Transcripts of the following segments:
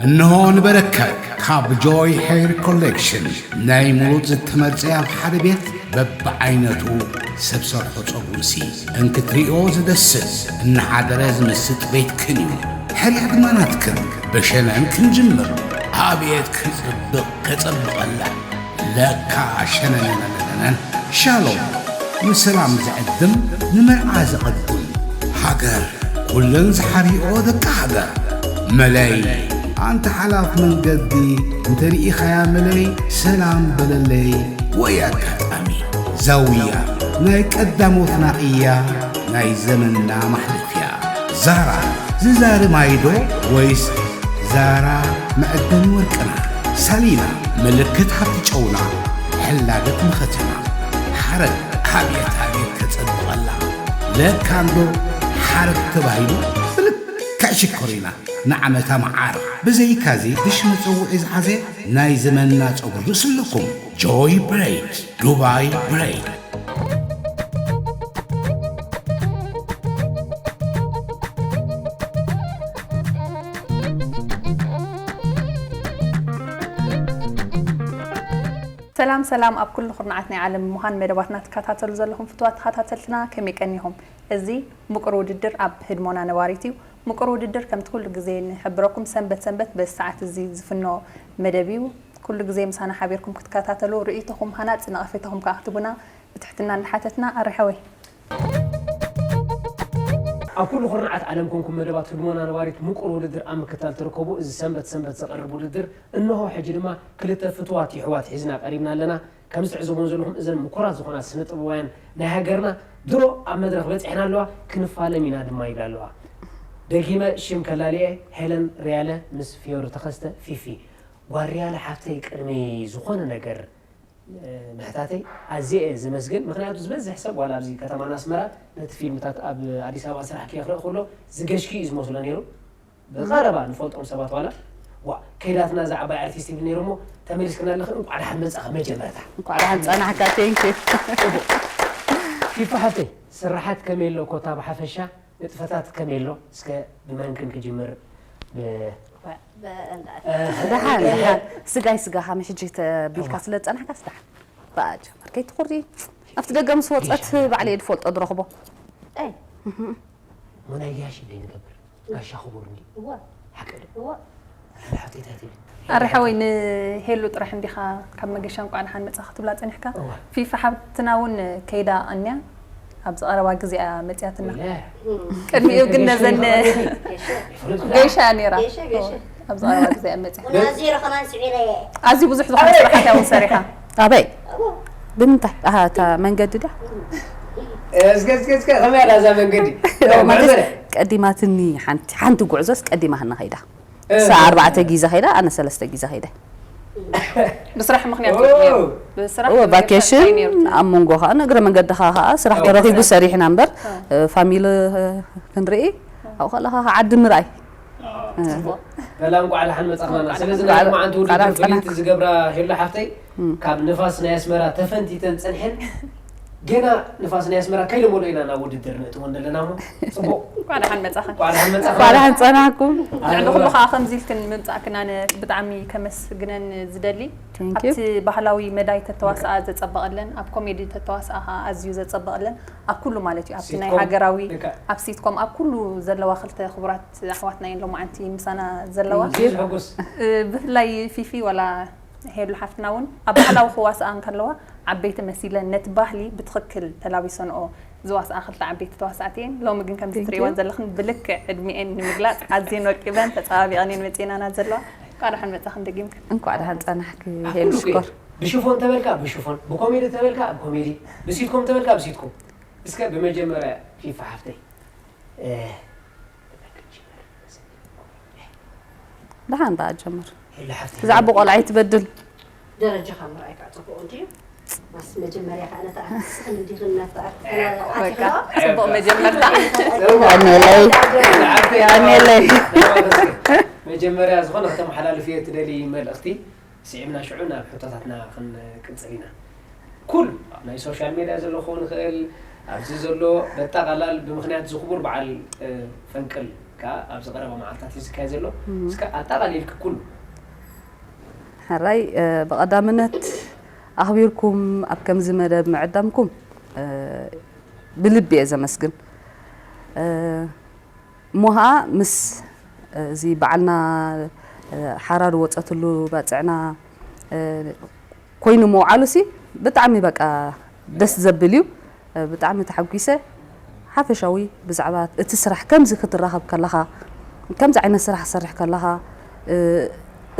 እንሆ ንበረከት ካብ ጆይ ሄር ኮሌክሽን ናይ ምሩፅ ዝተመርፀ ኣብ ሓደ ቤት በብዓይነቱ ሰብ ሰርሖ ፀጉርሲ እንክትሪኦ ዝደስስ እናሓደረ ዝምስጥ ቤትክን እዩ። ሕርያ ድማ ናትክን። ብሸነን ክንጅምር። ኣቤት ክፅብቕ ከፀብቐላ ለካ ሸነነነነነን። ሻሎም ንሰላም ዝዕድም ንመርዓ ዝቐድም ሃገር ኩለን ዝሓሪኦ ደቂ ሃገር መለይ ኣንተ ሓላፍ መንገዲ እንተ ርኢኻያ መለይ ሰላም በለለይ ወይ ኣጋጣሚ ዛውያ ናይ ቀዳሞትና እያ ናይ ዘመንና ማሕለፍያ ዛራ ዝዛሪ ማይዶ ወይስ ዛራ መዕደኒ ወርቅና ሳሊና ምልክት ሃብቲ ጨውና ሕላገት መኸተና ሓረግ ኣብየት ኣብየት ከጸብቐላ ለካ እንዶ ሓረግ ተባሂሉ ብልክዕ ሽኮር ኢና ንዓመታ መዓር ብዘይካዚ ድሽ መጸውዒ ዝሓዘ ናይ ዘመንና ጸጉሪ ርእሲ ኣለኩም ጆይ ብሬድ ዱባይ ብሬድ ሰላም ሰላም ኣብ ኩሉ ኩርናዓት ናይ ዓለም ምዃን መደባትና ትከታተሉ ዘለኹም ፍትዋት ተኸታተልትና ከመይ ቀኒኹም? እዚ ምቁር ውድድር ኣብ ህድሞና ነባሪት እዩ። ምቁር ውድድር ከምቲ ኩሉ ግዜ ንሕብረኩም ሰንበት ሰንበት በዚ ሰዓት እዚ ዝፍኖ መደብ እዩ። ኩሉ ግዜ ምሳና ሓቢርኩም ክትከታተሉ ርእይቶኹም ሃናጺ ነቐፌታኹም ከኣ ክትቡና ብትሕትና እንዳሓተትና ኣርሐወይ። ኣብ ኩሉ ኩርናዓት ዓለም ኮንኩም መደባት ህድሞና ነባሪት ምቁር ውድድር ኣብ ምክታል ትርከቡ። እዚ ሰንበት ሰንበት ዝቐርብ ውድድር እንሆ ሕጂ ድማ ክልተ ፍትዋት ይሕዋት ሒዝና ቀሪብና ኣለና። ከምዚ ትዕዘብወን ዘለኹም እዘን ምኩራት ዝኾና ስነ ጥበባውያን ናይ ሃገርና ድሮ ኣብ መድረኽ በጺሐን ኣለዋ፣ ክንፋለም ኢና ድማ ይብላ ኣለዋ። ደጊመ ሽም ከላልየ ሄለን ርያለ ምስ ፊዮሪ ተኸስተ ፊፊ። ጓል ርያለ ሓፍተይ ቅድሚ ዝኾነ ነገር ምሕታተይ ኣዝየ እየ ዘመስግን። ምኽንያቱ ዝበዝሕ ሰብ ዋላ ኣብዚ ከተማና ኣስመራ ነቲ ፊልምታት ኣብ ኣዲስ ኣበባ ስራሕኪ ክርኢ ከሎ ዝገሽኪ እዩ ዝመስሎ ነይሩ። ብቐረባ ንፈልጦም ሰባት ዋላ ዋ ከይዳትና እዛ ዓባይ ኣርቲስት ይብል ነይሩ እሞ ተመሊስክና ኣለኺ እንቋዕ ደሓን መጻኺ መጀመርታ። እንቋዕ ደሓን ጸናሕካ thank you። ፊፋ ሓፍተይ ስራሓት ከመይ ኣሎ ኮታ ብሓፈሻ ንጥፈታት ከመይ ኣሎ እስከ ብመንክን ክጅምር ብ ደሓን ደሓን ስጋይ ስጋኻ መሕጂ ተቢልካ ስለ ዝጸናሕካስ ደሓን በኣ ጀመር ከይትኹሪ ኣብቲ ደገ ምስ ወፀት ባዕለ እየ ዝፈልጦ ዝረኽቦ ሞናይ ጋሽ እንደ ንገብር ጋሻ ክቡር እንዲ ሓቂ ዶ ሓፍተይታት ይብል ኣረ ሓወይ ንሄሉ ጥራሕ እንዲኻ ካብ መገሻ እንቋዕ ደሓን መጻ ክትብላ ጸኒሕካ ፊፋ ሓብትና እውን ከይዳ ኣንያ ኣብዚ ቀረባ ግዜ እያ መጽያትና ቅድሚኡ ግን ነዘን ገይሻ ነይራ ኣብዚ ቀረባ ግዜ እያ መጽያ ኣዝዩ ብዙሕ ዝኾነ ስራሓት እውን ሰሪሓ ኣበይ ብምንታይ ኣሃ እታ መንገዲ ድያ እስከ እስከ እስከ ከመይ ኣላ እዛ መንገዲ ቀዲማትኒ ሓንቲ ሓንቲ ጉዕዞስ ቀዲማትና ከይዳ እሳ ኣርባዕተ ግዜ ከይዳ ኣነ ሰለስተ ግዜ ከይደ ብስራሕ ምክንያት እዩ ነይሩ። ብስራሕ እወ ምክንያት ቫኬሽን እንታይ ነይሩ? ኣብ መንጎ ከዓ ንእግረ መንገድኻ ከዓ ስራሕ ተረኺቡ ሰሪሕና እምበር ፋሚሊ ክንርኢ ኣብኡ ከለኻ ከዓ ዓዲ ምርኣይ በላ እንቋዕ ደሓን መጻኽናና። ስለዚ ናይ ሎማዓንቲ ውድድር ፍልይቲ ዝገብራ ሄሎ ሓፍተይ ካብ ንፋስ ናይ ኣስመራ ተፈንቲተን ጸኒሐን ገና ንፋስ ናይ ኣስመራ ከይንመልኦ ኢና ናብ ውድድር ንእትወን ዘለና እሞ ጽቡቕ እንኳዕ ደሓን መጻኽን እንኳዕ ደሓን መጻኽን እንኳዕ ደሓን ጸናሕኩም ንዕሊ ኩሉ ከዓ ከምዚ ኢልክን ምምጻእክን ኣነ ብጣዕሚ ከመስግነን ዝደሊ ኣብቲ ባህላዊ መዳይ ተተዋስኣ ዘጸበቐለን ኣብ ኮሜዲ ተተዋስኣ ከዓ ኣዝዩ ዘጸበቐለን ኣብ ኩሉ ማለት እዩ ኣብቲ ናይ ሃገራዊ ኣብ ሲትኮም ኣብ ኩሉ ዘለዋ ክልተ ክቡራት ኣሕዋትና እየን ሎማዓንቲ ምሳና ዘለዋ ብፍላይ ፊፊ ዋላ ሄሉ ሓፍትና እውን ኣብ ባህላዊ ክዋስኣ እንከለዋ ዓበይቲ መሲለን ነቲ ባህሊ ብትኽክል ተላቢሰንኦ ዝዋስኣ ክልተ ዓበይቲ ተዋሳእቲ እየን። ሎሚ ግን ከምዚ ትርእይወን ዘለኽን ብልክዕ ዕድሚኤን ንምግላፅ ኣዝየን ወቂበን ተፀባቢቐን እየን መፂኤናና ዘለዋ። እንኳዕ ደሓን መፃኽን ደጊምክን። እንኳዕ ደሓን ፀናሕኪ ሄሉ ሽኮር። ብሽፎን ተበልካ ብሽፎን፣ ብኮሜዲ ተበልካ ብኮሜዲ፣ ብሲትኮም ተበልካ ብሲትኮም። እስከ ብመጀመርያ ፊፋ ሓፍተይ ደሓን ደኣ ጀምር። ብዛዕባ ቆልዓ ኣይትበድል። ደረጃኻ ምርኣይካ ጽቡቕ እንድዩ። ማስ መጀመርያ ከኣ ነታ ኣርቲስት ክንዲ ክንናታ ኣርቲስት ጽቡቕ መጀመርታ። ያኔለይ ያኔለይ መጀመርያ ዝኾነ ከተመሓላልፍዮ ትደሊ መልእኽቲ ስዒብና ሽዑ ናብ ሕቶታትና ክንቅጽል ኢና። ኩሉ ኣብ ናይ ሶሻል ሜድያ ዘሎ ክኸውን ይኽእል፣ ኣብዚ ዘሎ በጠቓላል ብምኽንያት እዚ ክቡር በዓል ፈንቅል ከኣ ኣብዚ ቀረባ መዓልታት እዩ ዝካየድ ዘሎ። እስከ ኣጠቓሊልኪ ኩሉ። ሕራይ ብቐዳምነት ኣኽቢርኩም ኣብ ከምዚ መደብ ምዕዳምኩም ብልቢ እየ ዘመስግን። እሞ ኸዓ ምስ እዚ በዓልና ሓራር ወፀትሉ ባፅዕና ኮይኑ ምውዓሉ ሲ ብጣዕሚ በቃ ደስ ዘብል እዩ። ብጣዕሚ ተሓጒሰ። ሓፈሻዊ ብዛዕባ እቲ ስራሕ ከምዚ ክትራኸብ ከለኻ ከምዚ ዓይነት ስራሕ ክሰርሕ ከለኻ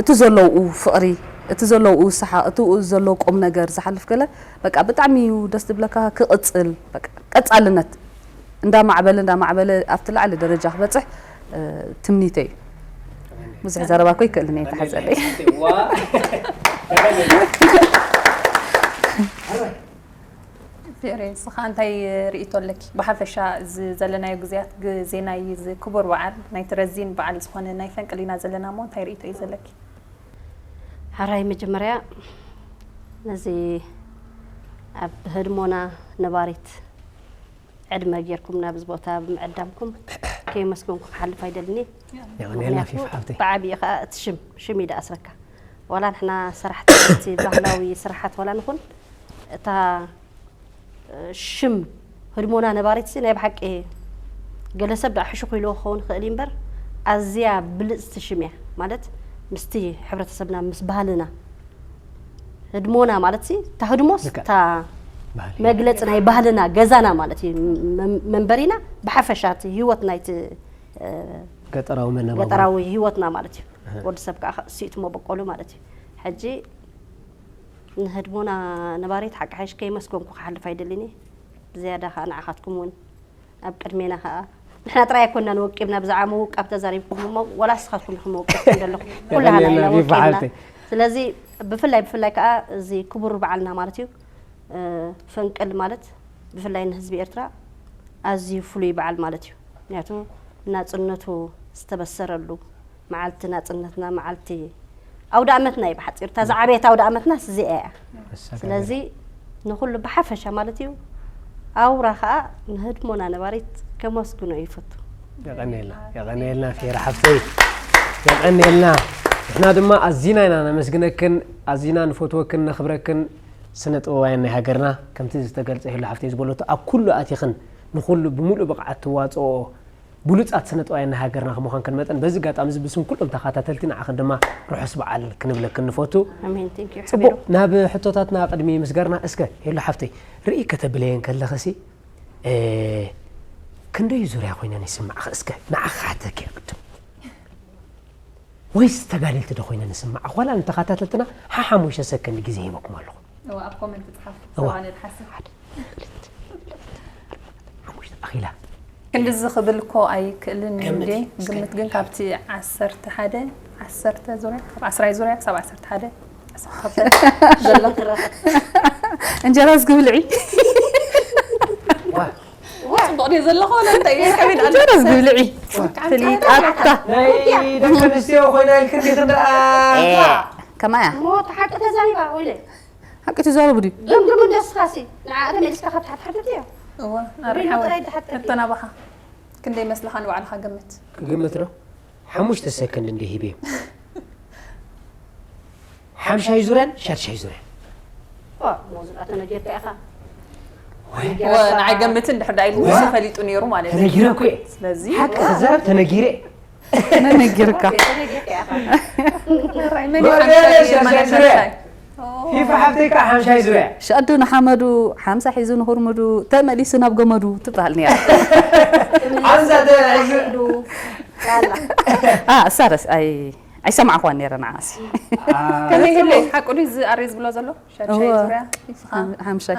እቲ ዘለውኡ ፍቕሪ እቲ ዘለውኡ ሰሓቕ እቲ ዘለዉ ቁም ነገር ዝሓልፍ ገለ በቃ ብጣዕሚ እዩ ደስ ዝብለካ ክቕፅል በቃ ቀፃልነት እንዳማዕበለ እንዳማዕበለ ኣብቲ ላዕሊ ደረጃ ክበፅሕ ትምኒተይ እዩ። ብዙሕ ዘረባ እኮ ይክእልን እየ ተሓዘለይ። ፊሬ ንስኻ እንታይ ርእይቶ ኣለኪ? ብሓፈሻ እዚ ዘለናዮ ግዜያት ግዜ ናይ እዚ ክቡር በዓል ናይቲ ረዚን በዓል ዝኾነ ናይ ፈንቅል ኢና ዘለና እሞ እንታይ ርእይቶ እዩ ዘለኪ? ሕራይ መጀመርያ ነዚ ኣብ ህድሞና ነባሪት ዕድመ ጌርኩም ናብዚ ቦታ ብምዕዳምኩም ከየመስገንኩ ክሓልፍ ኣይደልን እየ። የቐንየልና ፊፍ ሓብተይ። ብዓብዪ ከዓ እቲ ሽም ሽም እዩ ደኣ ኣስረካ ዋላ ንሕና ሰራሕቲ እቲ ባህላዊ ስራሓት ዋላ ንኹን እታ ሽም ህድሞና ነባሪት ሲ ናይ ብሓቂ ገለ ሰብ ደኣ ሕሹኽ ኢልዎ ክኸውን ይኽእል እዩ እምበር ኣዝያ ብልፅቲ ሽም እያ ማለት ምስቲ ሕብረተሰብና ምስ ባህልና ህድሞና ማለት ሲ እታ ህድሞስ እታ መግለፂ ናይ ባህልና ገዛና ማለት እዩ መንበሪና ብሓፈሻ እቲ ህይወት ናይቲ ገጠራዊ መነባብሮ ገጠራዊ ህይወትና ማለት እዩ ወዲ ሰብ ከዓ ስኢቱ መበቆሉ ማለት እዩ ሕጂ ንህድሞና ነባሪት ሓቂ ሓይሽ ከይመስገንኩ ክሓልፍ ኣይደልን እየ ብዝያዳ ከዓ ንዓኻትኩም እውን ኣብ ቅድሜና ከዓ ንሕና ጥራይ ኣይኮንና ንወቂብና ብዛዕባ ምውቃብ ተዛሪብኩም እሞ ወላ ንስኻትኩም ኢኹም መወቀብኩም ዘለኹም ኩላህና ኢና ወቂብና ስለዚ ብፍላይ ብፍላይ ከዓ እዚ ክቡር በዓልና ማለት እዩ ፈንቅል ማለት ብፍላይ ንህዝቢ ኤርትራ ኣዝዩ ፍሉይ በዓል ማለት እዩ ምክንያቱ ናፅነቱ ዝተበሰረሉ መዓልቲ ናፅነትና መዓልቲ ኣውደ ኣመትና እዩ ብሓፂሩ እታ ዝዓበየት ኣውደ ኣመትና እዚኣ እያ ስለዚ ንኩሉ ብሓፈሻ ማለት እዩ ኣውራ ከዓ ንህድሞና ነባሪት ከመስግኖ ይፈቱ የቐንየልና የቐንየልና ፌራ ሓፍተይ የቐንየልና ንሕና ድማ ኣዚና ኢና ነመስግነክን ኣዚና ንፈትወክን ነኽብረክን ስነ ጥበባውያን ናይ ሃገርና ከምቲ ዝተገልፀ ሄሉ ሓፍተይ ዝበለቶ ኣብ ኩሉ ኣቲኽን ንኩሉ ብምሉእ ብቕዓት ትዋፅኦ ብሉፃት ስነ ጥበባውያን ናይ ሃገርና ከምዃንክን መጠን በዚ ኣጋጣሚ እዚ ብስም ኩሎም ተኸታተልቲ ንዓኽን ድማ ርሑስ በዓል ክንብለክን ንፈቱ። ኣሜን thank you ጽቡቕ ሓቢሩ። ናብ ሕቶታትና ቅድሚ ምስጋርና እስከ ሄሉ ሓፍተይ ርእይ ከተብለየን ከለኽሲ ክንደይ ዙርያ ኮይነን ይስማዕኺ እስከ ንዓኺ ክሓተኪ እየ ቅድም ወይስ ተጋደልቲ ዶ ኮይነን ይስማዕኺ ዋላ ንተኸታተልትና ሓሓሙሽተ ሰከንድ ግዜ ሂበኩም ኣለኹ። እዋ ኣብ ኮመንት ጽሓፍ እዋ። ሰብኣነ ዝሓስብ ሓደ ሓሙሽተ ኣኺላ ክንድዚ ክብል እኮ ኣይክእልን እዩ እንዴ ግምት ግን ካብቲ ዓሰርተ ሓደ ዓሰርተ ዙርያ ካብ ዓስራይ ዙርያ ክሳብ ዓሰርተ ሓደ ዓሰርተ ክልተ ዘሎ ክረኸብ እንጀራ ዝግብልዒ ጽቡቕ ድየ ዘለኹ ወላ እንታይ እየ ከቢድ ኣሎ እንጀራ ዝግብልዒ ፍሊጣታ ናይ ደቂ ኣንስትዮ ኮይና ኢልክን ዲኽን ደኣ ከማያ እሞ ተሓቂ ተዛሪባ ወይለ ሓቂ ትዛረቡ ድዩ ገምግም እንዶ እስኻሲ ንዓ ተመሊስካ ካብ ትሓትሓትት እዮ እወ ኣረ ሓወይ ሕቶ ናባኻ ክንደይ መስለኻ ንባዕልኻ ገምት ክግምት ዶ ሓሙሽተ ሰከንድ እንደ ሂበ ሓምሻይ ዙርያን ሻድሻይ ዙርያን ሙዚቃ ተነጊርካ ኢኻ ንዓይ ገምት እንድሕር ዳ ኢሉ ንሱ ፈሊጡ ነይሩ ማለት እዩ ተነጊረ እኮ እየ ስለዚ ሓቂ ክዛረብ ተነጊረ መን ነጊርካ ፊፋ ሓብተይ ከዓ ሓምሻይ ዙርያ ሸዱ ንሓመዱ ሓምሳ ሒዙ ንኹርምዱ ተመሊሱ ናብ ገመዱ ትበሃል ነይራ ሓምሳ ተሒዙ እሳ ረስ ኣይሰማዕኳን ነይረ ንዓስ ከመይ ገለ ሓቁ ድዩ እዚ ኣሬ ዝብሎ ዘሎ ሻድሻይ ዙርያ ሓምሻይ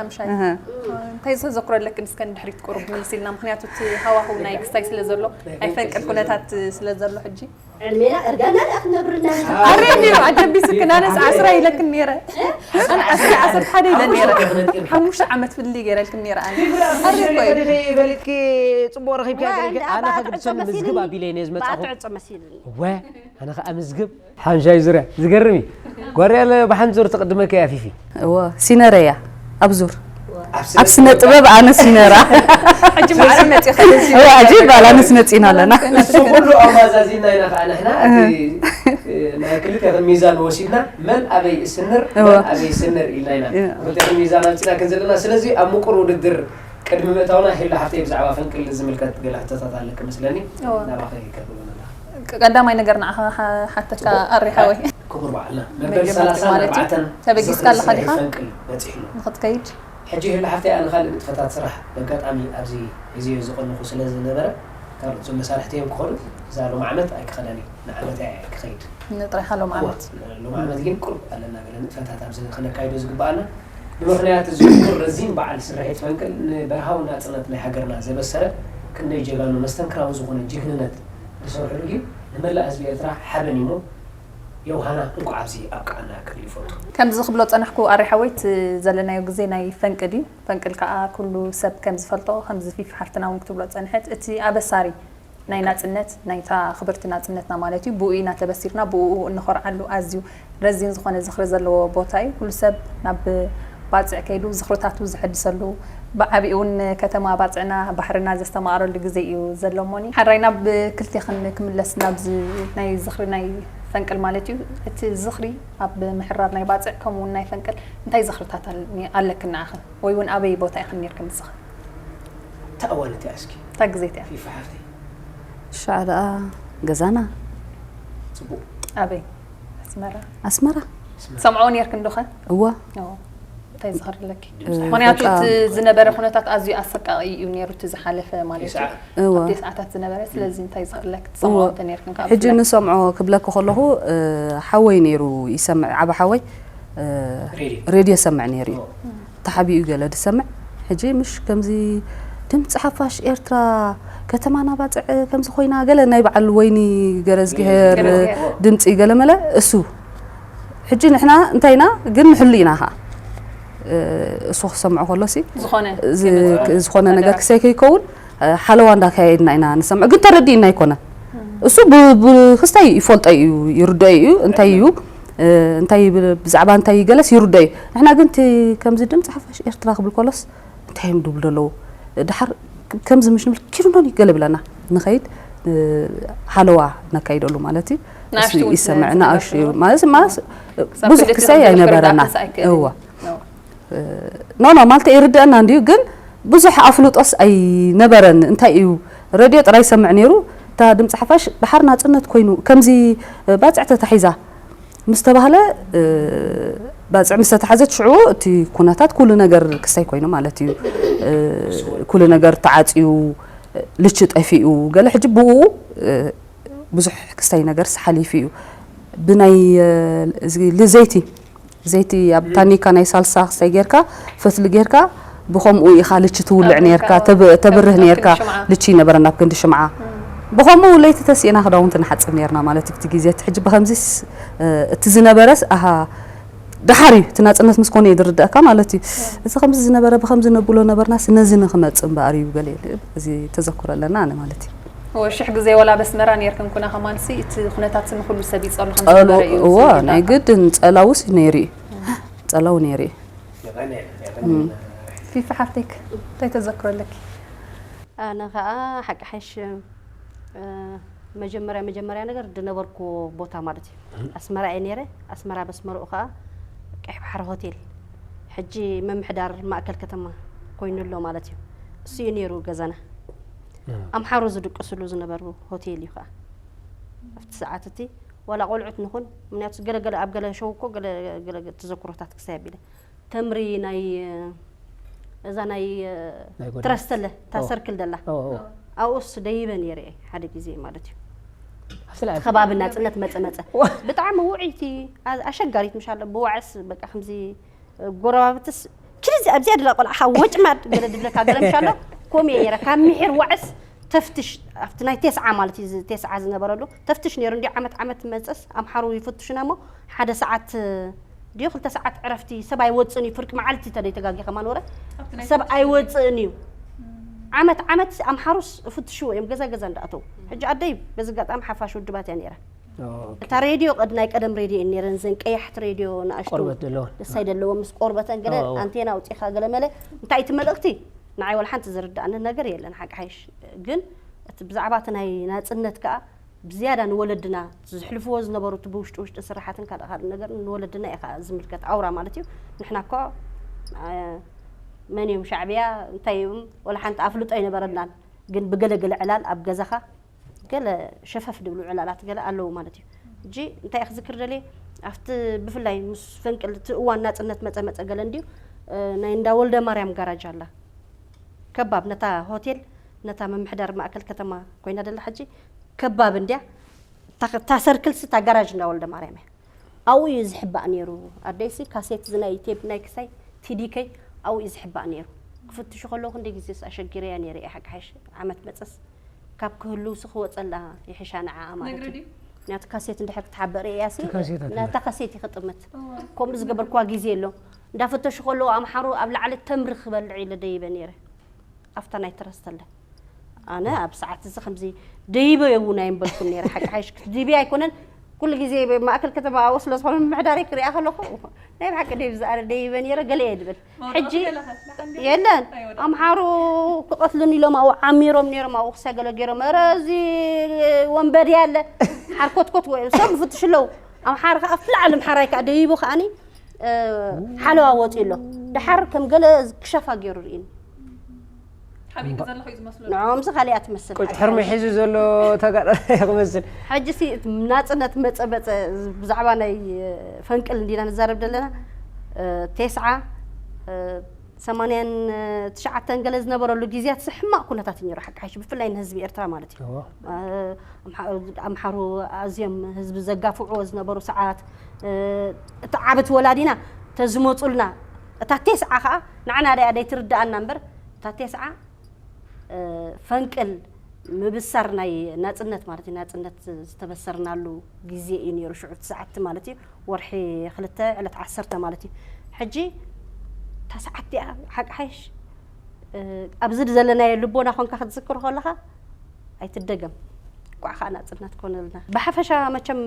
እንታይ ዘዘክሮ ኣለክን እስከ ንድሕሪት ቁሩብ ምልስ ኢልና ምክንያቱ እቲ ሃዋህው ናይ ክስታይ ስለ ዘሎ ናይ ፈንቅል ኩነታት ስለ ዘሎ ሕጂ ዕድሜና እርጋና ደኣ ክነብርና ኣረ ነይሩ ኣጀቢስክን ኣነስ ዓስራ ኢለክን ነይረ ኣነ ዓስራ ዓሰርተ ሓደ ኢለ ነይረ ሓሙሽተ ዓመት ፍልይ ገይረልክን ነይረ ኣነ ኣረ እኮ እዩ በልኪ ጽቡቅ ረኺብካ ኣነ ከግድሰኒ ምዝግብ ኣቢለ እየ ዝመጻኹ ዕጾ መሲልኒ ወ ኣነ ከኣ ምዝግብ ሓምሻይ ዙርያ ዝገርም እዩ ጓርያለ ብሓንቲ ዙር ትቅድመካ እያ ፊፊ እወ ሲነረያ ኣብ ዙር ኣብ ስነ ጥበብ ኣነስ ይነራ። ሕጂ ማዕረ መፂ እዋ ሕጂ ባላንስ መፂና ኣለና። እሱ ኩሉ ኣማዛዚና ኢና ከዓ ንሕና እቲ ናይ ክልቲኣኽን ሚዛን ወሲድና መን ኣበይ እስንር እዋ። መን ኣበይ እስንር ኢልና ኢና እዋ። ክልቲኣኽን ሚዛን ኣምፂና ክንዘለና። ስለዚ ኣብ ምቁር ውድድር ቅድሚ ምእታውና ሄሎ ሓፍተይ ብዛዕባ ፈንቅል ዝምልከት ገለ ሕቶታት ኣለክ መስለኒ። እዋ። ናባኸ ይከብበና። ቀዳማይ ነገር ንዓኻ ሓተካ ኣሪ ሓወይ ክቡር በዓልና መበል መበል ሰላሳ ኣርባዕተን ሰላሳ ኣርባዕተን ተበጊስካ ኣለኻ ዲኻ? ፈንቅል በፂሕሉ። ንክትከይድ ሕጂ ሄሎ ሓፍተይ ኣነ ካልእ ንጥፈታት ስራሕ በጋጣሚ ኣብዚ ሒዝዮ ዝቐንኹ ስለ ዝነበረ ካልኦት ዞም መሳርሕቲ እዮም ክኸዱ። እዛ ሎም ዓመት ኣይክኸደን እዩ ንዓመት እያ ክኸይድ። ንጥራይ ሓሎም ዓመት ሎም ዓመት ግን ቁሩብ ኣለና ገለ ንጥፈታት ኣብዚ ክነካይዶ ዝግባኣና። ብምኽንያት እዚ ኩር ረዚን በዓል ስርሒት ፈንቅል ንበርሃዊ ናፅነት ናይ ሃገርና ዘበሰረ ክንደይ ጀጋኑ መስተንክራዊ ዝኾነ ጅግንነት ዝሰርሕሉ እዩ። ንመላእ ህዝቢ ኤርትራ ሓበን እሞ የውሃና እንኳዕ ኣብዚ ኣብቃዓና ክብል ይፈቱ። ከምዚ ክብሎ ፀናሕኩ ኣሪ ሓወይ እቲ ዘለናዮ ግዜ ናይ ፈንቅል እዩ። ፈንቅል ከዓ ኩሉ ሰብ ከም ዝፈልጦ ከምዚ ፊፊ ሓፍትና እውን ክትብሎ ፀንሐት እቲ ኣበሳሪ ናይ ናፅነት ናይታ ክብርቲ ናፅነትና ማለት እዩ። ብኡ ኢና ተበሲርና ብኡ እንኾርዓሉ ኣዝዩ ረዚን ዝኾነ ዝኽሪ ዘለዎ ቦታ እዩ። ኩሉ ሰብ ናብ ባፅዕ ከይዱ ዝኽርታቱ ዘሐድሰሉ ብዓቢኡ እውን ከተማ ባፅዕና ባሕርና ዘስተማቕረሉ ግዜ እዩ ዘሎ እሞኒ ሓራይ ናብ ክልቴኽን ክምለስ ናብዚ ናይ ዝኽሪ ናይ ፈንቅል ማለት እዩ። እቲ ዝኽሪ ኣብ ምሕራር ናይ ባፅዕ ከምኡ እውን ናይ ፈንቅል እንታይ ዝኽርታት ኣለ- ኣለክን ንዓኽን ወይ እውን ኣበይ ቦታ ኢኽን ነይርክን ንስኽን? ተኣዋልቲ ኣስኪ እታ ግዜ እቲኣ ፊፋ ሓፍተይ ሻዕ ደኣ ገዛና ፅቡቅ ኣበይ? ኣስመራ። ኣስመራ ሰምዖ ነይርክን ዶኸ? እዋ ኦ፣ እንታይ ዝኽርለኪ? እ፣ ምክንያቱ በቃ- እቲ ዝነበረ ኩነታት ኣዝዩ ኣሰቃቂ እዩ ነይሩ እቲ ዝሓለፈ ማለት እዩ። የስዓ እዋ ኣብቲ ሰዓታት ዝነበረ ስለዚ እንታይ ዝኽርለክ ትሰምዖ እዋ። እንተ ነይርክን ካብ ሕጂ ንሰምዖ ክብለኪ ከለኹ እ፣ ሓወይ ነይሩ ይሰምዕ ዓብ ሓወይ እ፣ ሬድዮ ሬድዮ ሰምዕ ነይሩ እዩ ተሓቢኡ ገለ ዝሰምዕ ሕጂ ምሽ ከምዚ ድምፂ ሓፋሽ ኤርትራ ከተማና ባፅዕ ከምዚ ኮይና ገለ ናይ በዓል ወይኒ ገረዝግሄር ገረዝግሄር። ድምፂ ገለ መለ እሱ ሕጂ ንሕና እንታይ ኢና ግን ንሕሉ ኢና ከዓ እ፣ እሱ ክሰምዖ ከሎሲ ዝኾነ እዚ- ዝኾነ ነገር ክሳይ ከይከውን እ፣ ሓለዋ እንዳካየድና ኢና ንሰምዖ ግን ተረዲእና ኣይኮነን እሱ ብ- ብክስታይ ይፈልጦ እዩ ይርድኦ እዩ እንታይ እዩ እ፣ እንታይ ብ- ብዛዕባ እንታይ ገለስ ይርድኦ እዩ ንሕና ግን እቲ ከምዚ ድምፂ ሓፋሽ ኤርትራ ክብል ከሎስ እንታይ እዮም ድብሉ ዘለዉ ድሓር ከምዚ ምሽ ንብል ኪዱኖን ይገለ ብለና ንኸይድ እ፣ ሓለዋ ነካይደሉ ማለት እዩ እሱ ንኣሽቱ እውን ይሰምዕ ዝነበርኩ ንኣሽቱ ማለት ማለት ክሳብ ብዙሕ ክልተ ክሳይ ክልተ ኣይነበረና ክልተ ኣይክእልን። እዋ ነው። ኖ ኖ ማለት ይርድአና እንድዩ ግን ብዙሕ ኣፍልጦስ ኣይነበረን እንታይ እዩ ረድዮ ጥራይ ይሰምዕ ነይሩ እታ ድምፂ ሓፋሽ ድሓር ናፅነት ኮይኑ ከምዚ ባፅዕ ተታሒዛ ምስ ተባህለ እ፣ ባፅዕ ምስ ተታሓዘት ሽዑ እቲ ኩነታት ኩሉ ነገር ክስታይ ኮይኑ ማለት እዩ እ፣ ኩሉ ነገር ተዓፅዩ ልቺ ጠፊኡ ገለ ሕጂ ብኡ እ፣ ብዙሕ ክስታይ ነገር ሓሊፉ እዩ ብናይ እ፣ እዚ ልዘይቲ ዘይቲ ኣብ ታኒካ ናይ ሳልሳ ክስታይ ጌርካ ፈትሊ ጌርካ ብኸምኡ ኢኻ ልቺ ትውልዕ ኣብ ኔርካ ሜካ- ተብ- ተብርህ ኣብ ኔርካ ክንዲ ሽምዓ። ልቺ ይነበረና ኣብ ክንዲ ሽምዓ ብኸምኡ ለይቲ ተሲእና ክዳውንቲ ንሓፅብ ኔርና ማለት እዩ እቲ ግዜ እቲ ሕጂ ብከምዚስ እ፣ እቲ ዝነበረስ ኣሃ ደሓር እዩ እቲ ናፅነት ምስ ኮነ እዩ ዝርዳእካ ማለት እዩ እዚ ከምዚ ዝነበረ ብከምዚ ነብሎ ነበርናስ ነዚ ንክመፅእ እምበኣር እዩ ገለ ኢሉ እዚ ተዘክሮ ኣለና ኣነ ማለት እዩ እወ፣ ሽሕ ግዜ ወላ በስመራ ነርክን ኩና ከማንሲ እቲ ኩነታት ንኩሉ ሰብ ይጸሉ ከም ጸሎ ዝነበረ እዩ እወ ዝርዳእካ። ናይ ግድን ጸላውስ ነይሩ እዩ ጸላው ነይሩ እዩ ፊፊ ሓፍቴክ እንታይ ተዘክሮ ኣለኪ? ኣነ ከዓ ሓቂ ሓሽ እ፣ መጀመርያ መጀመርያ ነገር ዝነበርኩ ቦታ ማለት እዩ ኣስመራ እየ ነይረ ኣስመራ በስመርኡ ከዓ ቀይሕ ባሕሪ ሆቴል ሕጂ ምምሕዳር ማእከል ከተማ ኮይኑ ኣሎ ማለት እዩ እሱ እዩ ነይሩ ገዛና ኣምሓሩ ዝድቅስሉ ዝነበሩ ሆቴል እዩ ከዓ ኣብቲ ሰዓት እቲ ዋላ ቆልዑት ንኹን ምክንያቱ ገለገለ ኣብ ገለ ሸው እኮ ገለገለ ተዘክሮታት ክሳይ ኣቢለ ተምሪ ናይ እዛ ናይ ናይ ጎደና። ትረስተለ እታ ኦ። ሰርክል ደላ ኦ፣ ኦ። ኣብኡስ ደይበ ነይረ ሓደ ግዜ ማለት እዩ ኣብቲ ልዕሊ ከባቢ ናፅነት መፀ መፀ ብጣዕሚ ውዕይቲ ኣ- ኣሸጋሪት ምሻለ ብዋዕስ በቃ ከምዚ ጎረባብትስ ኪድዚ ኣብዚኣ ድላ ቆልዓኻ ወጭማድ ገለ ድብለካ ገለ ምሻሎ ከምኡ እየ ነይረ ካብ ምሒር ዋዕስ ተፍትሽ ኣብቲ ናይ ቴስዓ ማለት እዩ እዚ ቴስዓ ዝነበረሉ ተፍትሽ ነይሩ እንዲ ዓመት ዓመት መፀስ ኣምሓሩ ይፍትሹና እሞ ሓደ ሰዓት ድዩ ክልተ ሰዓት ዕረፍቲ ሰብ ኣይወፅእን እዩ ፍርቂ መዓልቲ ተደይ ተጋጊ ከማን ወረ ሰብ ኣይወፅእን እዩ ዓመት ዓመት ኣምሓሩስ ፍትሽዎ እዮም ገዛ ገዛ እንዳኣተው ሕጂ ኣደይ በዚ ኣጋጣሚ ሓፋሽ ውድባት እያ ነይራ እታ ሬድዮ ቀድ ናይ ቀደም ሬድዮ እየን ነይረን፣ ዘን ቀያሕቲ ሬድዮ ንኣሽቱ ቆርበት ዘለወን። ደሳይ ዘለዎም ምስ ቆርበተን ገለ ኦ። ኣንቴና ኣውፂኻ ገለ መለ እንታይ እቲ መልእኽቲ ንዓይ ወላ ሓንቲ ዝርዳእኒ ነገር የለን ሓቂ ሓይሽ። ግን እቲ ብዛዕባ እቲ ናይ ናፅነት ከዓ ብዝያዳ ንወለድና ዘሕልፍዎ ዝነበሩ እቲ ብውሽጢ ውሽጢ ስራሓትን ካልእ ካልእ ነገር ንወለድና እዩ ከዓ ዝምልከት ኣውራ ማለት እዩ። ንሕና እኮ አ፣ መን እዮም ሻዕብያ እንታይ እዮም ወላ ሓንቲ ኣፍልጦ ኣይነበረናን። ግን ብገለገለ ዕላል ኣብ ገዛኻ ገለ ሸፈፍ ድብሉ ዕላላት ገለ ኣለዉ ማለት እዩ። ሕጂ እንታይ ክዝክር ደልየ ኣብቲ ብፍላይ ምስ ፈንቅል እቲ እዋን ናፅነት መፀ መፀ ገለ እንድዩ እ፣ ናይ እንዳ ወልደ ማርያም ጋራጅ ኣላ ከባብ ነታ ሆቴል ነታ ምምሕዳር ማእከል ከተማ ኮይና ደላ ሕጂ ከባብ እንድያ እታ ሰርክልስ እታ ጋራጅ እንዳ ወልደ ማርያም እያ። ኣብኡ እዩ ዝሕባእ ነይሩ። ኣደይሲ ካሴት ዝናይ ቴፕ ናይ ክሳይ ቲዲከይ ኣብኡ እዩ ዝሕባእ ነይሩ። ክፍትሹ ከለዉ ክንደይ ግዜስ ኣሸጊረያ ነይረ እየ ሓቂ ሓይሽ ዓመት መፀስ ካብ ክህልውሲ ክወፀላ ይሕሻ ንዓኣ ማለት እዩ። ምክንያቱ ካሴት እንድሕር ክትሓበእ ርእያሲ እቲ ካሴት ኣትበል። ነታ ካሴት ይኽጥምት ከምኡ ዝገበርኩዋ ግዜ ኣሎ። እንዳፈተሹ ከለዉ ኣምሓሩ ኣብ ላዕሊ ተምሪ ክበልዕ ኢለ ደይበ ነይረ። ኣብታ ናይ ትረስተለ ኣነ ኣብ ሰዓት እዚ ከምዚ ደይበ እውን ኣይምበልኩን ነይረ ሓቂ ሓይሽ ክትድቢ ኣይኮነን። ኩሉ ግዜ ማእከል ከተማ ኣብኡ ስለ ዝኾነ ምምሕዳረይ ክሪኣ ከለኹ ናይ ብሓቂ ደይብ ዝኣረ ደይበ ነይረ ገለ እየ ድብል ሕጂ የለን ኣምሓሩ ክቐትልን ኢሎም ኣብኡ ዓሚሮም ነይሮም ኣብኡ ክሰገለ ገይሮም ረ እዚ ወንበዴ ኣለ ሓርኮትኮት ወይ ሰብ ፍትሽ ኣለዉ ኣምሓር ከዓ ኣብቲ ላዕሊ ምሓራይ ከዓ ደይቡ ከዓኒ ሓለዋ ወፂ ኣሎ ድሓር ከም ገለ ክሸፋ ገይሩ ርኢኒ ሓቢእካ ዘለኹ እዩ ዝመስሉ ንዕኦምዚ ካሊኣ ትመስል ቁጭ ሕርሚ ሒዙ ዘሎ ተጋዳላይ ክመስል ሕጂ ሲ ናፅነት መፀ መፀ ብዛዕባ ናይ ፈንቅል እንዲና ንዛረብ ዘለና ቴስዓ ሰማንያን ትሽዓተን ገለ ዝነበረሉ ግዜያት ሕማቕ ኩነታት እዩ ነይሩ ሓቂ ሓይሽ ብፍላይ ንህዝቢ ኤርትራ ማለት እዩ ኣምሓሩ ኣዝዮም ህዝቢ ዘጋፍዕዎ ዝነበሩ ሰዓት እቲ ዓብቲ ወላዲና ተዝመፁልና እታ ቴስዓ ከዓ ንዓና ደያ ደይትርድኣና እምበር እታ ቴስዓ ፈንቅል ምብሳር ናይ ናፅነት ማለት እዩ ናፅነት ዝተበሰርናሉ ግዜ እዩ ነይሩ ሽዑ ትስዓቲ ማለት እዩ ወርሒ ክልተ ዕለት ዓሰርተ ማለት እዩ ሕጂ እታ ሰዓት እቲኣ ሓቂ ሓይሽ ኣብዚ ዘለናዮ ልቦና ኮንካ ክትዝክሮ ከለካ ኣይትደገም ቋዕ ከዓ ናፅነት ኮነልና ብሓፈሻ መቸም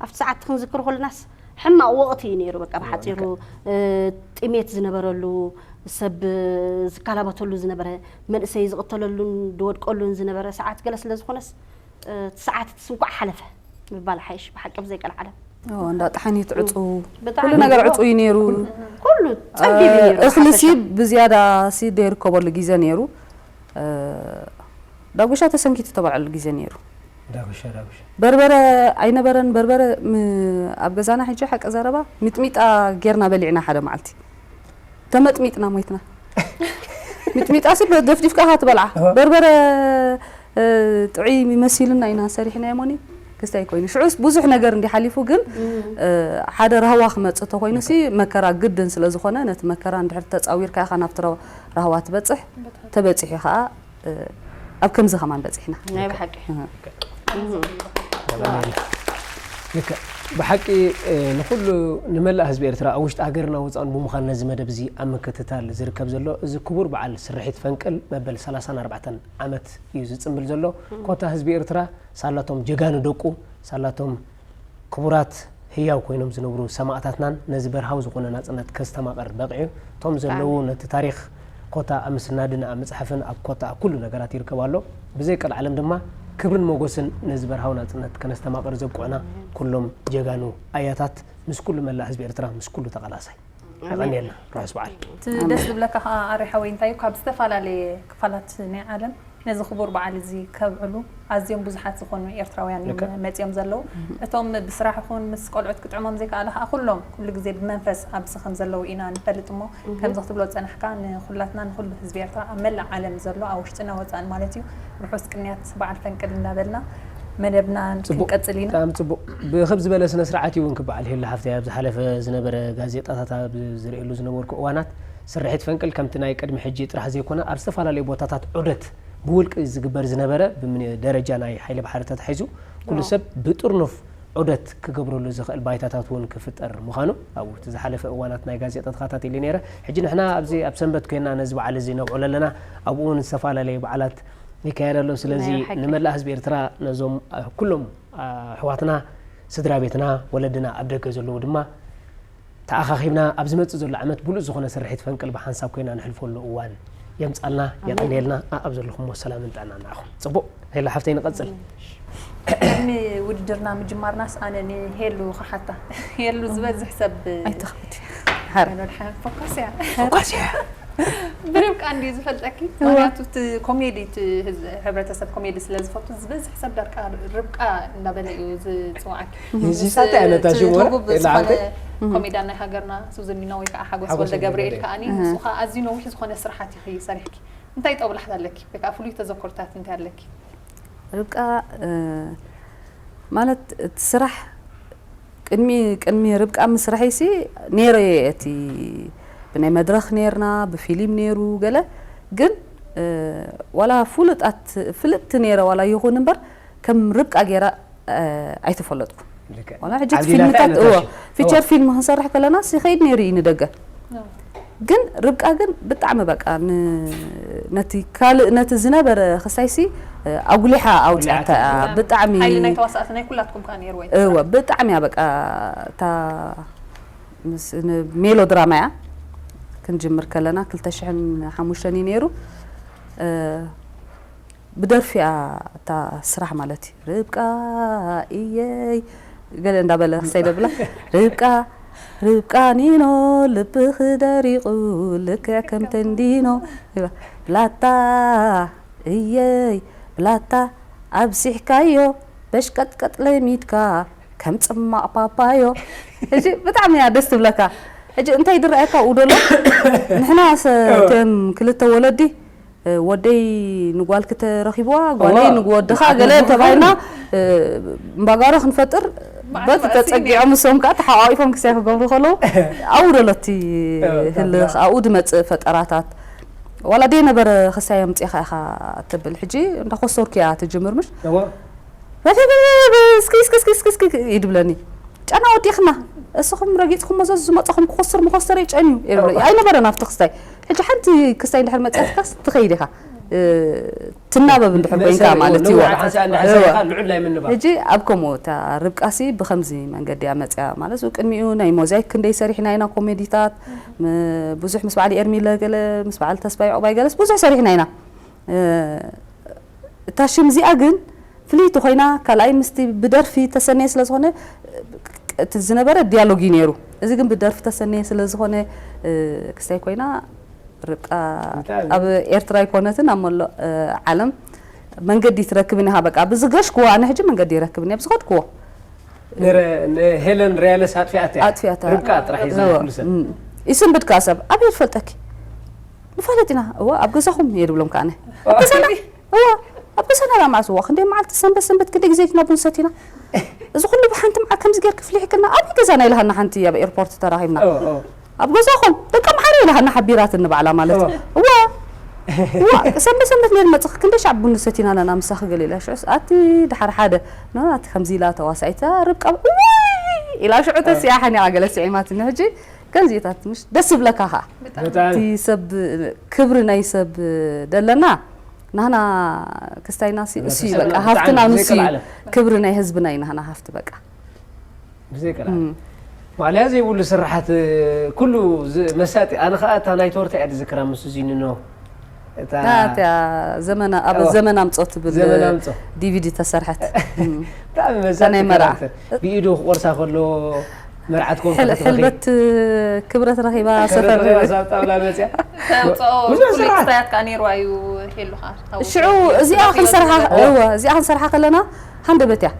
ኣብቲ ሰዓት ክንዝክሮ ከለናስ ሕማቕ ወቕቲ እዩ ነይሩ በቃ ብሓፂሩ ጥሜት ዝነበረሉ ሰብ ዝካላበተሉ ዝነበረ መንእሰይ ዝቕተለሉን ዝወድቀሉን ዝነበረ ሰዓት ገለ ስለ ዝኾነስ እቲ ሰዓት እቲ ስንኳዕ ሓለፈ ምባል ሓይሽ ብሓቂ ብዘይቀልዓለም እንዳ ጠሓኒት ዕፁ ብጣዕሚ ኩሉ ነገር ዕፁ እዩ ነይሩ ኩሉ ፀቢብ እዩ ነይሩ እኽሊ ሲ ብሓፈሻ። ብዝያዳ ሲ ደይርከበሉ ግዜ ነይሩ ዳጉሻ ተሰንኪቱ ተባዕሉ ግዜ ነይሩ ዳጉሻ ዳጉሻ በርበረ ኣይነበረን በርበረ ም- ኣብ ገዛና ሕጂ ሓቂ ዘረባ ሚጥሚጣ ጌርና በሊዕና ሓደ መዓልቲ ተመጥሚጥና ሞይትና ሚጥሚጣ ሲ ደፍዲፍካ ኢኻ ትበልዓ በርበረ እ፣ ጥዑይ መሲሉና ኢና ሰሪሕናዮ ሞኒ ክስታይ ኮይኑ ሽዑስ ብዙሕ ነገር እንዲ ሓሊፉ ግን እ፣ ሓደ ራህዋ ክመፅእ ተኮይኑ ሲ መከራ ግድን ስለ ዝኾነ ነቲ መከራ እንድሕር ተፃዊርካ ኢኻ ናብቲ ራ- ራህዋ ትበፅሕ ተበፂሑ ከዓ እ፣ ኣብ ከምዚ ከማን በፂሕና ናይ ብሓቂ ልክዕ ብሓቂ እ፣ ንኩሉ ንመላእ ህዝቢ ኤርትራ ኣብ ውሽጢ ሃገርና ወፃኡን ብምዃን ነዚ መደብ እዚ ኣብ ምክትታል ዝርከብ ዘሎ እዚ ክቡር በዓል ስርሒት ፈንቅል መበል ሰላሳን ኣርባዕተን ዓመት እዩ ዝፅምብል ዘሎ ኮታ ህዝቢ ኤርትራ ሳላቶም ጀጋኑ ደቁ ሳላቶም ክቡራት ህያው ኮይኖም ዝነብሩ ሰማእታትናን ነዚ በርሃዊ ዝኾነ ናፅነት ከስተማቐር በቂዑ እቶም ዘለዉ ነቲ ታሪኽ ኮታ ኣብ ምስናድን ኣብ ምፅሓፍን ኣብ ኮታ ኣብ ኩሉ ነገራት ይርከብ ኣሎ ብዘይ ቀልዓለም ድማ ክብርን ሞጎስን ነዚ በርሃዊ ናፅነት ከነስተማቐር ዘብቅዑና ኩሎም ጀጋኑ ኣያታት ምስ ኩሉ መላእ ህዝቢ ኤርትራ ምስ ኩሉ ተቓላሳይ የቐንየልና ርሑስ በዓል እቲ ደስ ዝብለካ ከዓ ኣሬ ሓወይ እንታይ እዩ ካብ ዝተፈላለየ ክፋላት ናይ ዓለም ነዚ ክቡር በዓል እዚ ከብዕሉ ኣዝዮም ብዙሓት ዝኾኑ ኤርትራውያን እዮም ልክዕ። መፂኦም ዘለዉ እቶም ብስራሕ ይኹን ምስ ቆልዑት ክጥዕሞም ዘይከኣለ ከዓ ኩሎም ኩሉ ግዜ ብመንፈስ ኣብዚ ከም ዘለዉ ኢና ንፈልጥ እሞ ከምዚ ክትብሎ ዝፀናሕካ ንኩላትና ንኩሉ ህዝቢ ኤርትራ ኣብ መላእ ዓለም ዘሎ ኣብ ውሽጥና ወፃእን ማለት እዩ ርሑስ ቅንያት በዓል ፈንቅል እንዳበልና መደብና ፅቡቅ ክንቀፅል ኢና ብጣዕሚ ፅቡቅ ብክብ ዝበለ ስነ ስርዓት እዩ እውን ክበዓል ሄሉ ሓፍተይ ኣብ ዝሓለፈ ዝነበረ ጋዜጣታት ኣብ ዝርእየሉ ዝነበርኩ እዋናት ስርሒት ፈንቅል ከምቲ ናይ ቅድሚ ሕጂ ጥራሕ ዘይኮነ ኣብ ዝተፈላለዩ ቦታታት ዑደት ብውልቂ ዝግበር ዝነበረ ብምን- ደረጃ ናይ ሓይሊ ባሕሪ ተታሒዙ ኩሉ ሰብ ብጥርኑፍ ዑደት ክገብረሉ ዝኽእል ባይታታት እውን ክፍጠር ምዃኑ ኣብኡ እቲ ዝሓለፈ እዋናት ናይ ጋዜጣ ተኸታቲለ ነይረ ሕጂ ንሕና ኣብዚ ኣብ ሰንበት ኮይና ነዚ በዓል እዚ ነብዕሎ ኣለና ኣብኡ እውን ዝተፈላለዩ በዓላት ይካየድ ኣሎ ስለዚ ናይ ሓቂ። ንመላእ ህዝቢ ኤርትራ ነዞም ኣ፣ ኩሎም ኣሕዋትና ስድራ ቤትና፣ ወለድና ኣብ ደገ ዘለዉ ድማ ተኣኻኺብና ኣብ ዝመጽእ ዘሎ ዓመት ብሉጽ ዝኾነ ስርሒት ፈንቅል ብሓንሳብ ኮይና ነሕልፈሉ እዋን የምጻልና። ኣሜን። የቐንየልና። ኣብ ዘለኹሞ ሰላምን ጥዕናን ንዓኹም። ጽቡቕ። ሄላ ሓፍተይ፣ ንቐጽል። ቅድሚ ውድድርና ምጅማርናስ ኣነ ንሄሉ ክሓታ። ሄሉ፣ ዝበዝሕ ሰብ ኣይትኽብድ። ሓር። ወድሓ ፎካስ እያ። ፎካስ እያ። ብርብቃ እንዲ ዝፈልጠኪ? እዋ። ምኽንያቱ እቲ ኮሜዲ፣ እቲ ህዝ-፣ ሕብረተሰብ ኮሜዲ ስለ ዝፈቱ ዝበዝሕ ሰብ ደርቃ ርብቃ እንዳበለ እዩ ዝጽውዓኪ። እዚ ምስ ሳታይ ኣነታ እቲ ሽም ወረ? ህቡብ ኤላ ዝኾነ ዓንተ? ኮሜድያን ናይ ሃገርና ሱዘን ሚና ወይ ከዓ ሓጎስ ሓጎስ ወልደ ገብርኤል ወልደ። ከኣኒ፣ እህ። ንሱ ከዓ ኣዝዩ ነዊሕ ዝኾነ ስርሓት ኢኺ ሰሪሕኪ። እንታይ ጦብላሕታ ኣለኪ? ወይ ከዓ ፍሉይ ተዘክሮታት እንታይ ኣለኪ? ርብቃ፣ እ፣ ማለት እቲ ስራሕ ቅድሚ፣ ቅድሚ ርብቃ ምስራሐይሲ ነይረ እየ፣ እቲ ብናይ መድረኽ ነይርና፣ ብፊልም ነይሩ ገለ፣ ግን፣ እ፣ ዋላ ፍሉጣት፣ ፍልጥቲ ነይረ ዋላ ይኹን እምበር፣ ከም ርብቃ ገይራ፣ እ፣ ኣይተፈለጥኩን። ልክዕ። ዋላ ሕጂ እቲ ዓብዲላታ ፊልምታት፣ ኣይነታሽ። እዎ፣ ፊቸር እዎ። ፊልም ክንሰርሕ ከለና፣ ሲኸይድ ነይሩ እዩ ንደገ። እዎ። ግን ርብቃ ግን ብጣዕሚ በቃ ን-፣ ነቲ ካልእ፣ ነቲ ዝነበረ ክስታይሲ፣ እ፣ ኣጉሊሓ ኣውፅኣታ እያ። ኣጉሊሓታ። ብጣዕሚ ሓይሊ ናይ ተዋሳእቲ ናይ ኩላትኩም ከኣ ነይርዎ እዩ። እወ፣ ብጣዕሚ እያ በቃ እታ ምስ-፣ ን-፣ ሜሎድራማ እያ። ክንጅምር ከለና ክልተ ሽሕን ሓሙሽተን እዩ ነይሩ። እ፣ ብደርፊ እያ እታ ስራሕ ማለት እዩ። ርብቃ እየይ ገለ እንዳበለ ክሳይ ደብላ፣ ርብቃ፣ ርብቃ ኒኖ ልብኺ ደሪቑ ልክዕ ከም ተንዲኖ። ብላታ እየይ ብላታ ኣብሲሕካዮ በሽቀጥቀጥ ለሚድካ ከም ጽማቕ ፓፓዮ። ሕጂ ብጣዕሚ እያ ደስ ትብለካ። ሕጂ እንታይ ድረኣየካ ኣብኡ ደሎ? ንሕና ሰ-፣ እወ። እቶም ክልተ ወለዲ፣ እ፣ ወደይ ንጓልኪ ተረኺብዋ፣ ጓለይ እወ። ንወድኻ፣ ገለ ተባሂልና፣ እ፣ እምባጋሮ ክንፈጥር፣ ማዕረ በቲ ማዕረ ተጸጊዖም፣ እሶም ከኣ ተሓቋቂፎም ክሳይ ክገብሩ ከለዉ፣ ኣብኡ ደሎ እቲ እወ፣ ህልኽ፣ ኣብኡ ድመጽእ ፈጠራታት። ዋላ ደይ ነበረ ክሳይ ኣምጺእኻ ኢኻ ትብል። ሕጂ እንዳ ኮስተርኩ እያ ትጅምር፣ ምሽ? እወ። እስኪ፣ እስኪ፣ እስኪ፣ እስኪ፣ እስኪ ይድብለኒ። ጨና ወዲኽና፣ እስኹም ረጊጽኩሞ ዘዝ ዝመጻኹም ክኾስር መኾስተር እዩ፣ ጨን እዩ። እወ። ኣይነበረን ኣብቲ ክስታይ። ሕጂ ሓንቲ ክስታይ እንድሕር መጺኣትካስ ትኸይድ ኢኻ። እ፣ ትናበብ እንድሕር መእሰሪ፣ ኮይንካ ማለት እዩ። ነዊሕ ሓንሳእ እንድሕር እወ። ሰሪሕካ ልዑል ናይ ምንባብ። ሕጂ ኣብ ከምኡ እታ ርብቃሲ ብኸምዚ መንገዲ እያ መጺኣ። ማለት ቅድሚኡ ናይ ሞዛይክ ክንደይ ሰሪሕና ኢና፣ ኮሜዲታት፣ ም-፣ ብዙሕ ምስ በዓል ኤርሚለ ገለ፣ ምስ በዓል ተስፋይ ዑቕባይ ገለስ ብዙሕ ሰሪሕና ኢና። እ፣ እታ ሽም እዚኣ ግን ፍልይቲ ኮይና፣ ካልኣይ ምስቲ ብደርፊ ተሰነየ ስለ ዝኾነ፣ እቲ ዝነበረ ዲያሎግ እዩ ነይሩ። እዚ ግን ብደርፊ ተሰነየ ስለ ዝኾነ፣ እ፣ ክስታይ ኮይና፣ ርብቃ ብጣዕሚ። ኣብ ኤርትራ ኣይኮነትን፣ ኣብ መላእ፣ እ፣ ዓለም መንገዲ ትረክብን ኢኻ። በቃ፣ ብዝገሽክዎ ኣነ ሕጂ መንገዲ ይረክብን እየ፣ ብዝኸድክዎ። ንረ-፣ ንሄለን ሪያለስ ኣጥፊኣት እያ። ኣጥፊኣታ። ርብቃ ጥራሕ እዩ እዎ። ዝብል ሰብ። እም። ይስንብድ ከኣ ሰብ፣ ኣበይ ትፈልጠኪ? ንፋለጥ ኢና። እዎ፣ ኣብ ገዛኹም እየ ድብሎም ከኣ ኣነ። ኣብ ገዛና? እዎ፣ ኣብ ገዛና ዳ መዓስ? እዎ፣ ክንደይ መዓልቲ ሰንበት ሰንበት ክንደይ ግዜ ኢና ቡን ሰቲና? እዚ ኩሉ ብሓንቲ መዓልቲ ከምዚ ጌርኪ ፍሊሕክልና፣ ኣበይ ገዛና ኢልሃና ሓንቲ ኣብ ኤርፖርት ተራኺብና። እዎ፣ እዎ። ኣብ ገዛኹም፣ ደቂ ኣምሓሩ ኢልሃና ሓቢራትኒ ባዕላ ማለት። እዎ። እዎ። እዎ፣ ሰንበት ሰንበት ነይር መጽኺ ክንደይ ሻዕ ቡን ሰቲና ኣለና ምሳኺ ገለ ኢላ። ሽዑስ ኣቲ ደሓር ሓደ፣ ኖ፣ ኣቲ ከምዚ ኢላ ተዋሳኢት፣ ርብቃ፣ እዋይ! ኢላ ሽዑ ተሲኣ ሓኒቓ ገለ ስዒማትኒ። ሕጂ ከምዚታት ምሽ ደስ ይብለካ ኸኣ። ብጣዕሚ። ብጣዕሚ። እቲ ሰብ ክብሪ ናይ ሰብ ደለና፣ ናህና ክስታይና ሲ-፣ እሱ እዩ ህብረተሰብና በቃ፣ ብጣዕሚ ሃፍትና ንሱ እዩ። ዘይቀልዓለም። ክብሪ ናይ ህዝብና እዩ ናህና ሃፍቲ በቃ። ብዘይቀልዓለም። እም። ማዕለያ ዘይብሉ ስራሓት፣ ኩሉ ዝ-፣ መሳጢ። ኣነ ኸኣ እታ ናይ ቶርታ እያ ዝዝክራ ምስ ዚኒኖ። እታ ናትያ ዘመና፣ ኣብ እዎ። ዘመን ኣምጾ ትብል ዘመን ኣምጾ። ዲ ቪ ዲ ተሰርሐት። እም። ብጣዕሚ እታ ናይ መሳጢ መርዓ። ካራክተር። ብኢዱ ክቆርሳ ከሎ መርዓት ኮንካ ሕል-፣ ክትረኺ። ሕልበት ክብረት ረኺባ ክብረት ሰፈር ረኺባ ዝብል። ሳብ ጣውላ መጽያ። ተውጽኦ ብዙሕ ኩሉ ስራሕ። ክስታያት ከኣ ነይርዋ እዩ ሄሉ ኸኣ። ሽዑ እዚኣ ክንሰርሓ፣ እዎ። እዎ፣ እዚኣ ክንሰርሓ ከለና ሃንደበት እያ።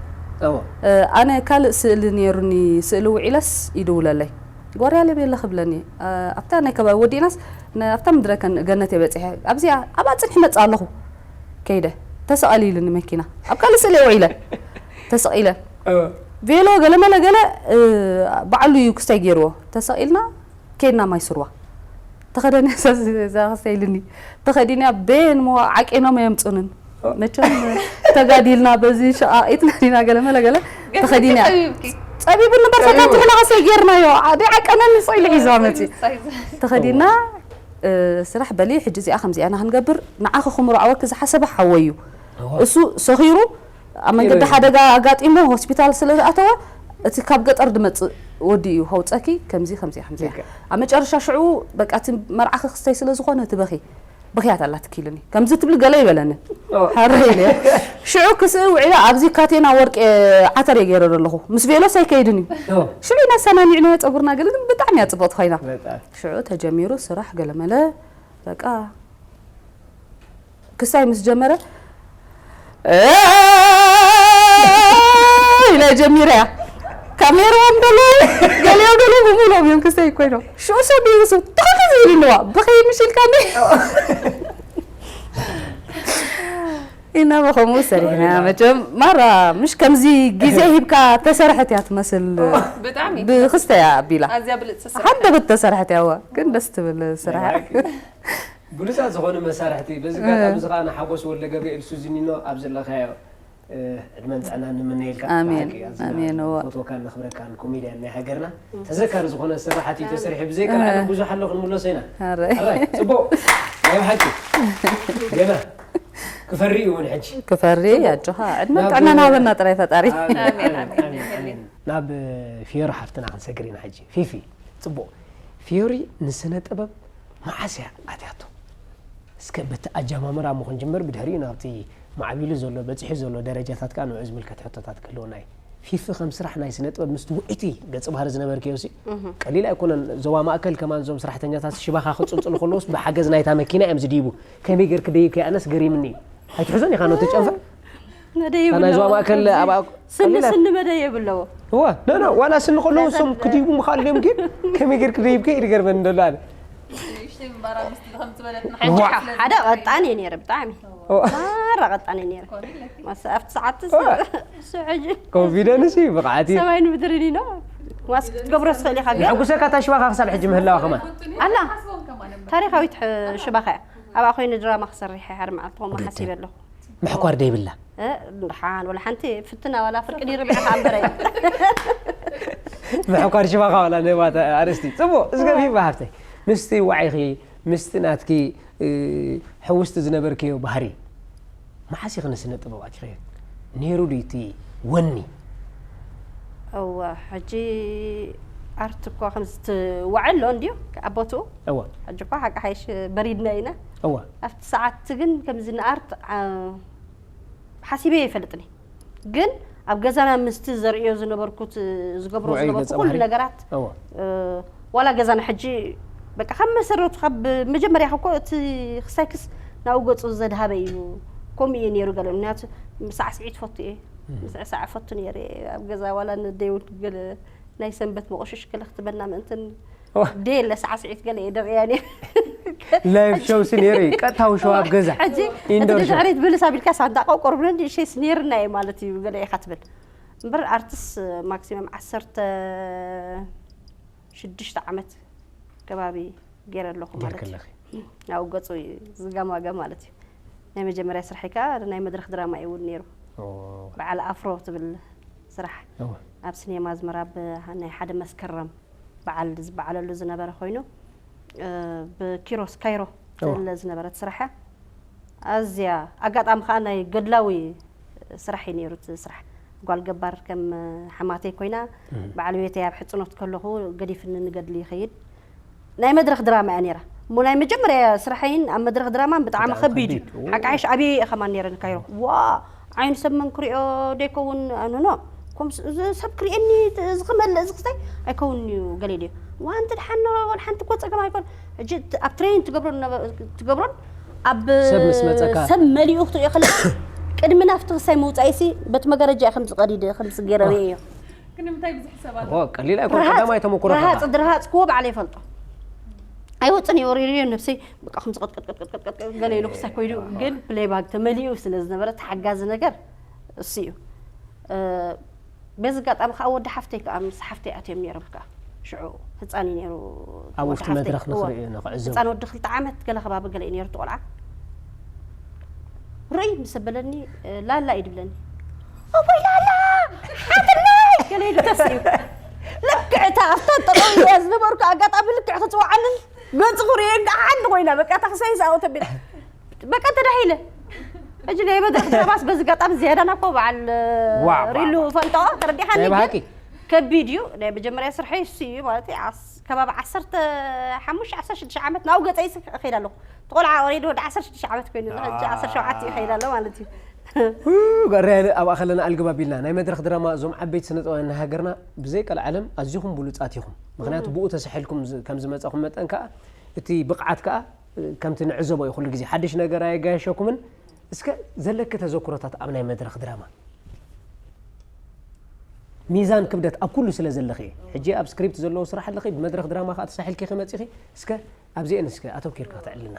እዎ። እ፣ ኣነ ካልእ ስእሊ ነይሩኒ፣ ስእሊ ውዒለስ ይድውለለይ። ጓርያ ለቤለ ክብለኒ፣ እ፣ ኣብታ ናይ ከባቢ ወዲእናስ፣ ነ-፣ ኣብታ ምድረ ከን-፣ ገነት እየ በጺሐ። ኣብዚኣ፣ ኣብኣ ጽንሒ መጽእ ኣለኹ። ከይደ፣ ተሰቐሊ ኢሉኒ መኪና። ኣብ ካልእ ስእሊ እየ ውዒለ። ተሰቒለ። እዎ። ቬሎ ገለ መለ ገለ፣ እ፣ ባዕሉ እዩ ክስታይ ገይርዎ። ተሰቒልና፣ ከይድና ማይ ስርዋ። ተኸደነ እዛ ክስታይ ኢሉኒ። ተኸዲነ ቤን ሞ ዓቂኖም ኣየምጹንን። መቸም ተጋዲልና በዚ ሸቓቒትና ዲና ገለ መለ ገለ ተኸዲና እያ። ጸቢብኪ? ጸቢቡ ንበር ጸቢቡ። ፈታቲሕና ከሰይ ጌርናዮ። ዓ-፣ ደይ ዓቀነኒ ስቕ ኢሉ ሒዝዋ መጺ። ሳይዝ። ተኸዲና፣ እ፣ ስራሕ በሊ፣ ሕጂ እዚኣ ከምዚኣ ኢና ክንገብር፣ ንዓኺ ክምርዓወኪ ዝሓሰበ ሓወይ እዩ። እዋ። እሱ ሰኺሩ ኣብ መንገዲ ኪሎ እዩ። ሓደጋ ኣጋጢሞ ሆስፒታል ስለ ዝኣተወ፣ እቲ ካብ ገጠር ድመጽእ ወዲ እዩ ከውጸኪ፣ ከምዚ፣ ከምዚ፣ ከምዚ። ልክዕ። ኣብ መጨረሻ ሽዑ፣ በቃ፣ እቲ መርዓኺ ክስተይ ስለ ዝኾነ ትበኺ። ብኽያት ኣላ ትኪልኒ። ከምዚ ትብሊ ገለ ይበለኒ። ኦ። ሕረ ኢለ። ሽዑ ክስእ ውዒላ ኣብዚ ካቴና ወርቂ ዓተር እየ ገይረ ዘለኹ። ምስ ቬሎስ ኣይከይድን እዩ። ኦ። ሽዑ ኢና ሰናኒዕናዮ ጸጉርና ገለ፣ ግን ብጣዕሚ እያ ጽብቕቲ ኮይና። በጣም። ሽዑ ተጀሚሩ ስራሕ ገለመለ፣ በቃ፣ ክሳይ ምስ ጀመረ፣ "እ" ኢለ ጀሚረ እያ። ካሜራኦም ደሎ፣ ገሊኦም ደሎ ብምሎም እዮም ክሳይ ኮይኖም። ሽዑ ሰብ ይብሱ፣ "ተኸተ" ዝብል ኣለዋ። ብኸይ ምሽ ኢልካኒ። ኢና ብኸምኡ ሰሪሕና። መቸም ማራ፣ ምሽ ከምዚ ግዜ ሂብካ ተሰርሐት እያ ትመስል። ብጣዕሚ። ብክስተ እያ ኣቢላ። ኣዝያ ብልጽቲ ስራሕ። ሃንደበት ተሰርሐት እያ፣ እዋ። ግን ደስ ትብል ስራሕ። ናይ ብሓቂ። ብሉጻት ዝኾኑ መሳርሕቲ። በዚ ኣጋጣሚ እዚ ኸኣ ንሓጎስ ወልደ ገብርኤል ሱዚኒኖ ኣብ ዘለኻዮ፣ እ፣ ዕድመን ጥዕናን ንምነየልካ። ኣሜን፣ ብሓቂ ኣዝና ኣሜን፣ እዋ። ንፈትወካን ነኽብረካን ኮሜድያን ናይ ሃገርና። ተዘካሪ ዝኾነ ስራሓት እዩ ተሰሪሑ። ብዘይካ ንዓና ብዙሕ ኣሎ ክንምለሶ ኢና። ኣረ። ኣረ፣ ጽቡቕ። ናይ ብሓቂ። ገና ክፈሪ እውን ሕጂ። ክፈሪ፣ ኣጆኻ። ዕድመን ናብ ጥዕናን ሃበና ጥራይ ፈጣሪ። ኣሜን፣ ኣሜን፣ ኣሜን፣ ኣሜን፣ ኣሜን። ኣሜን። ናብ ፊዮሪ ሓፍትና ክንሰግር ኢና ሕጂ። ፊፊ፣ ጽቡቕ። ፊዮሪ ንስነ ጥበብ መዓስ እያ ኣትያቶ? እስከ በቲ ኣጀማምራ እሞ ክንጅምር፣ ብድሕሪኡ ናብቲ ማዕቢሉ ዘሎ፣ በጺሑ ዘሎ ደረጃታት ከኣ ንዕኡ ዝምልከት ሕቶታት ክህልወና እዩ። ፊፊ ከም ስራሕ ናይ ስነ ጥበብ ምስቲ ውዕይቲ ገጸ ባህሪ ዝነበርክዮሲ፣ እህ። ቀሊል ኣይኮነን። ዞባ ማእከል ከማን እዞም ስራሕተኛታት ሽባኻ ክጽልጽሉ ከለዉስ ብሓገዝ ናይታ መኪና እዮም ዝድይቡ። ከመይ ጌርኪ ደይብኪ? ኣነስ ገሪምኒ እዩ። ኣይትሕዞን ኢኻ ነቲ ጨንፈር? መደየብ እታ ናይ ዞባ ኣለዎ። ማእከል ኣብዚ ኣብኣ ስኒ ቀሊል ስኒ መደየብ ኣለዎ። እዋ፣ ኖ፣ ኖ፣ ዋላ ስኒ ከለዉ እሶም ክድይቡ ምኻል ድዮም ግን ከመይ ጌርኪ ደይብኪ እዩ ዝገርመኒ ዘሎ ኣነ። ንእሽተይ ምባራ ምስቲ ከምቲ በለትና ዋ። ሓንቲ ሓደ ቀጣን እየ ነይረ ብጣዕሚ። ዋ። ማራ ቀጣን እየ ነይረ። ኮሪለኪ። ማስ ኣብቲ ሰዓት ዋ። ስ-፣ ስ-፣ ሕጂ ኮንፊደንስ እዩ፣ ብቕዓት እዩ። ሰማይ ንምድርን እዩ ኖ። ማስ ክትገብሮ ትኽእል ኢኻ ግን። የሐጉሰካ እታ ሽባኻ ክሳብ ሕጂ ምህላዋ ከማን። ኣላ። ታሪኻዊት ሕ-፣ ሽባኻ እያ። ኣብኣ ኮይነ ድራማ ክሰርሕ እየ ሓደ መዓልቲ ከምኡ ወዲ ሓሲበ ኣለኹ። ምሕኳር ደይብላ። እ፣ ደሓን፣ ወላ ሓንቲ ፍትና ዋላ ፍርቂ ድርቢ ኢኻ እምበረይ። ምሕኳር ሽባኻ ዋላ ነባታ ኣርእስቲ። ጽቡቕ፣ እስከ ፊፊ ሓፍተይ። ምስቲ ዋዒኺ፣ ምስቲ ናትኪ፣ እ፣ ሕውስቲ ዝነበርክዮ ባህሪ፣ መዓስ ኢኺ ንስነ ጥበብ ኣቲኽዮ? ነይሩ ድዩ እቲ ወኒ? እወ፣ ሕጂ ኣርት እኮ ከምዚ ትወዓሎ እንድዩ፣ ኣብ ቦትኡ። እወ። ሕጂ እኮ ሓቂ ሓይሽ በሪድና ኢና። እወ። ኣብቲ ሰዓት ግን ከምዚ ንኣርት፣ ዓ-፣ ሓሲበ ኣይፈልጥን እየ። ግን ኣብ ገዛና ምስቲ ዘርእዮ ዝነበርኩት፣ ዝገብሮ ውዑይ ዝነበርኩ ገጸ ኩሉ ባህሪ። ነገራት፣ እወ። እ፣ ዋላ ገዛና ሕጂ በቃ ካብ መሰረቱ፣ ካብ መጀመርያ እኮ እቲ ክሳይክስ ናብኡ ገጹ ዘድሃበ እዩ። ከምኡ እዩ ነይሩ ገለ። ምክንያቱ ሳዕስዒት ፈቱ እየ። እም። ምስዕሳዕ ፈቱ ነይረ። ኣብ ገዛ ዋላ ንደይ እውን ገለ ናይ ሰንበት መቆሸሽ ገለ ክትበና ምእንትን ዋ። ደየለ ሳዕስዒት ገለ እየ ደቕያ ነይረ። ላይቭ ሾው ሲ ነይሩ እዩ። ቀጥታዊ ሾው ኣብ ገዛ። ሕጂ እቲ ኢንዶር ሾው። ድሕሪት ብልስ ኣቢልካ ሳንጣ ቆቆር ብለን ንእሽተይ ሲ ነይርና እየ ማለት እዩ ገለ ኢኻ ትብል። እምበር ኣርትስ ማክሲመም ዓሰርተ ሽዱሽተ ዓመት ከባቢ ገይረ ኣለኹ ማለት እዩ። ጌርክለኺ። ናብኡ ገጹ እዩ ዝጋማገ ማለት እዩ። ናይ መጀመርያ ስራሐይ ከኣ ናይ መድረኽ ድራማ እዩ እውን ነይሩ። ኦ። በዓል ኣፍሮ ትብል ስራሕ። እወ። ኣብ ሲኔማ ኣዝመራ ብ-፣ ናይ ሓደ መስከረም በዓል ዝበዓለሉ ዝነበረ ኮይኑ፣ እ፣ ብኪሮስ ካይሮ እወ። ትብለ ዝነበረት ስራሕ እያ። ኣዝያ ኣጋጣሚ ከኣ ናይ ገድላዊ ስራሕ እዩ ነይሩ እቲ ስራሕ። ጓል ገባር ከም ሓማተይ ኮይና፣ እም። በዓል ቤተይ ኣብ ሕጽኖት ከለኹ ገዲፍኒ ንገድሊ ይኸይድ። ናይ መድረኽ ድራማ እያ ነይራ። እሞ ናይ መጀመርያ ስራሐይን ኣብ መድረኽ ድራማን ብጣዕሚ ብጣዕሚ ከቢድ እዩ። ከቢድ። ኦ። ሓቂ ሓይሽ ኣብየ እየ ከማን ነይረ ንካይሮ። ዋ፣ ዓይኒ ሰብ መን ክሪኦ ደይከውን? ኣኖኖ። ኮምስ-፣ እዚ ሰብ ክሪኤኒ፣ እዚ ክመልእ፣ እዚ ክስታይ ኣይከውንን እዩ ገለ ኢለዮ። ዋ፣ እንተ ደሓን ኖሮ፣ ወላ ሓንቲ እኮ ጸገም ኣይኮን። ሕጂ ት-፣ ኣብ ትሬን ትገብሮን ነበ-፣ ትገብሮን ኣብ ሰብ ምስ መጸካ። ሰብ መሊኡ ክትሪኦ ከለካ፣ ቅድሚ ናብቲ ክሳይ ምውጻእሲ በቲ መጋረጃ እየ ከምዚ ቀዲደ፣ ከምዚ ገይረ ኦ። ርእየዮ። ግን ንምንታይ ብዙሕ ሰብ ኣሎ? ኦ፣ ቀሊል ኣይኮን፣ ረሃጽ፣ ቀዳማይ ተመኩሮ ረሃጽ ከኣ። ድረሃጽክዎ ባዕለይ ይፈልጦ። ኣይወጽን እዩ፣ ወሪሩ እዩ ነብሰይ፣ በቃ ከምዚ ቀጥቀጥቀጥቀጥቀጥቀ ገለ ኢሉ ክሳይ ኮይኑ፣ ግን ፕሌይባክ ተመሊኡ ስለ ዝነበረ፣ ተሓጋዚ ነገር እሱ እዩ። እ፣ በዚ ኣጋጣሚ ከኣ ወዲ ሓፍተይ ከኣ፣ ምስ ሓፍተይ ኣትዮም ነይሮም ከኣ። ሽዑ ህጻን እዩ ነይሩ ኣብ ወዲ ውሽጢ ሓፍተይ። መድረኽ እወ። ንኽርኢ፣ ንኽዕዘቡ። ህጻን ወዲ ክልተ ዓመት ገለ ከባቢ ገለ እዩ ነይሩ፣ እቲ ቆልዓ። ርእይ ምስ ኣበለኒ፣ እ፣ ላላ እዩ ድብለኒ። "ኣቦይ ላላ! ሓትነይ!" ገለ ኢሉ ተስኡ። ልክዕ እታ ኣብታ ጠጠው ኢለ ዝነበርኩ ኣጋጣሚ ልክዕ ክጽውዓንን ገጹ ክርእየን ከኣ ሓንቲ ኮይና፣ በቃ፣ እታ ክሳይ ዝኣወተ ቤት። በቃ፣ ተዳሂለ። ሕጂ ናይ መድረኽ ድራማስ በዚ ኣጋጣሚ ዝያዳ ናኮ በዓል፣ እ፣ ዋው፣ ዋው፣ ሪሉ ዋው። ፈንታዋ፣ ተረዲኻኒ ናይ ግን? ብሓቂ? ከቢድ እዩ። ናይ መጀመርያ ስርሐይ እሱ እዩ ማለት እዩ። ዓስ- ከባቢ ዓሰርተ ሓሙሽተ ዓሰርተ ሽዱሽተ ዓመት ናብኡ ገጸይ ስ- እኸይድ ኣለኹ። እቲ ቆልዓ ኦሬዲ ወዲ ዓሰርተ ሽዱሽተ ዓመት ኮይኑ ኣሎ፣ ሕጂ ዓሰርተ ሸውዓተ እዩ ይኸይድ ኣሎ ማለት እዩ። ገርያ ኣብኣ ከለና ኣልግባብ ኢልና ናይ መድረኽ ድራማ እዞም ዓበይቲ ስነ ጥበባውያን ናይ ሃገርና ብዘይ ቀልዓለም ኣዚኹም ብሉጻት ኢኹም። ምክንያቱ ብኡ ተሰሒልኩም ዝ- ከም ዝመጻኹም መጠን ከኣ እቲ ብቕዓት ከኣ ከምቲ ንዕዘቦ እዩ ኩሉ ግዜ ሓድሽ ነገር ኣየጋየሸኩምን። እስከ ዘለኪ ተዘክሮታት ኣብ ናይ መድረኽ ድራማ ሚዛን ክብደት ኣብ ኩሉ ስለ ዘለኺ ሕጂ ኣብ ስክሪፕት ዘለዎ ስራሕ ኣለኺ ብመድረኽ ድራማ ከኣ ተሳሒልኪ ከመጺኺ እስከ ኣብዚአን እስከ ኣተኪርካ ክተዕልና።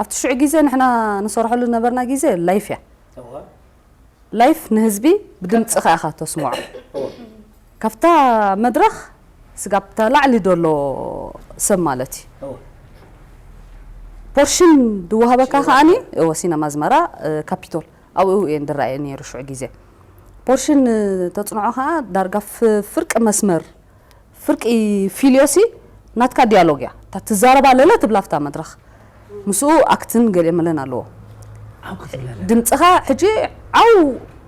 ኣብቲ ሽዑ ግዜ ንሕና ንሰርሐሉ ዝነበርና ግዜ ላይፍ እያ። ላይፍ ንህዝቢ ብድምፅኻ ኢኻ ተስምዖ። ካብታ መድረኽ ስጋብ እታ ላዕሊ ዘሎ ሰብ ማለት እዩ። ፖርሽን ዝወሃበካ ከዓኒ እወ ሲነማ ኣዝመራ ካፒቶል ኣብኡ እየን ዝረኣየ ነይሩ ሽዑ ግዜ። ፖርሽን ተፅንዖ ከዓ ዳርጋ ፍርቂ መስመር ፍርቂ ፊልዮሲ ናትካ ዲያሎግ እያ እታ ትዛረባ ለለ ትብላ ኣብታ መድረኽ ምስኡ ኣክትን ገሊኦ መለን ኣለዎ። ድምፅኻ ሕጂ ዓው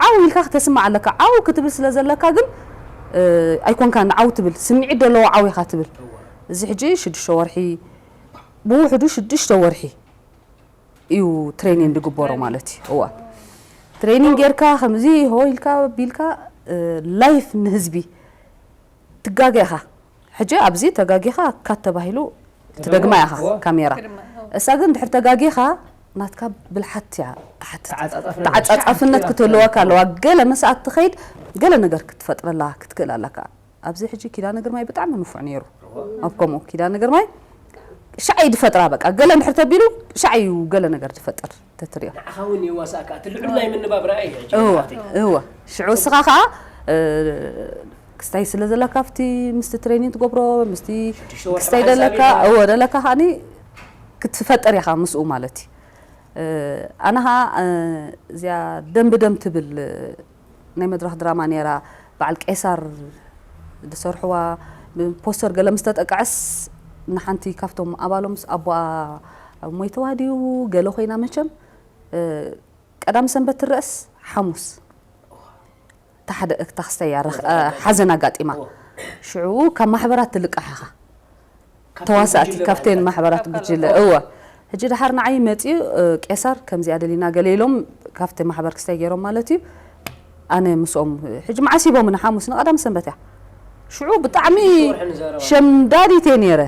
ዓው ኢልካ ክተስምዕ ኣለካ። ዓው ክትብል ስለ ዘለካ ግን ኣይኮንካን ዓው ትብል፣ ስምዒት ዘለዎ ዓው ኢኻ ትብል። እዚ ሕጂ ሽዱሽተ ወርሒ ብውሕዱ ሽዱሽተ ወርሒ እዩ ትሬኒንግ ዝግበሮ ማለት እዩ። እዋ ትሬኒንግ ጌርካ ከምዚ ሆ ኢልካ ቢልካ ላይፍ ንህዝቢ ትጋገ ኢኻ። ሕጂ ኣብዚ ተጋጊኻ ካት ተባሂሉ ትደግማ ኢኻ ካሜራ። እሳ ግን ድሕር ተጋጊኻ ናትካ ብልሓት እያ ትሓትት። ተዓጻጻፍነት ክትህልወካ ኣለዋ። ገለ መስኣት ትኸይድ ገለ ነገር ክትፈጥረላ ክትክእል ኣለካ። ኣብዚ ሕጂ ኪዳነ ግርማይ ብጣዕሚ ንፉዕ ነይሩ። ኣብ ከምኡ ኪዳነ ግርማይ ሻዕ እዩ ዝፈጥራ በቃ ገለ እንድሕር ተቢሉ ሻዕ እዩ ገለ ነገር ዝፈጥር ተትሪኦ። ንዓኻ እውን የዋሳእካ እቲ ልዑል ናይ ምንባብ ራእይ እዩ ሕጂ እወ መብዛሕትኡ። እወ ሽዑ እስኻ ከዓ እ፣ ክስታይ ስለ ዘለካ ኣብቲ ምስቲ ትሬኒንግ ትገብሮ ምስቲ ሽዱሽተ ወርሒ ክስታይ መሓዛ ደለካ ኣብያ። እወ ደለካ ከዓኒ ክትፈጥር ኢኻ ምስኡ ማለት እዩ። ኣነ ኸዓ እዚኣ ደም ብደም ትብል ናይ መድረኽ ድራማ ነይራ። በዓል ቄሳር ዝሰርሕዋ ፖስተር ገለ ምስ ተጠቅዐስ ንሓንቲ ካብቶም ኣባሎምስ ኣቦኣ ሞይተዋ ድዩ ገለ ኮይና መቸም ቀዳም ሰንበት ትረእስ ሓሙስ እታ ሓደ እታ ክስታይ እያ ረኽ- እ፣ ሓዘን ኣጋጢማ ሽዑ ካብ ማሕበራት ትልቃሕ ኢኻ ተዋሳእቲ ካብተን ማሕበራት ጉጅለ እወ ሕጂ ድሓር ንዓይ መፂኡ እ፣ ቄሳር ከምዚኣ ደሊና ገለ ኢሎም ካብቲ ማሕበር ክስታይ ገይሮም ማለት እዩ ኣነ ምስኦም ሕጂ መዓስ ሂቦምኒ ሓሙስ ንቐዳም ሰንበት እያ ሽዑ ብጣዕሚ ሸምዳዲት እየ ነይረ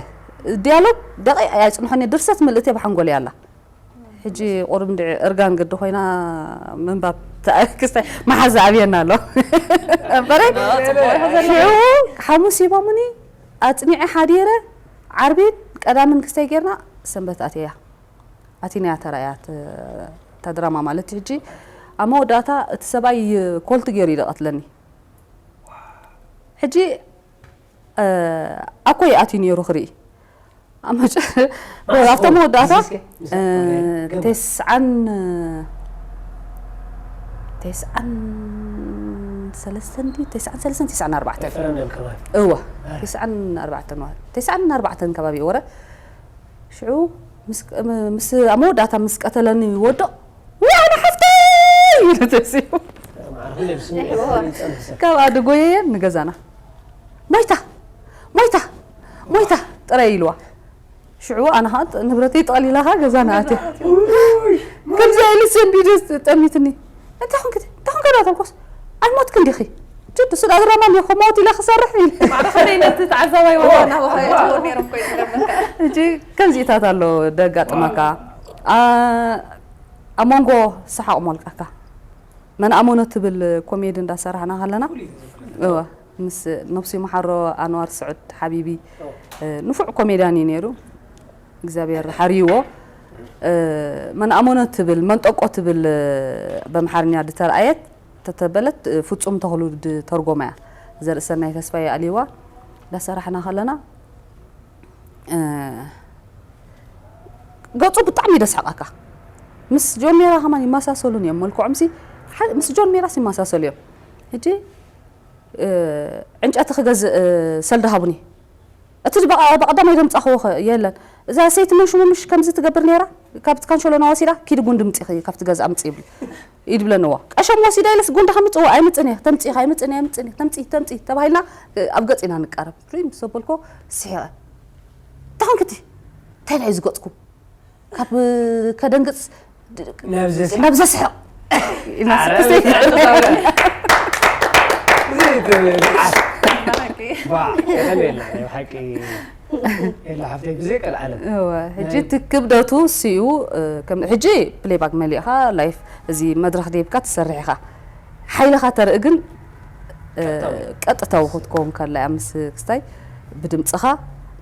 ዲያሎግ ደቂቕ ኣይፅንሖኒ ድርሰት ምልእቲ ብሓንጎል እያ ኣላ ሕጂ ቁሩብ እንድዒ እርጋን ግዲ ኮይና ምንባብ ክስታይ መሓዛ ኣብየና ኣሎ እምበረ ሽዑ ሓሙስ ሂቦምኒ ኣፅኒዐ ሓዲረ ዓርቢን ቀዳምን ክስታይ ጌርና ሰንበት ኣትያ ኣቲናያ ተራእያ እታ ድራማ ማለት ሕጂ ኣብ መወዳእታ እቲ ሰብኣይ ኮልቲ ገይሩ እዩ ደቐትለኒ ሕጂ ኣኮይ ኣትዩ ነይሩ ክርኢ ኣብታ መወዳእታ ተስዓን ተስዓን ሰለስተን ድዩ ተስዓን ሰለስተን ተስዓን ኣርባዕተን እወ ተስዓን ኣርባዕተን ተስዓን ኣርባዕተን ከባቢ ወረ ሽዑ ምስ ኣብ መወዳእታ ምስ ቀተለኒ ወዶ ወይ ኣነ ሓፍተይ ኢሉ ተሲኡ ካብኣ ድጎየየን ንገዛና ሞይታ ሞይታ ሞይታ ጥራይ ኢልዋ ሽዑ ኣነ ኸዓ ንብረተይ ጠቕሊላ ኸዓ ገዛና ኣትየ ከምዚ ኢሉ ሰንቢዱ ጠሚትኒ እንታይ ኾንክ እንታይ ኾንክ ዳ ተልኮስ ኣይሞትክን ዲኺ ጅዱ ስዳ ድራማ እንዲኹ ሞት ኢለ ክሰርሕ ኢለ ማዕረ ነቲ ተዓዛባይ ዋላ እናበኸየ ትወር ነይሮም ኮይኖም ነበር ሕጂ ከምዚኢታት ኣሎ ደጋጥመካ ኣብ መንጎ ሰሓቕ ሞልቃካ መን ኣመኖ ትብል ኮሜዲ እንዳሰራሕና ከለና እወ ምስ ነብሱ ይምሓሮ ኣንዋር ስዑድ ሓቢቢ ንፉዕ ኮሜድያን እዩ ነይሩ እግዚኣብሔር ሓርይዎ መን ኣመኖ ትብል መንጠቆ ትብል በምሓርኛ ዝተረኣየት ተተበለት ፍጹም ተኽሉ ዝተርጎማ እያ ዘርእሰናይ ተስፋ ይኣልይዋ እንዳሰራሕና ከለና ገጹ ብጣዕሚ ደስሕቐካ ምስ ጆን ሜራ ከማን ይመሳሰሉን እዮም መልክዖም ሲ ምስ ጆን ሜራስ ይመሳሰሉ እዮም ሕጂ ዕንጨቲ ክገዝእ ሰልዲ ሃቡኒ እቲ በቐዳማይ ደምፃኽዎ የለን እዛ ሰይቲ መን ሽሙ ምሽ ከምዚ ትገብር ነይራ ካብቲ ካንሸሎና ወሲዳ ኪዲ ቡን ድምፂ ካብቲ ገዛ ኣምፂ ይብል ኢድ ብለንዎ ቀሸም ወሲዳ ኢለስ ጎንዳ ከምፅዎ ኣይምፅን እየ ተምፅኢኻ ኣይምፅን እየ ኣይምፅን እየ ተምፅኢ ተምፅኢ ተባሂልና ኣብ ገፅ ኢና ንቃረብ። ምስ ዘበልኮ ስሒቐ ተኾንክቲ እንታይ ናይ ዝገፅኩም ካብ ከደንግፅ ናብ ዘስሕቕ ኢልና ስክስተ ሓቂ የላ ሓፍተይ ብዘይ ቀልዓለም ሕጂ እቲ ክብደቱ ስዩ ሕጂ ፕሌባክ መሊእኻ ላይፍ እዚ መድረኽ ደይብካ ትሰርሕ ኢኻ ሓይልኻ ተርኢ ግን ቀጥታዊ ክትከውን ከላ እያ ምስ ክስታይ ብድምፅኻ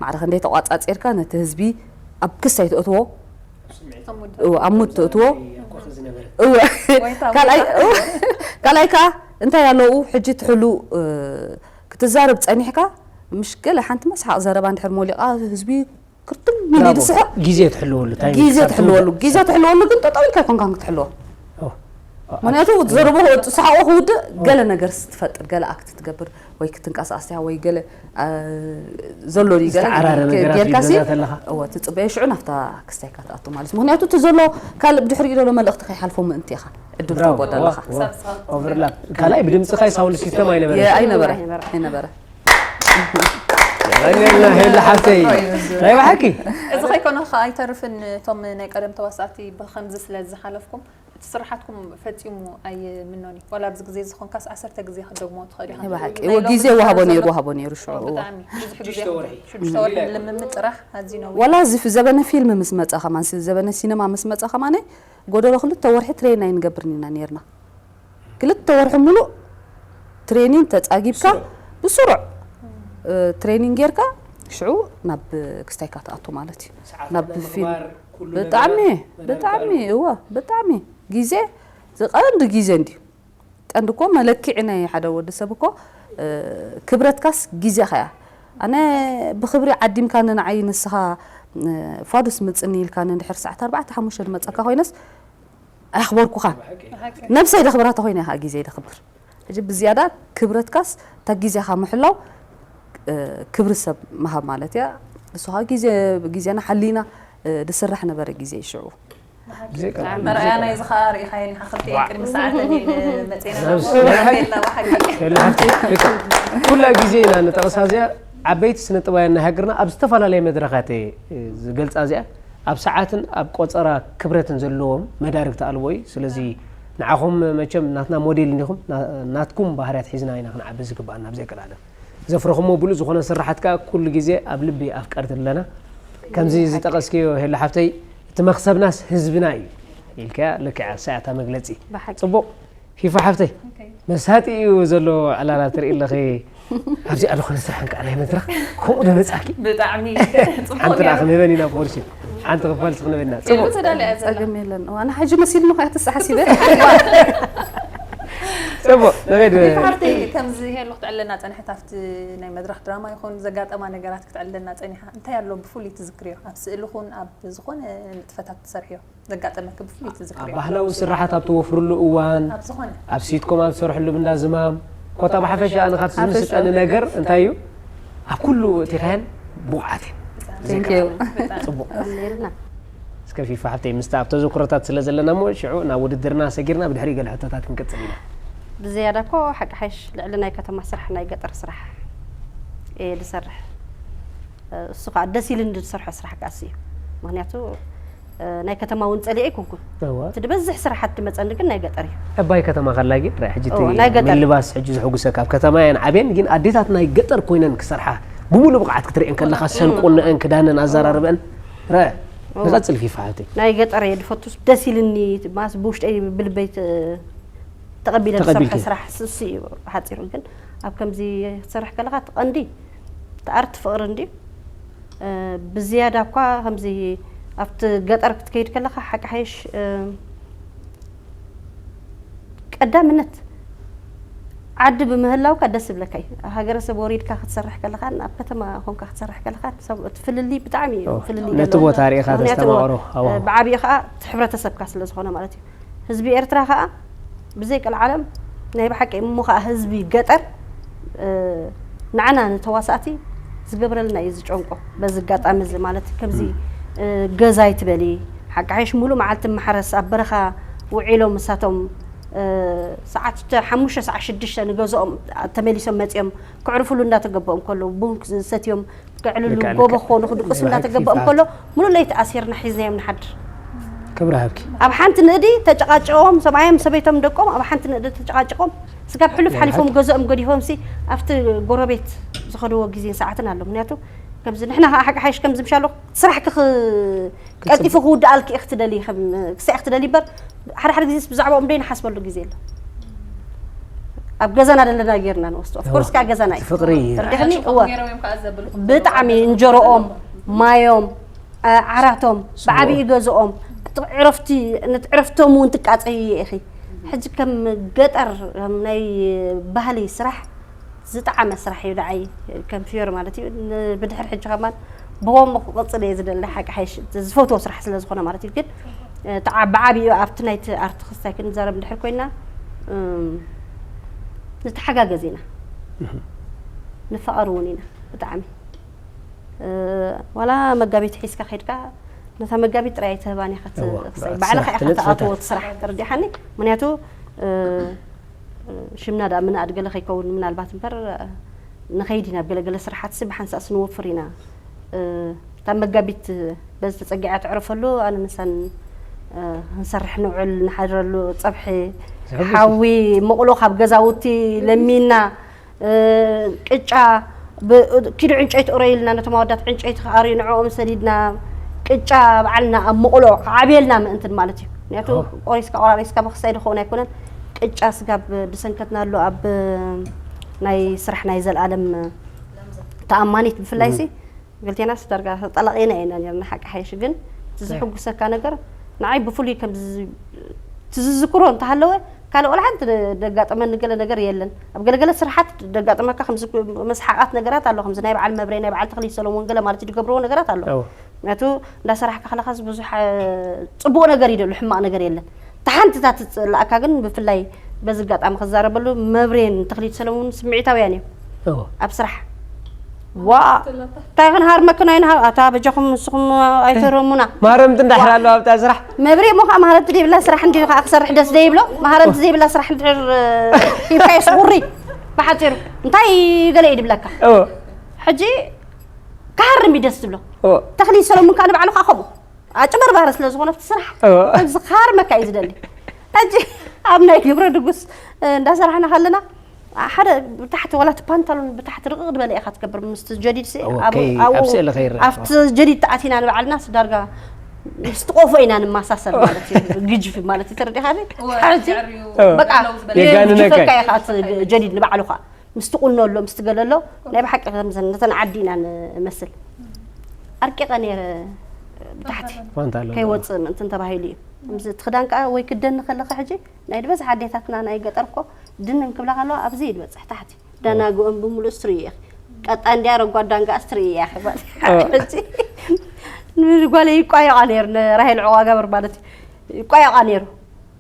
ማዕረ ክንደይ ተቋፃፂርካ ነቲ ህዝቢ ኣብ ክስታይ ትእትዎ ኣብ ሙድ ትእትዎ ካልኣይ ከዓ እንታይ ኣለዉ ሕጂ ትሕሉ ክትዛረብ ፀኒሕካ ምሽ ገለ ሓንቲ መስሓቕ ዘረባ እንድሕር ሞሊቓ ህዝቢ ክርትም ኢሉ ይስሕቕ ግዜ ትሕልወሉ ግዜ ትሕልወሉ ግዜ ትሕልወሉ ግን ጠጠው ኢልካ ኣይኮንካን ክትሕልዎ ምክንያቱ ዘረቦ ትስሓቆ ክውድእ ገለ ነገር ትፈጥር ገለ ኣክት ትገብር ወይ ክትንቀሳቀስ ወይ ገለ ዘሎ ዩ ገለ ጌርካሲ እወ ትፅበዮ ሽዑ ናብታ ክስታይካ ትኣቱ ማለት ምክንያቱ እቲ ዘሎ ካልእ ብድሕሪኡ ዘሎ መልእክቲ ከይሓልፎ ምእንቲ ኢኻ ዕድል ትህቦ ኣለኻ ኦቨርላፕ ካልኣይ ብድምፅኻ ሳውንድ ሲስተም ኣይነበረ ኣይነበረ ኣይነበረ ሄላ ሓብተይ ናይ ብሓቂ እዚ ከይኮነ ከዓ ኣይተርፍን እቶም ናይ ቀደም ተዋሳእቲ ብከምዚ ስለ ዝሓለፍኩም እቲ ስርሓትኩም ፈጺሙ ኣይምኖን እዩ። ዋላ ኣብዚ ግዜ ዝኾንካስ ዓሰርተ ግዜ ክትደግሞ ትኽእል ኢኻ። ናይ ብሓቂ። እወ፣ ግዜ ወሃቦ ነይሩ፣ ወሃቦ ነይሩ ሽዑ፣ እወ። ብጣዕሚ ብዙሕ ግዜ፣ ሽዱሽተ ወርሒ። ሽዱሽተ ወርሒ ልምምድ ጥራሕ ኣዝዩ ነዊሕ። ዋላ እዚ ዘበነ ፊልም ምስ መጸ ከማን፣ ዘበነ ሲነማ ምስ መጸ ከማን፣ ጎደሎ ክልተ ወርሒ ትሬን ኣይንገብርን ኢና ነይርና። ክልተ ወርሒ ሙሉእ ትሬኒን ተጻጊብካ፣ ብስሩዕ። ብስሩዕ፣ እ፣ ትሬኒን ጌርካ፣ ሽዑ ናብ ክስታይካ ትኣቱ ማለት እዩ። ሰዓታት ናብ ናይ ፊልም። ምግባር፣ ኩሉ ብጣዕሚ፣ ነገር ብጣዕሚ፣ እወ፣ ብጣዕሚ። ግዜ እዚ ቀንዲ ግዜ እንድዩ። ቀንዲ እኮ መለክዒ ናይ ሓደ ወዲ ሰብ እኮ፣ እ፣ ክብረትካስ ግዜኻ እያ። ኣነ ብኽብሪ ዓዲምካኒ ንዓይ ንስኻ፣ እ፣ ፋዱስ ምጽኒ ኢልካኒ እንድሕር ሰዓት ኣርባዕተ ሓሙሽተ ዝመጸካ ኮይነስ ኣየኽበርኩኻን። ብሓቂ። ነብሰይ ደኽብራ ተኾይነ ኢኻ ግዜይ ደኽብር። ሕጂ ብዝያዳ ክብረትካስ እታ ግዜኻ ምሕላው፣ እ፣ ክብሪ ሰብ ምሃብ ማለት እያ። ንሱ ኸኣ ግዜ፣ ግዜና ሓሊና፣ እ፣ ዝስራሕ ነበረ ግዜ እዩ ሽዑ። ብዘይ ቀልዓለም፣ ብዘይ መርኣያ ቀልዓለም። ናይዚ ኸኣ ርኢኻዮ ዲኻ? ክልተ ቅድሚ ሰዓት እኒን መጺና ነብስ፣ ናብ ናይ ሓቂ። ቤላ ብሓቂ። የለ ሓፍቲ፣ ልክዕ። ኩላ ግዜ ኢና ንጠቕሳ እዚኣ፣ ዓበይቲ ስነ ጥበባውያን ናይ ሃገርና ኣብ ዝተፈላለየ መድረኻት እየ ዝገልጻ እዚኣ። ኣብ ሰዓትን ኣብ ቆጸራ ክብረትን ዘለዎም መዳርግቲ ኣልቦ እዩ። ስለዚ ንዓኹም መቸም ናትና ሞዴል እንዲኹም፣ ና-፣ ናትኩም ባህርያት ሒዝና ኢና ክንዓቢ ዝግባኣና ብዘይ ቀልዓለም። ዘፍረኹሞ ብሉጽ ዝኾነ ስርሓት ከኣ ኩሉ ግዜ ኣብ ልቢ ኣፍቀርቲ ኣለና። ከምዚ ዝጠቐስክዮ ሄሎ ሓፍተይ፣ እቲ መኽሰብናስ ህዝብና እዩ ኢልካያ፣ ልክዕ እያ፣ እሳ እያ እታ መግለጺ። ብሓቂ። ጽቡቕ። ፊፋ ሓፍተይ፣ ኦኬ። መሳጢ እዩ ዘሎ ዕላላ ትርኢ ኣለኺ። ኣብዚኣ ዝኾነ ስራሕ እንከዓ ናይ መድረኽ ከምኡ ዶ መጻኪ? ብጣዕሚ ጽቡቕ ሓንቲ ደኣ ነይሩ። ክንህበን ኢና ፖርሽን። ሓንቲ ክፋል ክንህበን ኢና። ጽቡቕ። ተዳልያ ዘላ። ጸገም የለን። እዋ፣ ኣነ ሕጂ መሲልኒ እኮ እያ ትስሓ ሲበ። ጽቡቕ። ንኸይድ። ፊፋ ሓፍተይ፣ ከምዚ ሄሎ ክትዕለና ጸንሐት ኣብቲ ናይ መድረኽ ድራማ ይኹን ዘጋጠማ ነገራት ክትዕለና ጸኒሓ። እንታይ ኣሎ ብፍሉይ ትዝክርዮ? ኣብ ስእሊ ኹን ኣብ ዝኾነ ንጥፈታት ትሰርሕዮ? ዘጋጠመኪ ብፍሉይ ትዝክርዮ? ኣብ ባህላዊ ስርሓት ኣብ ትወፍርሉ እዋን፣ ኣብ ዝኾነ። ኣብ ሲትኮም ኣብ ትሰርሕሉ እንዳ ዝማም፣ ኮታ ብሓፈሻ ኣነ ካብቲ ሓፈሻ። ዝምስጠኒ ነገር እንታይ እዩ? ኣብ ኩሉ እቲኻየን ብቑዓት እየን። ብጣዕሚ Thank you። ብጣዕሚ። ጽቡቕ። ኣሜልና። እስከ ፊፋ ሓፍተይ፣ ምስቲ ኣብ ተዘክሮታት ስለ ዘለና እሞ፣ ሽዑ ናብ ውድድርና ሰጊርና ብድሕሪ ገለ ሕቶታት ክንቅጽል ኢና። ብዝያዳ እኮ ሓቂ ሓይሽ ልዕሊ ናይ ከተማ ስራሕ ናይ ገጠር ስራሕ እየ ዝሰርሕ። እሱ ከዓ ደስ ኢሉኒ ዝሰርሖ ስራሕ ከዓ እሱ እዩ። ምኽንያቱ፣ እ፣ ናይ ከተማ እውን ጸሊኤ ኣይኮንኩን። እወ። እቲ ዝበዝሕ ስራሓት ዝመጸኒ ግን ናይ ገጠር እዩ። ዕባይ ከተማ ከላ ግን፣ ርኣ፣ ሕጂ እቲ እወ፣ ናይ ገጠር። ምልባስ ሕጂ ዘሐጉሰካ፣ ኣብ ከተማ እየን ዓብየን፣ ግን ኣዴታት ናይ ገጠር ኮይነን ክሰርሓ፣ ብምሉእ ብቕዓት ክትርእየን ከለኻ፣ እወ። ሰንቁነአን፣ ክዳነን፣ ኣዘራርበአን፣ ርኣ፣ እወ። ንቐጽል ፊፋ ሓብተይ። ናይ ገጠር እየ ዝፈቱስ፣ ደስ ኢልኒ፣ ማስ ብውሽጠይ ብልበይ ት-፣ ተቐቢለ ዝሰርሖ ተቐቢልኪ። ስራሕ እሱ እዩ ብሓጺሩ። ግን ኣብ ከምዚ ክትሰርሕ ከለኻ፣ እቲ ቀንዲ፣ እቲ ኣርት ፍቕሪ እንድዩ። እ፣ ብዝያዳ እኳ ከምዚ ኣብቲ ገጠር ክትከይድ ከለኻ ሓቂ ሓይሽ፣ እ፣ ቀዳምነት ዓዲ ብምህላውካ ደስ ዝብለካ እዩ። ኣብ ሃገረሰብ ወሪድካ ክትሰርሕ ከለኻን ኣብ ከተማ ኾንካ ክትሰርሕ ከለኻን ሰብ፣ እቲ ፍልልይ ብጣዕሚ እዩ ኦ፣ ፍልልይ ነቲ ዘለዎ። ቦታ ርኢኻ ምኽንያቱ፣ ተስተማቕሮ፣ ኣዎ። እ፣ ብዓብዪ ኸኣ እቲ ሕብረተሰብካ ስለ ዝኾነ ማለት እዩ። ህዝቢ ኤርትራ ኸኣ ብዘይ ቀልዓለም ናይ ብሓቂ እሞ ኸኣ ህዝቢ ገጠር፣ እ፣ ንዓና ንተዋሳእቲ ዝገብረልና እዩ ዝጨንቆ። በዚ ኣጋጣሚ እዚ ማለት ከምዚ፣ እ፣ ገዛ ኣይትበሊ፣ ሓቂ ሓይሽ ሙሉእ መዓልቲ ማሕረስ ኣብ በረኻ ውዒሎም ንሳቶም ሰዓት ሓሙሽተ ሰዓት ሽዱሽተ ንገዝኦም ተመሊሶም መጺኦም ክዕርፍሉ እንዳተገበኦም ከለዉ፣ ቡን ዝሰትዮም፣ ክዕልሉ፣ ልክዕ፣ ጎቦ ልክዕ። ክኾኑ፣ ክድቅሱ ልክዕ፣ እንዳተገበኦም ፊፋት። ከሎ፣ ሙሉእ ለይቲ ኣሲርና ሒዝናዮም ንሓድር። ክብሪ ሃብኪ። ኣብ ሓንቲ ንእዲ ተጨቃጭቆም፣ ሰብኣዮም ሰበይቶም ደቆም ኣብ ሓንቲ ንእዲ ተጨቃጭቆም፣ ስጋብ ሕሉፍ ሓሊፎም ገዝኦም ገዲፎም ሲ ኣብቲ ጎረቤት ዝኸድዎ ግዜን ሰዓትን ኣሎ። ምክንያቱ ከምዚ ንሕና ከዓ ሓቂ ሓይሽ ከምዚ ምሻሎ ስራሕ ክኽ-፣ ቀልጢፉ ክውድኣልኪ ኢኺ ትደሊ፣ ከም ክሳይ ኢኺ ትደሊ እምበር፣ ሓደ ሓደ ግዜስ ብዛዕባኦም ዶ ይንሓስበሉ ግዜ ኣሎ። ኣብ ገዛና ዘለና ጌርና ንወስዶ። ኦፍ ኮርስ፣ እዋ፣ ከዓ ገዛና እዩ። ፍቅሪ እዩ። ተረዲእኒ? እዋ። ብጣዕሚ እንጀሮኦም፣ ማዮም፣ ዓ-፣ ዓራቶም፣ ብዓብዪ ገዝኦም፣ እቲ ዕረፍቲ፣ ነቲ ዕረፍቶም እውን ትቃጸይዮ ኢኺ። ሕጂ ከም ገጠር፣ ከም ናይ ባህሊ ስራሕ ዝጠዓመ ስራሕ እዩ ንዓይ፣ ከም ፍዮሪ ማለት እዩ። ን-፣ ብድሕር ሕጂ ከማን ብኸምኡ ክቕጽል እየ ዝደሊ፣ ሓቂ ሓይሽ ዝፈትዎ ስራሕ ስለ ዝኾነ ማለት እዩ። ግን፣ እ፣ ተዓ-፣ ብዓብዩ ኣብቲ ናይቲ ኣርት ክስታይ ክንዛረብ እንድሕር ኮይና፣ እም፣ ንተሓጋገዝ ኢና። እህ። ንፋቐር እውን ኢና ብጣዕሚ። እ፣ ዋላ መጋቢት ሒዝካ ከይድካ፣ ነታ መጋቢት ጥራይ ኣይትህባን ኢኻ፣ እዋ፣ ክሳይ ብኣት ባዕልኻ ስራሕ ኢኻ ትነጥፍ ትኣትዎ እታ። እቲ ስራሕ፣ ተረዲሓኒ? ምክንያቱ፣ እ፣ ሽምና ደኣ ምንኣድ ገለ ከይከውን ምናልባት እምበር፣ ንኸይድ ኢና፣ ኣብ ገለገለ ስራሓትሲ ብሓንሳእሲ ንወፍር ኢና። እ፣ እታ መጋቢት በዚ ተጸጊዓ ትዕርፈሉ፣ ኣነ ምሳን፣ እ፣ ክንሰርሕ ንውዕል፣ ንሓድረሉ፣ ጸብሒ፣ ዘሕጉስ እዩ። ሓዊ፣ መቑሎ ካብ ገዛውቲ ለሚና፣ እ፣ ቅጫ፣ ብ-፣ ኪዱ ዕንጨይቲ እረዩልና፣ ነቶም ኣወዳት ዕንጨይቲ ክኣርዩ ንዕኦም ሰዲድና፣ ቅጫ ባዕልና ኣብ መቑሎ ክዓብየልና ምእንትን ማለት እዩ። ምክንያቱ ኦ። ቆሪስካ ቆራሪስካ ምኽሳይ ዝኸውን ኣይኮነን። ቅጫ ስጋብ ድሰንከትናሉ ኣብ ናይ ስራሕ ናይ ዘልኣለም ተኣማኒት ብፍላይ ሲ እም። ክልቴናስ ዳርጋ ተጠላቒና ኢና ነርና ሓቂ ሓይሽ። ግን እቲ እ። ዝሕጉሰካ ነገር ንዓይ ብፍሉይ ከም ዝ-፣ እቲ ዝዝክሮ እንተሃለወ ካልእ ቆልዓ እንተ ደጋጠመኒ ገለ ነገር የለን። ኣብ ገለገለ ስራሓት ደጋጠመካ ከምዚ መስሓቓት ነገራት ኣሎ። ከምዚ ናይ በዓል መብሬ፣ ናይ በዓል ተኽሊ ሰሎሞን ገለ ማለት ዝገብርዎ ነገራት ኣሎ። እዎ። ምክንያቱ እንዳሰራሕካ ከለኻስ ብዙሕ፣ እ፣ ጽቡቕ ነገር ይደሉ፣ ሕማቕ ነገር የለን። እታ ሓንቲ እታ ትጽልኣካ ግን ብፍላይ በዚ ኣጋጣሚ ክዛረበሉ፣ መብሬን ተኽሊት ሰለሙን ስምዒታውያን እዮም እዎ። ኣብ ስራሕ። ዋ፣ እንታይ ክንሃርመክና ኢና? ኣታ በጃኹም ንስኹም ኣይተረሙና። ማረምቲ እንዳሕር ኣለዋ ኣብታ ስራሕ። መብሬ እሞ ከዓ ማረምቲ ዘይብላ ስራሕ እንዲ ከዓ ክሰርሕ ደስ ዘይብሎ፣ ማረምቲ ዘይብላ ስራሕ እንድሕር፣ እ፣ ሂብካዮ ስጉሪ ብሓፂሩ እንታይ ገለ እዩ ድብለካ? እዎ። ሕጂ ክሃርም እዩ ደስ ዝብሎ። እዎ። ተኽሊት ሰለሙን ከዓ ንባዕሉ ከዓ ከምኡ። ኣጭበርባሪ ስለ ዝኾነ ኣብቲ ስራሕ እዎ። ከምዚ ክሃርመካ እዩ ዝደሊ። ሕጂ ኣብ ናይ ግብረ ድጉስ፣ እ፣ እንዳሰራሕና ከለና ሓደ ብታሕቲ ዋላ እቲ ፓንታሎን ብታሕቲ ርቕቕ ዝበለ ኢኻ ትገብር ምስቲ ጀዲድ ሲ እዎ፣ ኣብ-፣ ከይ-፣ ኣብኡ ኣብ ስእሊ ከይረአ። ኣብቲ ጀዲድ ተኣቲና ንባዕልና ዳርጋ ምስቲ ቆፎ ኢና ንመሳሰል ማለት እዩ። ግጅፊ ማለት እዩ፣ ተረዲኻኒ? እዎ፣ ሕጂ ተሪኡ እዎ። በቃ ኣለዉ ዝበለ። የጋንነካ። ይግጅፈካ ኢኻ እቲ ጀዲድ ንባዕሉ ኸዓ። ምስቲ ቁኖ ኣሎ፣ ምስቲ ገለ ኣሎ፣ ናይ ብሓቂ ከምዘን ነተን ዓዲ ኢና ንመስል። ኣርቂቐ ነይረ ብታሕቲ ፓንታሎን። ከይወፅእ ምእንትን ተባሂሉ እዩ። ከምዚ እቲ ክዳን ከዓ ወይ ክደኒ ከለኻ ሕጂ ናይ ዝበዝሕ ኣዴታትና ናይ ገጠር እኮ ድንን ክብላ ከለዋ ኣብዚ እዩ ዝበፅሕ ታሕቲ። ዳናግኦም ብምሉእ ስትሪ እየ። ቀጣ እንዲያ ረጓድ ዳንጋ ስትሪ እያ። ሕጂ ንጓለይ ይቋየቓ ነይሩ፣ ንራሄል ዕቋ ገብር ማለት እዩ። ይቋየቓ ነይሩ።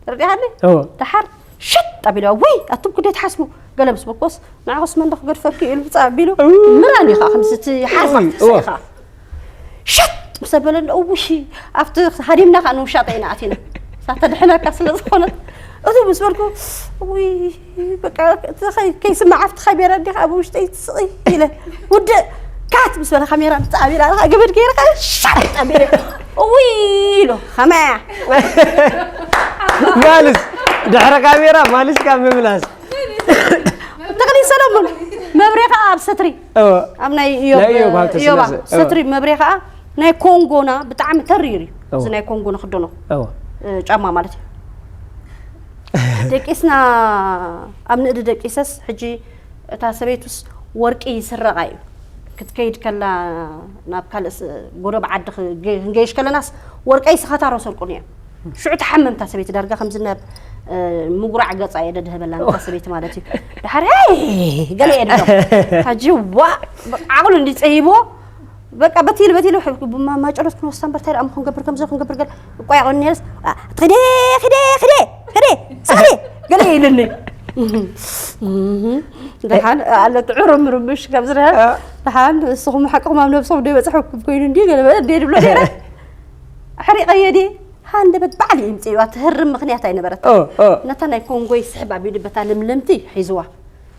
ተረዲኻኒ? እዎ። ደሓር ሸጥ ኣቢልዋ፣ "ውይ፣ ኣቱም ክንደይ ትሓስቡ?" ገለ ምስ በልኩስ፣ "ንዓኹስ መን ዶ ክገድፈኪ?" ኢሉ ብጻ ኣቢሉ፣ እው። ምራን እዩ ኸዓ፣ ከምዚ እቲ ሓርፋፍ እው፣ እው። ትስኢ ኸዓ። ሸጥ ምስ ኣበለ፣ "እውይ፣ ኣብቲ ሃዲምና ኸዓ ንውሻጠ ኢና ኣቲና። እሳ ተድሕነካ ስለ ዝኾነት፣ እቱ ምስ በልኩ፣ ውይ፣ በቃ፣ እቲ ኸይ-፣ ከይስማዕ ኣብቲ ካሜራ እንዲኻ ኣብ ውሽጠይ ትስቒ" ኢለ፣ ውድእ፣ ካት ምስ በለ ካሜራ ምጽእ ኣቢላ፣ ገመድ ገይረ፣ ኸዓ ሸጥ ኣቢለ፣ "እውይ" ኢሉ፣ ኸመያ? ማልስ፣ ድሕሪ ካሜራ ማልስ ካብ ምምላስ። ተኽሊ ሰለሙን፣ መብሬ ኸዓ ኣብ ሰትሪ። እወ። ኣብ ናይ እዮብ፣ ናይ እዮብ ሃብተ እዮባ፣ ስላሴ። እወ። ሰትሪ መብሬ ኸዓ ናይ ኮንጎና ብጣዕሚ ተሪር እዩ። እወ። እዚ ናይ ኮንጎ ንኽደኖ፣ እወ። እ፣ ጫማ ማለት እዩ። ደቂስና፣ ኣብ ንእዲ ደቂሰስ፣ ሕጂ እታ ሰበይቱስ ወርቂ ይስረቓ እዩ። ክትከይድ ከላ ናብ ካልእ ስ-፣ ጎረብ ዓዲ ክገ-፣ ክንገይሽ ከለናስ ወርቀይ ስኻታሮ ሰርቁኒ እዮም። ሽዑ ተሓመምታ ሰበይቲ ዳርጋ ከምዚ ናብ፣ እ፣ ምጉራዕ ገጻ እየ ደድህበላ ነታ ሰበይቲ ማለት እዩ። ድሓር፣ "ሄይ!" ገለ እየ ድብሎ። ሕጂ ዋእ! ዓቕሉ እንዲ ጸሂብዎ፣ በቃ በቲሉ በቲሉ፣ ብ-፣ ማ-፣ ማጨሎት ክንወስዳ እምበር እንታይ ደኣ እሞ ክንገብር ከምዚ ክንገብር ገለ እኳ ይቐኒ ነይርስ፣ "ኣ፣ ትኺዲ፣ ኺዲ፣ ኺዲ፣ ኺዲ፣ ስቕሊ!" ገለ ኢሉኒ። ደሓን ኣሎ ትዕርምርምሽ ከምዚ ደሓን፣ እ። ደሓን ንስኹም ሓቅኹም ኣብ ነብስኹም ደይበጽሐኩም ኮይኑ እንድዩ ገለ በለ እንድየ ድብሎ ነይረ። ኣሕሪቐዮ ድየ? ሃንደበት ባዕሉ ይምጽእዋ ትህርም ምኽንያት ኣይነበረት። ኦ፣ ኦ። ነታ ናይ ኮንጎይ ስሕብ ኣቢሉ በታ ልምልምቲ ሒዝዋ።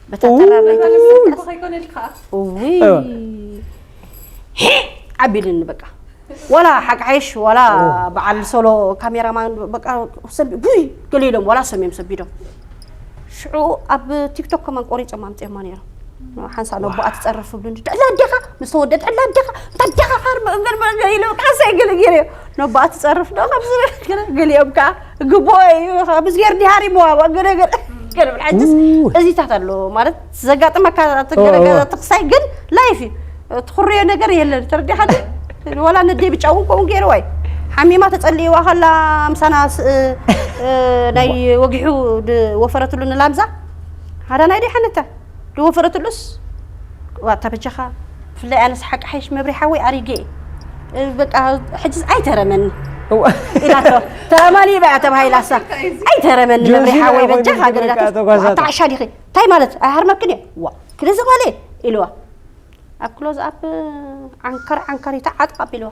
በታ ተራራይ ተሰቀስ። ከይኮነ ኢልካ ውይ ኦ። ኣቢልኒ በቃ። ዋላ ሓቂ ሓይሽ ዋላ በዓል ሶሎ ካሜራማን በቃ ሰቢ ውይ ገለ ኢሎም ዋላ ሰሚዮም ሰቢዶም። ሽዑ ኣብ ቲክቶክ ከማን ቆሪጾም ኣምጺኦማ ነይሮም። ሓንሳ ነቦኣ ትጸርፍ ብሉኒ ድዕላ ኣዴኻ ምስ ተወደድ ድዕላ ኣዴኻ እንታይ ኣዴኻ ካር ኢሎም ቃሰ ገለ ገለ ነቦኣ ትጸርፍ ዶ ካብዚ ገለ ገሊኦም ከኣ ግቦ እዩ ምስ ገር ዲሃሪ መዋባ ገለ ገለ ገለ ብልሓጅስ እዚታት ኣሎ ማለት ዘጋጥመካ ትገለገለ ትክሳይ ግን ላይፍ እዩ ትኽርዮ ነገር የለን ተረዲኻ ወላ ነደይ ብጫ እውን ከምኡ ገይርዋ እዩ ሓሚማ ተጸልይዋ ከላ ምሳና ስ- እ፣ ናይ ወጊሑ ድ- ወፈረትሉ ንላምዛ ሓደ ናይ ደይ ሓነታ ዝወፈረትሉስ ዋታ በጃኻ ብፍላይ ኣነስ ሓቂ ሓይሽ መብሪ ሓወይ ኣሪጌ እ፣ በቃ ሕጅስ ኣይተረመኒ እዋ። ኢላቶ ተረማኒ በያ ተባሂላሳ ኣይተረመኒ መብሪ ጆንሲና ሓወይ ኮይኑ በጃኻ ክብል ገለላቶ ከኣ ተጓሳታ። ዋታ ዓሻ ዲኺ እንታይ ማለት ኣይሃርመክን እየ ዋ ክልዚ ጓለ ኢልዋ ኣብ ክሎዝ ኣፕ ዓንከር ዓንከር ኢታ ዓጥቕ ኣቢልዋ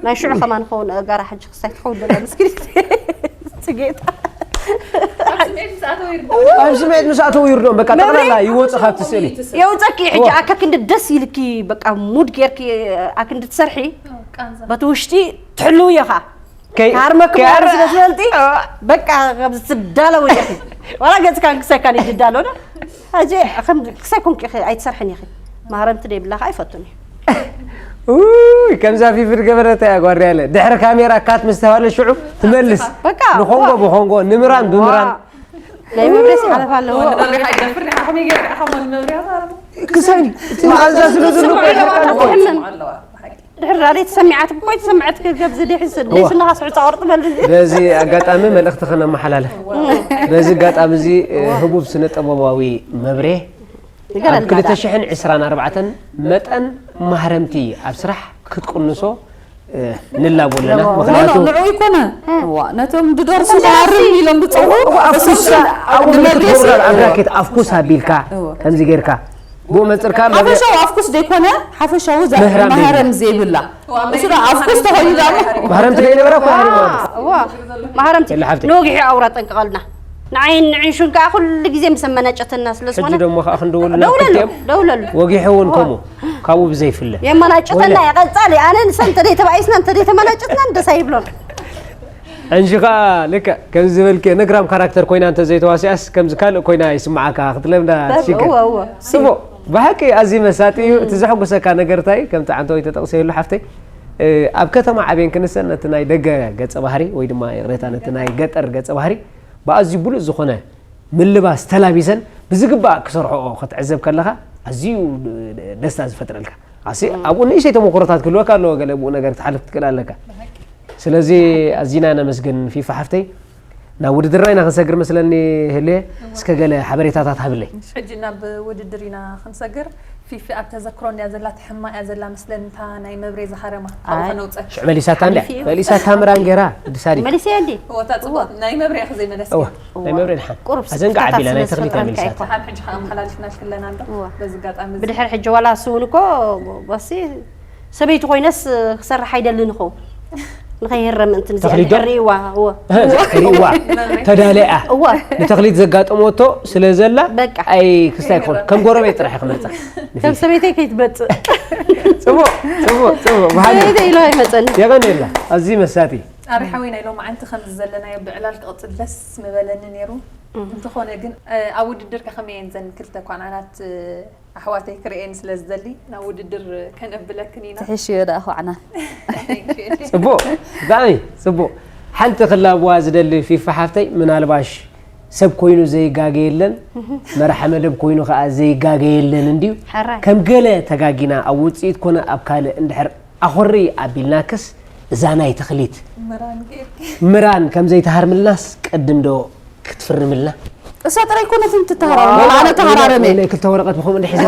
ናይ ሽዑ ከማን ኸውን ጋራ ሕጂ ክሳይ ትኸውን ደላ ምስኪን ጽጌጣ ኣብ ስምዒት ምስ ኣተው ይርድኦም በቃ ጠቕላላ ይወፁ ካብቲ ስእሊ የውፀኪ ሕጂ ኣካ ክንዲ ደስ ኢልኪ በቃ ሙድ ጌርኪ ኣክንዲ ትሰርሒ በቲ ውሽጢ ትሕልው ኢኻ ከይ- ካርመክ ከይ- ማር ስለ ትፈልጢ በቃ ከምዚ ትዳለዊ ኢኺ ዋላ ገፅካ ክሳይካን ይድዳሎ ዶ ሕጂ ከም ክሳይ ኮንኪ ኢኺ ኣይትሰርሕን ኢኺ ማረምቲ ደይብላኻ ኣይፈቱን እዩ ውይ ከምዛ ፊፍድ ገበረታ እያ ጓርያ ኢለ ድሕሪ ካሜራ ካት ምስ ተባለ ሽዑ ትመልስ በቃ ንኾንጎ ዋ- ብኾንጎ ንምራን ብምራን ዋ- ናይ መብሬስ ሓለፍ ኣለዎ መብሪኻ ይደፍር ዲኻ ከመይ ገይርካ ከማን መብሪያ ክሳይ እቲ መዓዛ ስለ ዘሎ እኮ ይሕርቃን እኮ እዩ። ድሕር ራድዮ ተሰሚዓት እኮ ተሰምዐት ክገብዚ ድሕስ ደስና ካስዑ ጻወርጥ በል በዚ ኣጋጣሚ መልእኽቲ ከነመሓላልፍ በዚ ኣጋጣሚ እዚ ህቡብ ስነ ጥበባዊ መብሬ ኣብ ንገረልና ክልተ ሽሕን ዕስራን ኣርባዕተን መጠን ማህረምቲ ኣብ ስራሕ ክትቅንሶ እ፣ ንላቦ ኣለና ምክንያቱ ንዑ ይኮነ እዋ ነቶም ድደርሱ ማርም ኢሎም ዝፀውዑ ኣፍኩሳ ኣብኡ ምልክት ፕሮግራም ኣብ ራኬት ኣፍኩስ ኣቢልካ ከምዚ ጌርካ ብኡ መፅርካ መብረ- ሓፈሻዊ ኣፍኩስ ዘይኮነ ሓፈሻዊ ምህራም ዘይብላ። ማህረም ዘይብላ እሱ ዶ ኣፍኩስ ተኾይኑ ዳሞ ማህረምቲ ደይነበራ እኮ ሃሪሞ እዋ ማህረምቲ የለ ሓብቲ። ንወግሒ ኣውራ ጠንቅቐልና ንዓይን ንዕንሹን ከዓ ኩሉ ግዜ ምስ ኣመናጨተና ስለ ዝኾነ ሕጂ ደሞ ከዓ ክንደውልና ደውለሉ ክልቲኦም ደውለሉ ወጊሑ እውን ከምኡ ካብኡ ብዘይፍለ የመናጨተና ወይለ። እያ ቀፃሊ ኣነ ንሰን እንተደይ ተባኢስና እንተደይ ተመናጨትና ደስ ኣይብሎን እንጂ ከዓ ልክዕ ከምዚ ዝበልክ ነግራም ካራክተር ኮይና እንተዘይተዋሲኣስ ከምዚ ካልእ ኮይና ይስምዓካ ክትለምዳ ትሽግር እወ እወ ጽቡቕ ብሓቂ ኣዝዩ መሳጢ እዩ እቲ ዘሐጉሰካ ነገር እንታይ ከምቲ ዓንተወይ ተጠቕሰ የሉ ሓፍተይ እ፣ ኣብ ከተማ ዓብየን ክንሰን ነቲ ናይ ደገ ገጸ ባህሪ ወይ ድማ ይቕሬታ ነቲ ናይ ገጠር ገጸ ባህሪ ብኣዝዩ ብሉጽ ዝኾነ ምልባስ ተላቢሰን ብዝግባእ ክሰርሕኦ ክትዕዘብ ከለኻ ኣዝዩ ደስታ ዝፈጥረልካ ኣሲ ኣብኡ ንእሽተይ ተመክሮታት ክህልወካ ኣለዎ ገለ ብኡ ነገር ክትሓልፍ ክትክእል ኣለካ ስለዚ ኣዚና ነመስግን ፊፋ ሓፍተይ ናብ ውድድርና ኢና ክንሰግር መስለኒ ህልየ እስከ ገለ ሓበሬታታት ሃብለይ ሕጂ ናብ ውድድር ኢና ክንሰግር ፊፊ ኣብ ተዘክሮ እንድያ ዘላ ትሕማ እያ ዘላ መስለኒ እታ ናይ መብሬ ዝሃረማ ኣብኡ ኣይ። ከነውፀ ሽዑ መሊሳታ እንድያ ሓሊፉ እዩ። መሊሳታ ምራን ገይራ ድሳዲ መሊሰ እንዲ ወታ ፅቡቅ ናይ መብሬ እያ ዘይመለስ እዋ ናይ መብሬ ድሓን ቁሩብ ኣዘንቃ ስክፍታት ዓቢላ ናይ ስለ ተኽሊት ዝፈጥረልካ መሊሳታ ይኮን። ሓን ሕጂ ከዓ ኣመሓላሊፍና ክለና ኣሎ እዋ። በዚ ኣጋጣሚ እዚ ብድሕር ሕጂ ዋላ ስውን እኮ በሲ ሰበይቲ ኮይነስ ክሰርሕ ኣይደልን ይኸውን ንኸይህረ ምእንቲ ተኽሊት ዶ? ርእዋ እወ ርእዋ ተዳሊኣ እወ ንተኽሊት ዘጋጠመቶ ስለ ዘላ በቃ። ኣይ ክስታይ ክኾን ከም ጎረቤት ጥራሕ ክመርፃ ከም ሰበይተይ ከይትመፅእ ፅቡቅ ፅቡቅ ፅቡቅ ብሓቂ ሰበይተይ ኢሎ ኣይመፀኒ የቐንየልና ኣዝዩ መሳጢ ኣሪ ሓወይ ናይ ሎማዓንቲ ከምዚ ዘለናዮ ብዕላል ክቕፅል ደስ ምበለኒ ነይሩ እንተኾነ ግን ኣብ ውድድር ከመየን ዘን ክልተ ኳንዓናት ኣሕዋተይ ክርእየን ስለ ዝደሊ ናብ ውድድር ከነብለክን ኢና ትሕሽዮ ደኣ ኳዕና ፅቡቅ ብጣዕሚ ፅቡቅ ሓንቲ ክላብዋ ዝደሊ ፊፋ ሓፍተይ ምናልባሽ ሰብ ኮይኑ ዘይጋገ የለን መራሒ መደብ ኮይኑ ከዓ ዘይጋገ የለን እንድዩ ሕራይ ከም ገለ ተጋጊና ኣብ ውፅኢት ኮነ ኣብ ካልእ እንድሕር ኣኾሪ ኣቢልናክስ እዛ ናይ ተኽሊት ምራን ጌርኪ ምራን ከም ዘይተሃርምልናስ ቅድም ዶ ክትፍርምልና እሳ ጥራይ ኮነት እንትተሃራረመ ኣነ ተሃራረመ ወይለይ ክልተ ወረቐት ብኸምኡ እንድሕዘ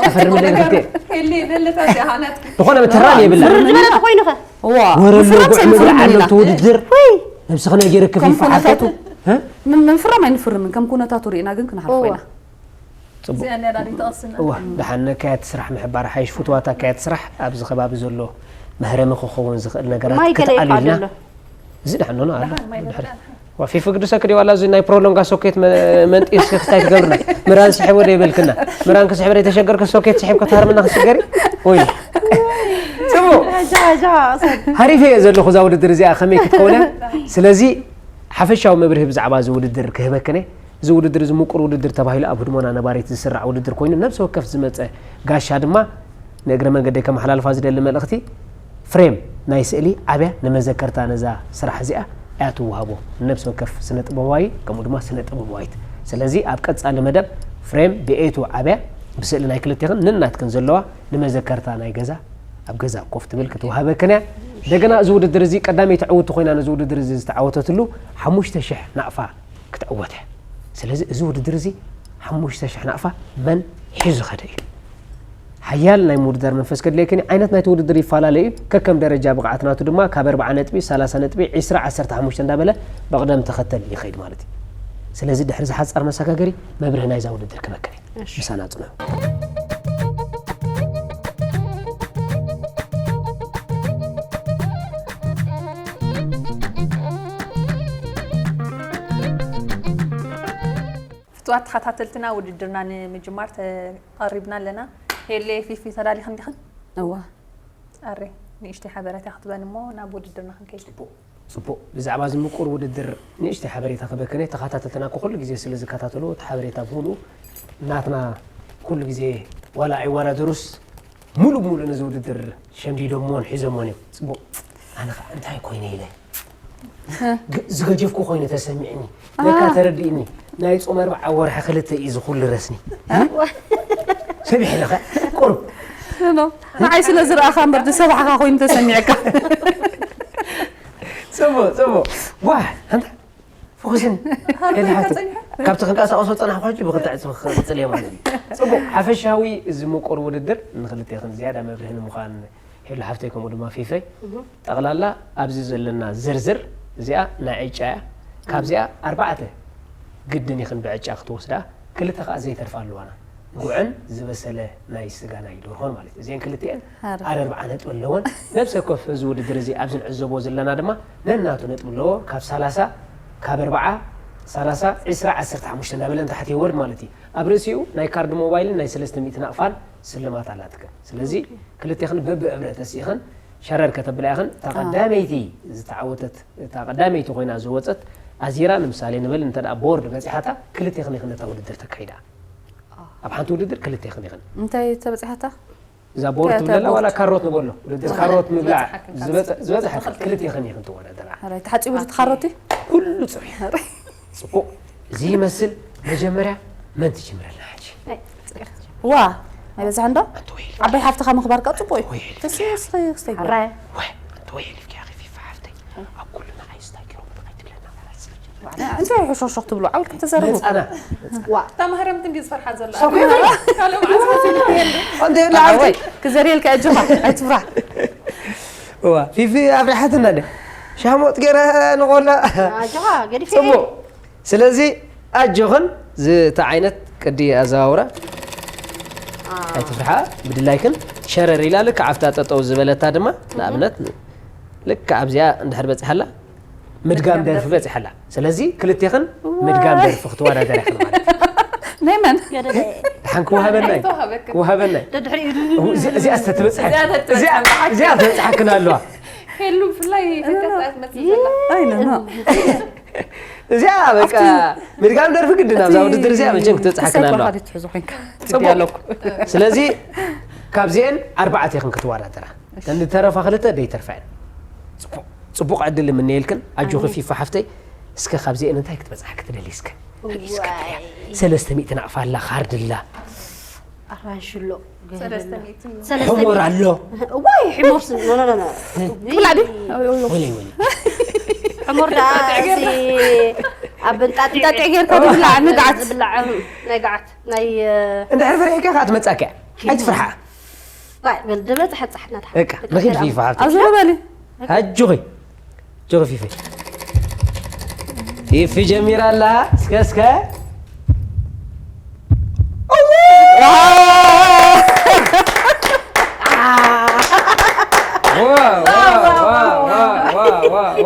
ኣፈርምለይ ንክልተ ሄሊ ነለታ ዚኣ ናትኪ ዝኾነ ምትራን የብላ ፍርድ ዝበለ ተኮይኑ ኸ እዋ ወረሎ ምፍራም ጉዕ ምብላዕ ኣይንፍርምን ኣሎ ኢና። ትውድድር ወይ ነብስኺ ነጊረኪ ከም ፊፋ ሓፍተይ ኩነታቱ ምን- ምፍራም ኣይንፍርምን ከም ኩነታቱ ርኢና ግን ክንሓልፎ እዋ። ኢና ፅቡቅ እዚኣ ነዳዲ ተቐስና እዋ ደሓን ነካያት ስራሕ ምሕባር ሓይሽ ፍትዋት ኣካያት ስራሕ ኣብዚ ከባቢ ዘሎ መህረሚ ክኸውን ዝኽእል ነገራት ማይ ገለ ይብሃል ክትኣልዩልና ኣሎ እዚ ደሓን ኖ ኣሎ። ድሓን ማይ ድሕሪ። ደሓን። ዋ፣ ፊፊ ግድሰ ክዲ ዋላ እዚ ናይ ፕሮሎንጋ ሶኬት መ-፣ መንጢ እስኪ ክስታይ ትገብርና። ምራን ስሕቦ ዶ ይበልክና? ምራን ክስሕብ ዶ የተሸገርከ ሶኬት ስሒብካ ትሃርምና ክትስገሪ? ወይ። ጽቡቕ። ጃ፣ ጃ፣ ኣሰብ። ሃሪፈ እየ ዘለኹ እዛ ውድድር እዚኣ ከመይ ክትከውን እያ? ስለዚ ሓፈሻዊ መብርሂ ብዛዕባ እዚ ውድድር ክህበክን እየ። እዚ ውድድር እዚ ምቁር ውድድር ተባሂሉ ኣብ ህድሞና ነባሪት ዝስራዕ ውድድር ኮይኑ፣ ነብሲ ወከፍ ዝመጸ ጋሻ ድማ ንእግረ መንገደይ ከመሓላልፋ ዝደሊ መልእኽቲ፣ ፍሬም ናይ ስእሊ ዓብያ ንመዘከርታ ነዛ ስራሕ እዚኣ እያ ትወሃቦ፣ ንነብሲ ወከፍ ስነ ጥበባዊ ከምኡ ድማ ስነ ጥበባዊት። ስለዚ ኣብ ቀጻሊ መደብ ፍሬም ብኤቱ ዓብያ ብስእሊ ናይ ክልቴኽን ንናትክን ዘለዋ ንመዘከርታ ናይ ገዛ ኣብ ገዛ ኮፍ ትብል ክትወሃበክን እያ። እንደገና እዚ ውድድር እዚ ቀዳመይቲ ዕውቲ ኮይና ነዚ ውድድር እዚ ዝተዓወተትሉ ሓሙሽተ ሽሕ ናቕፋ ክትዕወት እያ። ስለዚ እዚ ውድድር እዚ ሓሙሽተ ሽሕ ናቕፋ መን ሒዙ ኸደ እዩ። ሓያል ናይ ምውድዳር መንፈስ ከድልየክን እዩ። ዓይነት ናይቲ ውድድር ይፈላለ እዩ። ከከም ደረጃ ብቕዓት ናቱ ድማ ካብ ኣርብዓ ነጥቢ፣ ሰላሳ ነጥቢ፣ ዕስራ፣ ዓሰርተ ሓሙሽተ እንዳበለ ብቕደም ተኸተል ይኸይድ ማለት እዩ። ስለዚ ድሕሪ እዚ ሓጻር መሰጋገሪ መብርሂ ናይዛ ውድድር ክበክን እዩ። እሺ። ምሳና ጽንሑ። ፍቱዋት ተኸታተልትና፣ ውድድርና ንምጅማር ተቐሪብና ኣለና። ሄሌ፣ ፊፊ፣ ተዳሊኽን ዲኽን? እዋ። ኣሬ፣ ንእሽተይ ሓበሬታ ክትበን እሞ ናብ ውድድርና ክንከይድ። ጽቡቕ፣ ጽቡቕ። ብዛዕባ እዚ ምቁር ውድድር ንእሽተይ ሓበሬታ ክበክን እየ። ተኸታተልትና እኮ ኩሉ ግዜ ስለ ዝከታተሉ፣ እቲ ሓበሬታ ብምሉኡ ናትና ኩሉ ግዜ ዋላ ኣይወዳደሩስ፣ ሙሉእ ሙሉእ ነዚ ውድድር ሸምዲዶሞን ሒዞሞን እዮም። ጽቡቕ። ኣነ ኸዓ እንታይ ኮይነ ኢለ ግ-፣ ዝገጀፍኩ ኮይኑ ተሰሚዕኒ። ለካ ተረዲእኒ። ናይ ጾም ኣርብዓ ወርሒ ክልተ እዩ እዚ ኩሉ ረስኒ። ሰቢሕ ለኸ ቁሩብ። ኖ፣ ንዓይ ስለ ዝረኣኻ እምበር ዝሰባሕኻ ኮይኑ ተሰሚዕካ። ጽቡቕ፣ ጽቡቕ። ዋሕ፣ ኣንታ ፍኹስን። ኤልሓት፣ ካብቲ ክንቀሳቐሶ ጸናሕኩ ሕጂ ብኽልተ ዕጽፊ ክቕጽል እየ ማለት እዩ። ጽቡቕ፣ ሓፈሻዊ እዚ ምቁር ውድድር ንኽልቴኽን ዝያዳ መብርሂ ንምዃን ሄሉ ሓፍተይ ከምኡ ድማ ፊፈይ፣ እህ። ጠቕላላ ኣብዚ ዘለና ዝርዝር እዚኣ ናይ ዕጫ እያ። ካብዚኣ ኣርባዕተ ግድን ኢኽን ብዕጫ ክትወስዳ፣ ክልተ ከኣ ዘይተርፋ ኣለዋና። ጉዕን ዝበሰለ ናይ ስጋ ናይ ደርሆን ማለት እዩ። እዚአን ክልቲአን ኣረ። ኣረ ኣርብዓ ነጥቢ ኣለወን። ነብሰ ኮፍ እዚ ውድድር እዚ ኣብዚ ንዕዘቦ ዘለና ድማ ነናቱ ነጥቢ ኣለዎ። ካብ ሰላሳ፣ ካብ ኣርብዓ፣ ሰላሳ፣ ዕስራ፣ ዓሰርተ ሓሙሽተ እንዳበለ ንታሕቲ ይወርድ ማለት እዩ። ኣብ ርእሲኡ ናይ ካርድ ሞባይልን ናይ ሰለስተ ሚእቲ ናቕፋን ስልማት ኣላትክን። ስለዚ ኦኬ። ክልቴኽን በብእብረ ተሲእኽን ሸረር ከተብላ ኢኽን። እታ ኣዎ። ቀዳመይቲ ዝተዓወተት፣ እታ ቀዳመይቲ ኮይና ዝወጸት ኣዚራ፣ ንምሳሌ ንበል፣ እንተ ደኣ ቦርድ በጺሓታ፣ ክልቴኽን ኢኽን ነታ ውድድር ተካይዳ። ኣዎ። ኣብ ሓንቲ ውድድር ክልቴኽን ኢኽን። እንታይ ተበጺሓታ? እዛ ቦርድ እንታይ ትብለላ እታ ዋላ ቦርድ? ካሮት ንበሎ። ውድድር እዛ ካሮት ምብላዕ ዝበጽሓክን ዝበጸ-፣ ዝበጽሓክን ክልቴኽን ኢኽን ትወዳደራ። ኣረ፣ ተሓጺቡ እቲ ካሮት እዩ? ኩሉ ጽሩይ። ኣረ። ጽቡቕ። እዚ ይመስል። መጀመርያ መን ትጅምረልና ሕጂ? ዋ፣ ኣይበዛሕን ዶ? ኣንተ ወይ ኢልካ። ዓባይ ሓፍትኻ ምኽባር ከኣ ጽቡቕ እዩ። ወይ ኢልካ። ተስ-፣ ተስ-፣ ተስ-፣ ኣረ። ወይ፣ ኣንተ ወይ ኢልካ፣ ፊፋ ሓፍተይ። ኣብ ኩሉ ንዓይ ስታኪሮ ምጥቃይ ትብለና ማለት ስለ። እንታይ ሕሾኽሾኽ ትብሉ? ዓውልኩም ተዛረቡ። መጻና። ዋ። እታ ማህረምቲ እንድዩ ዝፈርሓ ዘሎ። ካልእ መዓልቲ መሲሉ የለን። ኣንተ የለ ዓውልቲ። ክዘርየልካ ኣጆኻ፣ ኣይትፍራሕ። ዋ፣ ፊፊ ኣፍሪሓትና ደ። ሻሞጥ ገይረ ንቆላ። ኣጆኻ፣ ገዲፈ። ጽቡቕ። ስለዚ ኣጆኽን፣ ዝቲ ዓይነት ቅዲ ኣዘዋውራ። ኣ። ኣይትፍርሓ፣ ብድላይክን ሸረር ኢላ ልክዕ ኣብታ ጠጠው ዝበለታ ድማ፣ ንኣብነት፣ ልክዕ ኣብዚኣ እንድሕር በጺሓላ፣ ምድጋም ምድጋም ደርፊ ደርፊ። በጺሓላ። ስለዚ ክልቴኽን እዋይ። ምድጋም ደርፊ ክትወዳደራ ኢኽን ማለት እዩ። ናይ መን? ገደደ። ደሓን ክወሃበና እዩ። ኣይተዋሃበክን። ክወሃበና እዩ። ደድሕሪኡ ዱ-፣ ዱ-፣ ዱ-፣ እዚ-፣ እዚኣ ዝተትበጽሐ-፣ እዚኣ ተትበጽሐ እዚኣ-፣ እዚኣ ተብጽሓክን ኣለዋ። ሄሉ ብፍላይ ኢትዮጵያ ጥራይ ትመስል ዘላ። ኣይ፣ ኖ፣ ኖ። እዚኣ በቃ ኣብቲ ምድጋም ደርፊ ግድን ኣብዛ እቲ ውድድር እዚኣ መቸም ክትበጽሓክን ክሳይ ኣለዋ። ኮርካ ትሕዞ ኮይንካ ጽቡቕ። ትድያ ኣለኩ። ስለዚ ካብዚኤን ኣርባዕተ ኢኽን ክትወዳደራ። እሺ። እተን ዝተረፋ ክልተ ደይተርፋ እየን። ጽቡቕ፣ ጽቡቕ ዕድል እምነየልክን። ኣጆኺ ኣሜን። ፊፋ ሓፍተይ። እስከ ካብዚኤን እንታይ ክትበጽሓ ክትደሊ እስከ? እስከ ዋይ። ሰለስተ ሚእቲ ናቕፋ ኣላ፣ ካርድ ኣላ። ኣራንሺ ኣሎ። ሰለስተ ሚእቲ። ሰለስተ ሚእቲ። ሕሞር ኣሎ። ዋይ፣ ሕሞር ስ-፣ ኖ፣ ኖ፣ ኖ፣ ኖ። ብላዕዲ? ወለይ፣ ወለይ። ሕሞር ደኣ እዚ ኣብ እንጣጢዕ እንጣጢዕ ጌርካ ዝብላዕ፣ ንግዓት። ዝብላዕ፣ ናይ ግዓት፣ ናይ፣ እ፣ እንድሕር ፈሪሕካ ከኣ ትመጻካ እያ። ኣይትፍርሓ። ዋይ፣ በል፣ ድበጽሐ ጻሕና ተሓ-፣ በቃ፣ ንኺድ ፊፋ ሓብቲ። ኣብዚ በሊ። ኣጆኺ። ጆ ፊፊ። ፊፊ ጀሚራ ኣላ። እስከ፣ እስከ። ዋ፣ ዋ፣ ዋ።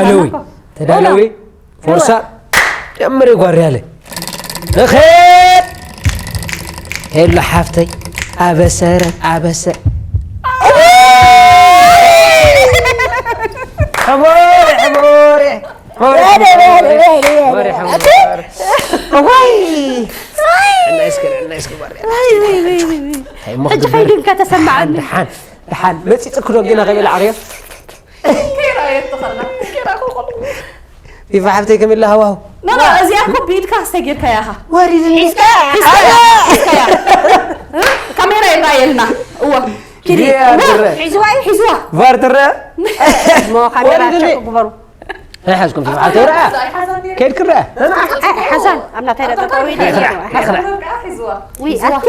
ተዳለዊ። እኮ። ተዳለዊ። እዋ። ፎርሳ። ጀምሪ ጓርያለ። እኸድ። ሄሎ ሓፍተይ። ኣበሰረ፣ ኣበሰ። ሕሞሬ፣ ሕሞሬ። ሕሞሬ፣ ሕሞሬ። ሕሞሬ፣ ሕሞሬ። እዋይ። እና እስከ፣ እና እስከ ጓርያ። እንታይ እሞ ሕጂ ክትግበር? ከይዱ እንካ ተሰማዓኒ። ደሓን፣ ደሓን፣ ደሓን። መፂፅኩ ዶ ጌና ከይበላ ዓርዮ? ፊፋ ሓፍተይ ከመይ ኣላ ሃዋሁ? ኖ፣ ኖ፣ እዚኣ እኮ ብኢድካ ኣስተጊርካያ ኢኻ። ወሪድኒ። ሒዝካያ፣ ሒዝካያ። እ? ካሜራ ይረኣየልና። እወ። ኪዲ። ቪኣር እወ። ትረአ። ሒዝዋ እዩ። ሒዝዋ። ቫር ትረአ። እሞ ካሜራ ወሪድኒ። ቸክ ግበሩ። ኣይሓዝኩም ፊፋ ሓፍተይ ረኣ። ከይድ ክረአ። ኣይ፣ ሓዛን ኣብ ናተይ ደጠጠው ኢለ እየ። ሓዛን። ዊ፣ ኣቲ?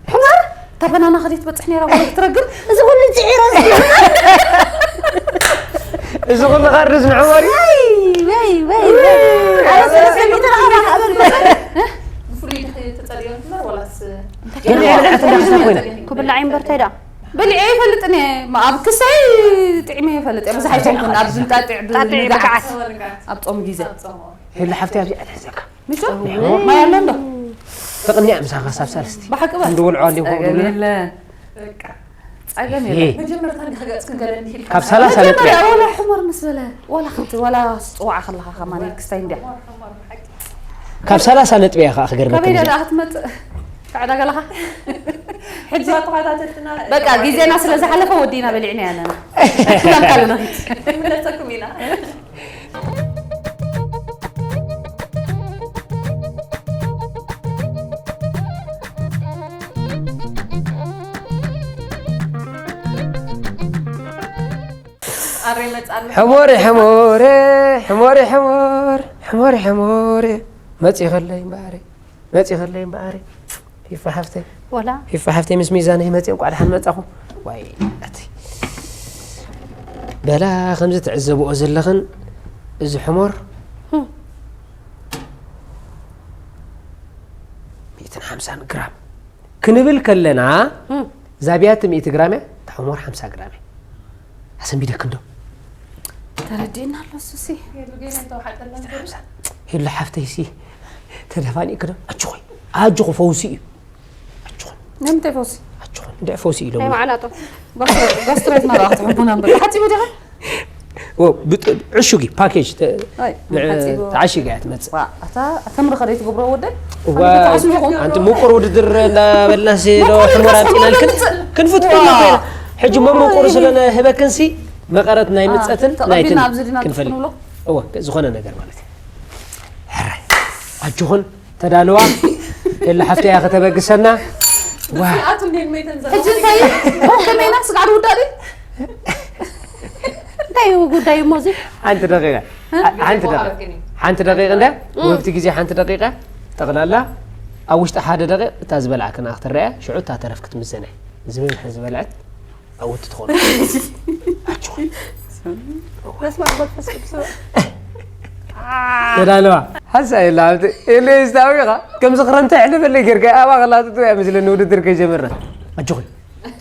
ሕማር? እታ በናና ከደይ ትበፅሕ ነይራ፣ ወላ ክትረግም። እዚ ኩሉ ፅዒረ፣ እዚ። እዚ ኩሉ ካርድስ ንዕወር እዩ። ወይ፣ ወይ፣ ወይ፣ ወይ። ኣረ፣ ሰለስተ ሚእቲ ረኸባ ክኣበል መሰለ። ብፍሉይ ድሕሪ ተጸልዮ እንበር፣ ወላስ ገና ወላ ዕለት እንዳሕዛ ኮይነ። ክብላዕ እምበር እንታይ ደኣ? በሊዐ ይፈልጥን እየ። ማ-፣ ኣብ ክሳይ ጥዒመ ይፈልጥ እየ። ብዙሕ ኣይኮንኩን። ኣብ ዝንጣጢዕ ብ-፣ ጣጢዕ ንግዓት። ብግዓት። ኣብ ጾም ግዜ። ሄሉ ሓፍተይ፣ ኣብዚ ዕለት ዘካ። ምቹ? ማይ ኣሎ እንዶ? ተቕኒያ ምሳኻ ክሳብ ሳልስቲ። ብሓቂ በል። እንዲ ወልዖ ኣልዮም ጸገም ከምኡ የለ። በቃ። ጸገም ይሄ። የለ። መጀመርታ እንዲ ክገጽ ክንገለ እንዲ ካብ ሰላሳ ነጥቢ መጀመርያ እያ። ወላ ሕሞር ምስ በለ፣ ወላ ክት-፣ ወላ ስጽዋዓ ከለኻ ከማን ክስታይ እንድያ። ካብ ሰላሳ ነጥቢ እያ ከዓ ክገርመካ ካበይ እንድያ። ደኣ ክትመጽእ? ካብ ዕዳጋ ለኻ? ሕጂ እዛ ተኸታተልትና በቃ ግዜና ስለ ዝሓለፈ ወዲና በሊዕና ኣለና። ክላም ካልእ ንኺድ። ይምለሰኩም ኢና። ኣረ ይመጽእ ኣሎ። ሕሞረ ሕሞረ ሕሞረ ሕሞር ሕሞረ ሕሞረ መፂኸለይ እምበኣረ መፂኸለይ እምበኣረ ፊፋ ሓፍተይ ወላ ፊፋ ሓፍተይ ምስ ሚዛነይ መፂ እንኳዕ ደሓን መፃኹ። ዋይ ኣቲ በላ ከምዚ ትዕዘብኦ ዘለኽን እዚ ሕሞር ሚእትን ሓምሳን ግራም ክንብል ከለና እዛ ቢያቲ ሚእቲ ግራም እያ፣ እታ ሕሞር ሓምሳ ግራም እያ። ኣሰንቢደክን ዶ? ተረዲእና ኣሎ እሱሲ። ሄሉ ሓፍተይሲ ተደፋኒእክ ዶ? ኣጆኺ ኣጆኺ ፈውሲ እዩ። ኣጆኺ ናይ ምንታይ ፈውሲ? ኣጆኺ እንድዒ ፈውሲ እዩ ናይ ሎሚ። መዓናጦ። ጋስትሬት ናባኻ ትሕቡና እምበር ሓፂቡ ዲኻ? ወ- ብጥ- ዕሹግ እዩ ፓኬጅ ተ- ኣይ፣ ንዕ- ሓፂቡ። ተዓሺጋ እያ ትመፅእ። ዋ፣ ኣታ ተምሪ ከደይ ትገብሮ ወደይ? እዋ ኣንቲ ምቁር ውድድር እንዳበልናሲ ዶ ሕሞር ኣምፂናልክን ክንፍትፍት እኮ ኢና። ሕጂ መምቁር ስለንህበክንሲ መቐረት ናይ ምፀትን ናይትን ተቐቢልና ኣብዚ ዲና ክንፈልግ ንብሎ? እወ ዝኾነ ነገር ማለት እዩ። ሕራይ ኣጆኹን ተዳልዋ የለ ሓፍተያ ከተበግሰና። ዋ ኣቱ እንዴት መይተን ዘ ሕጂ እንታይ? ከመይና ስጋዕ ውዳእ ድዩ? እንታይ እዩ ጉዳይ እሞ እዚ? ሓንቲ ደቂቃ ሓንቲ ደቂቃ ሓንቲ ደቂቃ እንዳ ውህብቲ ግዜ ሓንቲ ደቂቃ ጠቕላላ ኣብ ውሽጢ ሓደ ደቂቕ እታ ዝበልዓክና ክትረአ ሽዑ እታ ተረፍ ክትምዘን እያ። ዝበዝሐ ዝበልዐት ኣወቲ ትኾኑ ኣጆኺ በስመ ኣብ መንፈስ ቅዱስ። ተዳለዋ ሓሳ የላ ኣብቲ ኤሌ ስታዊኻ ከምዚ ክረምታ ይሕልፈለይ ጌርካ ኣባ ከላትቱ እያ ምስለኒ ውድድር ከይጀመርና ኣጆኺ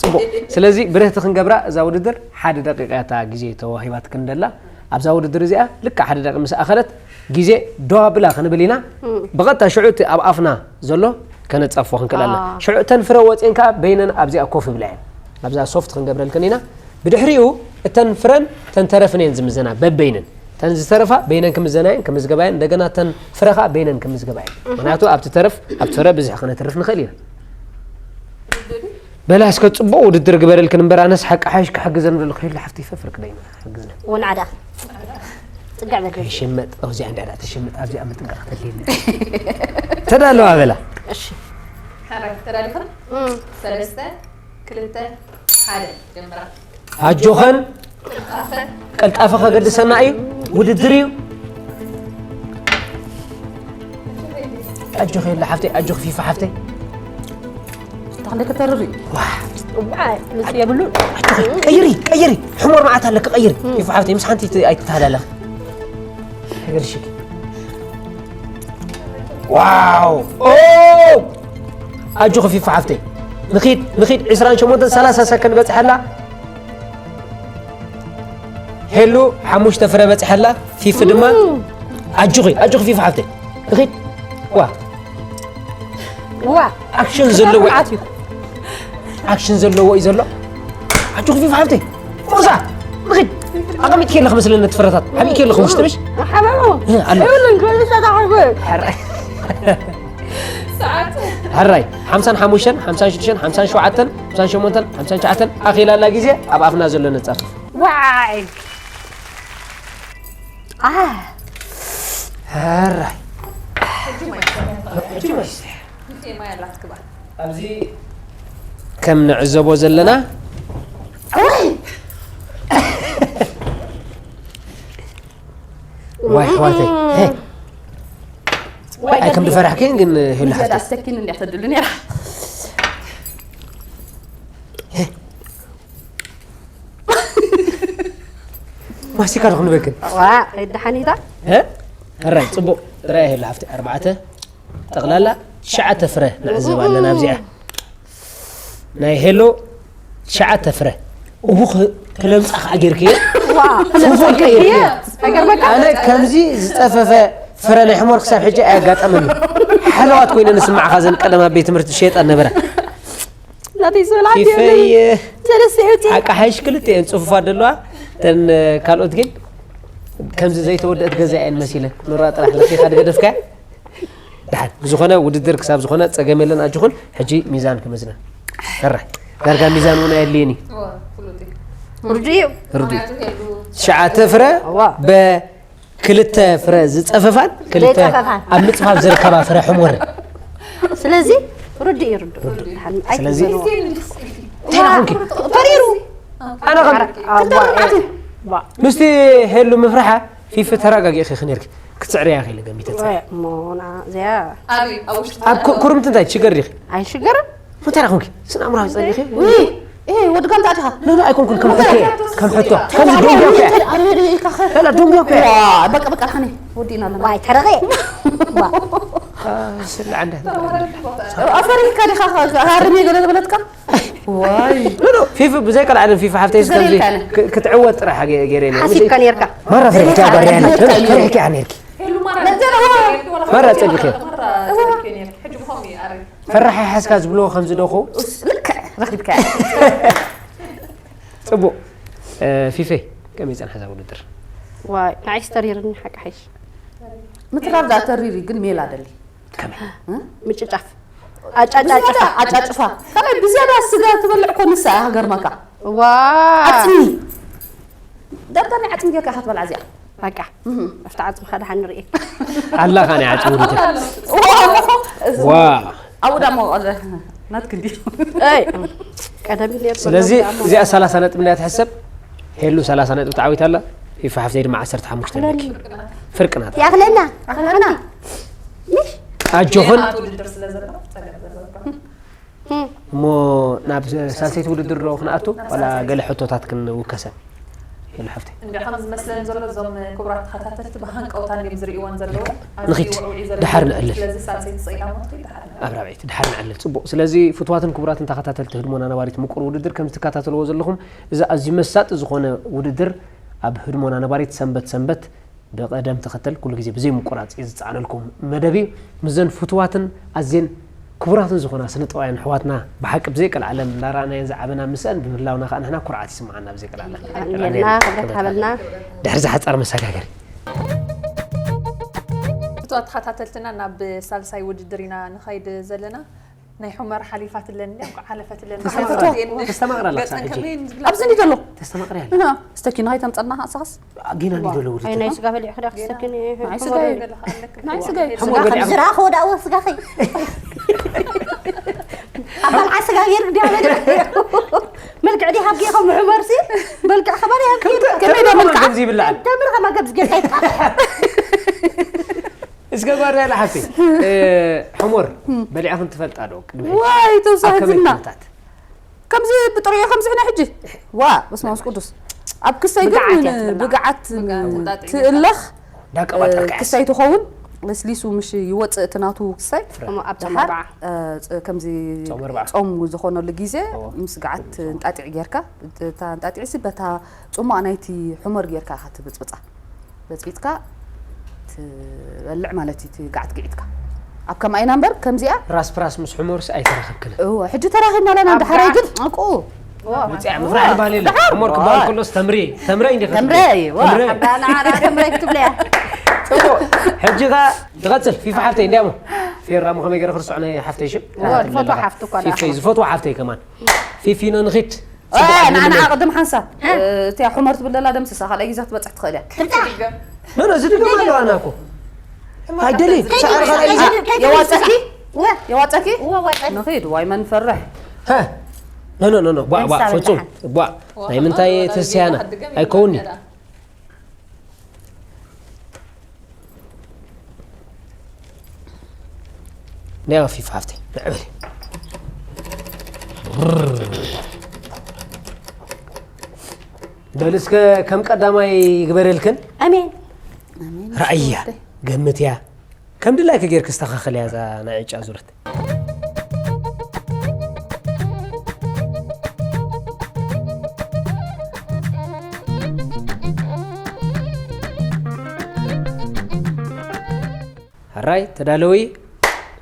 ፅቡቕ። ስለዚ ብርህቲ ክንገብራ እዛ ውድድር ሓደ ደቂቃ እያ እታ ግዜ ተዋሂባትክን ደላ። ኣብዛ ውድድር እዚኣ ልክዕ ሓደ ደቂ ምስ ኣኸለት ግዜ ደው ኣብላ ክንብል ኢና። ብቐጥታ ሽዑ እቲ ኣብ ኣፍና ዘሎ ከነጻፍፎ ክንክእል ኣለና። ሽዑ እተን ፍረ ወፅኤን ከዓ በይነን ኣብዚኣ ኮፍ ይብላ እየን። ኣብዛ ሶፍት ክንገብረልክን ኢና። ብድሕሪኡ እተን ፍረን እተን ተረፍን እየን ዝምዘና በበይነን። እተን ዝተረፋ በይነን ክምዘና እየን፣ ክምዝገባ እየን። እንደገና እተን ፍረ ከዓ በይነን ክምዝገባ እየን። ምክንያቱ ኣብቲ ተረፍ ኣብቲ ፍረ ብዝሒ ክነትርፍ ንኽእል ኢና። በላ እስከ ፅቡቅ ውድድር ግበረልክን እምበር ኣነስ ሓቂ ሓይሽ ክሕግዘን ዘለኹ ሄሉ ሓፍተይ ፈፍርክ ደይና ሕግዝና ወንዓዳ ጽግዕ በል ከይሽመጥ ኣብዚኣ እንዳዳ ተሽምጥ ኣብዚኣ ምጥንቃቕ ተድልየኒ ተዳለዋ በላ እሺ ሓራይ ተዳሊኻ? ሰለስተ ክልተ ሓደ ጀምራ። ኣጆኸን ቀልጣፈ ከገድሰና እዩ ውድድር እዩ ኣጆኸ የለ ሓፍተይ ኣጆኸ ፊፋ ሓፍተይ ታንደ ከተርሪ ዋ ምስ የብሉ ኣጆኸ ቀይሪ ቀይሪ ሕሞር መዓት ኣለክ ቀይሪ ፊፋ ሓፍተይ ምስ ሓንቲ ኣይትተሃላለኽ ተገልሽኪ ዋው ኦ ኣጆኸ ፊፋ ሓፍተይ ንኺድ ንኺድ ዕስራን ሸሞንተን ሰላሳ ሰከንድ በፅሐላ ሄሉ ሓሙሽተ ፍረ በፅሐላ ፊፊ ድማ ኣጆኺ ኣጆኺ ፊፋ ሓፍተይ ንኺድ ዋ ዋ ኣክሽን ዘለዎ ኣትዩ ኣክሽን ዘለዎ እዩ ዘሎ ኣጆኺ ፊፋ ሓፍተይ ቁርሳ ንኺድ ኣቐሚጥኪ ኣለኺ መስለኒ እቲ ፍረታት ዓሚጥኪ ኣለኺ ውሽጢ ምሽ ሓበሩ ኣሎ ይብልን ከልሰ ታሕርጎ ሕራይ ሓምሳን ሓሙሽተን ሓምሳን ሽዱሽተን ሓምሳን ሸውዓተን ሓምሳን ሸሞንተን ሓምሳን ትሽዓተን ኣኺላላ ግዜ ኣብ ኣፍና ዘሎ ነጻፍፍ ዋይ ሕራይ ማይ ኣላት ክባል ኣብዚ ከም ንዕዘቦ ዘለና ዋይ ኣሕዋተይ ኣይ ከም ዝፈራሕክን ግን ሄሉ ሓፍተይ ኣስተኪን እንዲያ ተድሉ ነራ ማስቲካ ዶ ክንበክን ዋ ደሓኒታ ሕራይ ፅቡቅ ጥራይ ሄሉ ሓፍተይ ኣርባዕተ ጠቕላላ ትሽዓተ ፍረ ንዕዘብ ኣለና ኣብዚኣ ናይ ሄሎ ትሽዓተ ፍረ እቡ ክለምፃ ከዓ ጌርክዮ ዋ ፎፎል ቀይርክዮ ኣይገርመካ ኣነ ከምዚ ዝፀፈፈ ፍረ ናይ ሕሞር ክሳብ ሕጂ ኣየጋጠመኒ ሓለዋት ኮይነ ንስማዕካ ዘን ቀደማ ቤት ትምህርቲ ሸየጣ ነበረ ናተይ ዝብል ዓዲ ፊፈይ ዘለስሕቲ ሓቂ ሓይሽ ክልተ እየን ፅፉፋት ዘለዋ እተን ካልኦት ግን ከምዚ ዘይተወደአት ገዛ እየን መሲለን ኑራ ጥራሕ ለኪኻ ድገደፍካ ድሓን ብዝኾነ ውድድር ክሳብ ዝኾነ ፀገም የለን ኣጅኹን ሕጂ ሚዛን ክመዝነን ሕራይ ዳርጋ ሚዛን እውን ኣየድልየን እዩ ፍሉጥ እዩ። ርዱ እዩ ርዱ ምክንያቱ ሄሉ ትሽዓተ ፍረ በክልተ ፍረ ዝፀፈፋን ክልተ ዝፀፈፋን። ኣብ ምፅፋፍ ዝርከባ ፍረ ሕሞር ስለዚ ርዱ እዩ ርዱ ስለዚ ኣይትዘንዎ እንታይ ኮንኪ ተሪሩ ኣነ ከም ኣዋ ምስቲ ሄሉ ምፍራሓ ፊፊ ተረጋጊእኺ ኢኺ ነይርኪ። ክትስዕርያ ኢኺ ኢለ ገሚተ። እሞ ንዓ እዚኣ ኣበይ ኣብ ውሽጢ ኣብ ኩ- ኩርምቲ እንታይ ትሽገሪ ኢኺ? ኣይሽገርን። እንታይ ደኣ ኮንኪ? ስነ ኣእምሮኣዊ ጸኒኺ? እ ወዲ ጋንታ ዲኻ? ኖ ኖ ኣይኮንኩን ከም ሕቶ እየ። ከም ሕቶ። ከምዚ ደንጉያ እኮ እየ። ኣረ ዲኻ? ላ ላ ደንጉያ እኮ እየ። በቃ በቃ ዳሓኒ ወዲእና ኣለና። ዋይ ተረገ ስለ ዓንዳ ኣፈሪካ ዲኻ ሃርም ገለ ዝበለትካ? ዋይ ኖ ኖ ፊፊ ብዘይ ቀልዓለም ፊፊ ሓፍተይ እስከ ዘሪልካ ክ- ክትዕወት ጥራሕ ገ- ገይረ ነይረ። ሓሲብካ ነርካ ማራ ፈሪሕኪ ኣባርያ ነይርኪ። ፈሪሕኪ ነይርኪ። ነዘለዋ ማራ ጸጊኺ። ሕጂ ብኸምኡ ይኣርግ ፈራሓ ሓስካ ዝብሎ ከምዚ ደኹ ልክዕ ረኺብካ። ጽቡቕ። እ፣ ፊፌ ከመይ ጸንሐ እዛ ውድድር? ዋይ ንዓይ ስተሪርኒ ሓቂ ሓይሽ ምትራር ዳ ተሪሪ ግን ሜላ ደሊ ከመይ? ምጭጫፍ ኣጫጫጫ ብዝያዳ ኣጫጭፋ ካልኣይ ብዝያዳ ስጋ ትበልዕ ኮ ንሳ እያ ሃገርማካ ዋ ዓፅሚ ዳርጋ ናይ ዓፅሚ ጌርካ ኢኻ ትበልዓ እዚኣ በቃ ኣብቲ ዓፅምኻ ደሓን ንርኢ ኣላኻ ናይ ዓጽሚ ውድድር። ዋ ኣብኡ ዳሞ ናትክ እንዲ ኣይ ቀደም ኢለ ስለዚ እዚኣ ሰላሳ ነጥቢ ናይ ትሕሰብ። ሄሉ ሰላሳ ነጥቢ ተዓዊታ ኣላ። ፊፋ ሓፍተይ ድማ ዓሰርተ ሓሙሽተ ኣለኪ። ፍርቂ ናት ያኽለና ኣኽለና ምሽ ኣጆኽን ናቱ ውድድር ስለ ዘሎ ጸገም ዘለዎ እሞ ናብ ሳልሰይቲ ውድድር ዶ ክንኣቱ ዋላ ገለ ሕቶታት ክንውከሰን? ሄሉ ሓፍተይ እንደ ከም ዝመስለኒ ዘሎ እዞም ክቡራት ተኸታተልቲ ብሃንቀውታ እንዲም ዝርእይወን ዘለዉ ንኺድ። ድሓር ንዕልል። ስለዚ ሳልሰይቲ ጸይዳሞት ድሓር ኣብ ራብዐይቲ ድሓር ንዕልል። ጽቡቕ። ስለዚ ፍቱዋትን ክቡራትን ተኸታተልቲ ህድሞና ነባሪት ምቁር ውድድር ከም ዝትከታተልዎ ዘለኹም እዚ ኣዝዩ መሳጢ ዝኾነ ውድድር ኣብ ህድሞና ነባሪት ሰንበት ሰንበት ብቐደም ተኸተል ኩሉ ግዜ ብዘይ ምቁራጽ እዩ ዝጸዓነልኩም መደብ እዩ። ምስዘን ፍቱዋትን ኣዝየን ክቡራትን ዝኾና ስነ ጥበባውያን ኣሕዋትና ብሓቂ ብዘይ ቀልዓለም እንዳረኣናየን ዝዓበና ምስአን ብምህላውና ከዓ ንሕና ኩርዓት ይስምዓና ብዘይ ቀልዓለም። ኣሜንና ክብረት ሃበልና ድሕሪ ዝሓጻር መሰጋገሪ ፍቱዋት ተኸታተልትና ናብ ሳልሳይ ውድድር ኢና ንኸይድ ዘለና ናይ ሑመር ሓሊፋትለን እንዲያ ሓለፈትለን ተስተማቕራ ኣላ ክሳብ ሕጂ። ኣብዚ እንዲ ዘሎ ተስተማቕሪ ኣላ እና ስተኪና ከይተምፀና እሳኻስ ጊና እንዲ ዘሎ ውድድር ኣይ ናይ ስጋ በሊዑ ክዳ ክሰኪን ናይ ስጋ እዩ። ናይ ስጋ እዩ። ሕሞ በሊዓ ዝረኣኽዎ ዳእዎ ስጋኺ ኣብ በልዓ ስጋ ገይሩ እንዲ ኣበለ መልክዕ ዲ ሃብኪ ከም ሕመርሲ መልክዕ ከባሪ ሃብኪ ከመይ ዶ መልክዓ? ከምዚ ይብላዕ ተምር ከማገብ ዝጌርካ ይትቃ እስከ ጓዳ ያለ ሓፍቲ ሕሞር በሊዕኽን ትፈልጣ ዶ ቅድሚ ሕጂ? ዋይ ተውሳኺ ኣብ ከመይ ዝና ኩነታት? ከምዚ ብጥሪኦ ከምዚ ሕነ ሕጂ ዋ በስመ መንፈስ ቅዱስ ኣብ ክሳይ ግን ብግዓት እያ ትብላዕ። ብግዓት ብግዓት ውዳጥ እዩ። ትእለኽ ዳቀባጠርካ ክሳይ ትኸውን ለስሊሱ ምሽ ይወፅእ እቲ ናቱ ክሳይ ከምኡ ኣብ ጾም ደሓር ኣርብዓ እ፣ ፅ- ከምዚ ጾም ኣርብዓ። ጾም ዝኾነሉ ግዜ እዎ። ምስ ግዓት እንጣጢዕ ጌርካ እታ እንጣጢዕ ሲ በታ ፅሟእ ናይቲ ሕመር ጌርካ ኢኻ ትብፅብፃ በፅቢፅካ ትበልዕ ማለት እዩ እቲ ግዓት ግዒትካ ኣብ ከምኣ ኢና እምበር ከምዚኣ ራስ ፕራስ ምስ ሕሞርሲ ኣይተረኸብክን። እወ ሕጂ ተራኺብና ኣለና ኣብ ድሓረይ ግዓት- ግን ዕንቁ መፅያ ምፍራሕ ይባል የለ። ሕሞር ክባል ከሎስ ተምሪ ተምረ እንዲ ተምረ እዋ ኣዳና ዓራ ተምረ ክትብለያ ጽቡቕ። ሕጂ ኸ ትቐጽል ፊፋ ሓፍተይ እንዲያሞ ፌራሞ ከመይ ገይረ ክርስዖ ናይ ሓፍተይ ሽም እወ፣ ዝፈትዋ ሓፍቲ እኳ ደኣ። ፊፈይ ዝፈትዋ ሓፍተይ ከማን ፊፊኖ ንኺድ። ንዓና ቅድም ሓንሳብ እቲያ ሑመር ትብል ዘላ ደምስሳ ካልኣይ ግዜ ክትበፅሕ ትኽእል እያ ኖ ኖ ዝድግም ኣለዋ ኣና እኮ ኣይደሊ ሰዓር ካልኣይ ግዜ የዋፀኪ የዋፀኪ እወ ዋጠ ንኺድ ዋይ መንፈርሕ ኖ ኖ ኖ ኖ ቧዕ ቧዕ ፍጹም ቧዕ ናይ ምንታይ ተስያና ኣይከውኒ ናይ ፊፋ ሃፍቲ ንዕበል በል እስከ ከም ቀዳማይ ይግበረልክን ኣሜን ራእያ ገምትያ ከም ድላይኪ ጌርክ ስተኻኸልያ እዛ ናይ ዕጫ ዙረት ሕራይ ተዳለዊ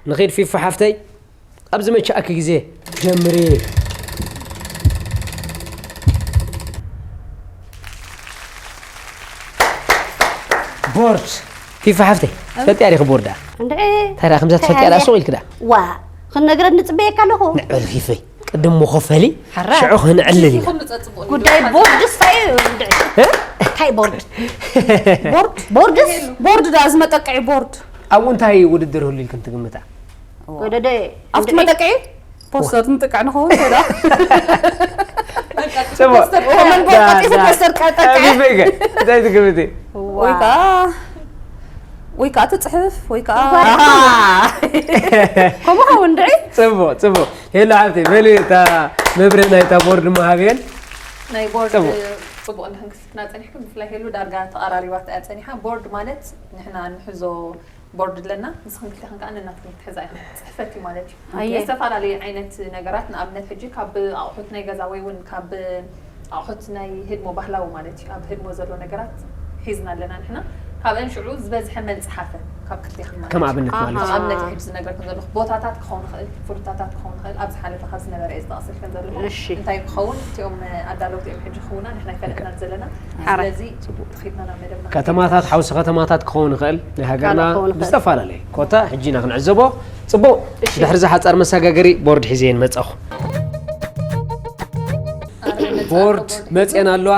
ንኺድ ፊፋ ሓፍተይ ኣብ ዝመቸኣኪ ግዜ ጀምሪ ቦርድ ፊፋ ሓፍተይ ትፈልጥያ ዲኺ ቦርዳ እንድዒ ታዲያ ከምዛ ትፈልጥያ ዳ ሱቕ ኢልክ ዳ ዋ ክንነግረኒ ጽበየካ ኣለኹ ንዕበል ፊፈይ ቅድም መኸፈሊ ሕራይ። ሽዑ ክንዕልል ኢና ጉዳይ ቦርድስ እንታይ እዩ እንድዒ እንታይ ቦርድ ቦርድ ቦርድስ ቦርድ ዳ እዚ መጠቅዒ ቦርድ ኣብኡ እንታይ ውድድር ህሉ ኢልክን ትግምታ ወደደ ኣብቲ መጠቅዒ ፖስተር ንጥቅዕ ንኸውን ከዳ ጽቡቕ። ፖስተር ኮመን ቦል ቀልጢፉ ፖስተር ቀጠቀ። ኣቢበይ ከ እንታይ ትግምቲ? ወይ ከዓ ወይ ከዓ ትፅሕፍ ወይ ከዓ ከምኡ ኸውን ድዒ። ጽቡቕ ጽቡቕ። ሄሎ ሓብቲ በሊ እታ መብርህ ናይታ ቦርድ መሃብየን። ናይ ቦርድ ጽቡቕ። ጽቡቕ እንድሕን ክስትና ጸኒሕኩም፣ ብፍላይ ሄሉ ዳርጋ ተቐራሪባት እያ ጸኒሓ። ቦርድ ማለት ንሕና ንሕዞ ቦርድ ኣለና፣ ንስኽን ክልተኽን ከዓ ነናትክን ክትሕዛ ኢኽን። ጽሕፈት እዩ ማለት እዩ። ኣየ። ዝተፈላለዩ ዓይነት ነገራት፣ ንኣብነት ሕጂ ካብ ኣቑሑት ናይ ገዛ ወይ እውን ካብ ኣቑሑት ናይ ህድሞ ባህላዊ ማለት እዩ። ኣብ ህድሞ ዘሎ ነገራት ሒዝና ኣለና ንሕና። ካብአን ሽዑ ዝበዝሐ መን ጸሓፈ ካብ ክልቴኽን ማለት ከም እዩ። ኣብነት ማለት ከም እዩ። ኣብነት ሕጂ ዝነግረኩም ዘለኹ ቦታታት ክኸውን ይኽእል፣ ፍሩታታት ክኸውን ይኽእል፣ ኣብ ዝሓለፈ ካብ ዝነበረ እየ ዝጠቕሰልክን ዘለኹ። እሺ። እንታይ ክኸውን እቲኦም ኣዳለውቲ እዮም ሕጂ ክውና ንሕና ይፈለጥና ዘለና። ሓራይ። ስለዚ ትኺድና ናብ መደብና ከተማታት ሓውሲ ከተማታት ክኸውን ይኽእል ናይ ሃገርና ክኸውን ይኽእል። ብዝተፈላለየ ኮታ ሕጂ ኢና ክንዕዘቦ። ጽቡቕ። ድሕሪ ዝሓጻር መሰጋገሪ ቦርድ ሒዘ እየ ንመጻኹ። ቦርድ መጽአን ኣለዋ።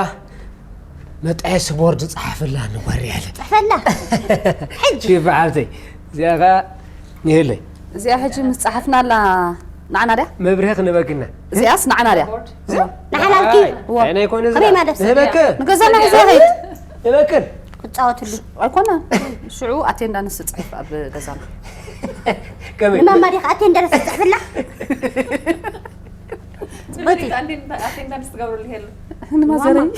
መጣየሲ ቦርድ ጸሓፍላ ንጓሪ ያለ ፈላ ሕጂ በዓልተይ እዚኣ ኸዓ ይህለይ እዚኣ ሕጂ ምስ ጸሓፍናላ ንዓና ድያ? መብርሂ ክንበክና እዚኣስ ንዓና ድያ? ንሓላልኪ እዋ። ናይ ኮይነ ከመይ ማለት? ንህበክን ንገዛና ሒዛ ኸይድ። ንህበክን ክፃወትሉ ኣይኮነ ሽዑ ኣቴንዳንስ ጽሕፍ ኣብ ገዛና። ከመይ ንማማ ዲኻ ኣቴንዳንስ ትፅሕፍላ? ኣቴንዳንስ ትገብርሉ ሄሉ ንማዘረይ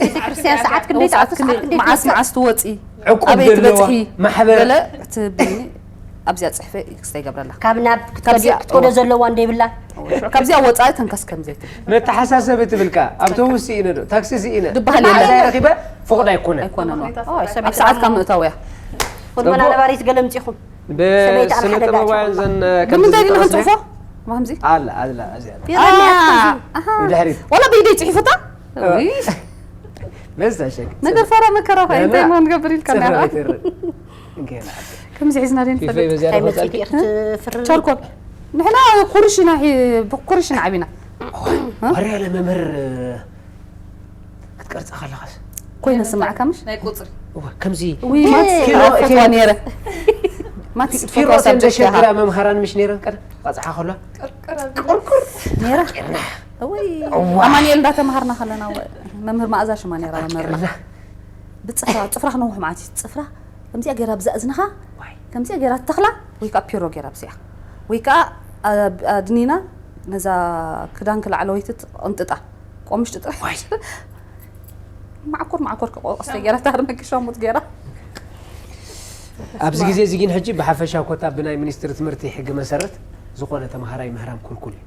ቤተክርስትያን ሰዓት ክንደይ ሰዓት ሰዓት ክንደይ ክንደይ መዓስ መዓስ ትወፂ ዕቁብ ኣበይ ዘለዋ ትበፅሒ ማሕበር ገለ ትብልኒ ኣብዚኣ ፅሕፈ ክስተ ይገብረላ ካብ ናብ ክትከዶ ካብዚኣ- ክትከዶ ዘለዋ እንደይብላ ሽዑ ካብዚኣ ወፃኢ ተንከስ ከም ዘይትብል መተሓሳሰቢ ትብልካ ኣውቶቡስ ስኢነ ዶ ታክሲ ስኢነ ድበሃል የለን። ሓሳይ ረኺበ ፍቑድ ኣይኮነን ኣይኮነን ኦ፣ ሰብ ኣብ ሰዓት ካብ ምእታው እያ ኮንበላ ነባሪት ገለምፂኹም ሰበይቲ ኣብ ብስነ ሓደ ጥበባውያን ጋቻ። ዘን ብምንታይ ግን ክንፅፎ ማምዚ ኣላ ኣላ እዚኣ ይረኣየና ኣሃ። ብድሕሪት ወላ ብኢደይ ፅሒፉታ ውይ፣ በዛ ሸግ ነገር ፈራ መከራ ኸ እንታይ ማ ንገብር ኢልካ ጽፍራ ና ይትርእ እንከላ ከምዚ ሒዝና ድን ፊፈይ ፈልጥ በዚኣ እንታይ ተኸታልኪ መፅቂ ክትፍር ቸርኮል ንሕና ኩርሽና ኩርሽና ዓቢና ወርያለ መምህር ክትቀርጻ ከለኻስ ኮይነ ስማዕካ ምሽ ናይ ቁፅሪ እዋ ከምዚ ውይ ማትስ ፊሮ ፈትዋ እቴን- ነይረ ማትስ ፊሮ ፈትዋ ተን ሳብጀክት ኢኻ ዘሸግራ መምህራን ምሽ ነይረን ቀደም ቀጻዓ ከሎ ቅርቅር ቁርቁር ነይረ እዋ ኣማንኤል እንዳተምሃርና ከለና መምህር ማእዛ ሽማ ነይራ መምህርና ቀርና ብፅፍራ ፅፍራ ክነውሕ ማለት እዩ ፅፍራ ከምዚኣ ገይራ ብዛ እዝንኻ ዋይ ከምዚኣ ገይራ ትተኽላ ወይ ከዓ ፒሮ ገይራ ብዚኣ ወይ ከዓ ኣብ- ኣድኒና ነዛ ክዳንኪ ላዕለወይቲ ትቕንጥጣ ቆምሽ ጥጥራ ዋይ ማዕኮር ማዕኮር ክቆስተ ገይራ ታርመኪ ሸሙጥ ገይራ ኣብዚ ግዜ እዚ ግን ሕጂ ብሓፈሻ ኮታ ብናይ ሚኒስትሪ ትምህርቲ ሕጊ መሰረት ዝኾነ ተምሃራይ ምህራም ክልኩል እዩ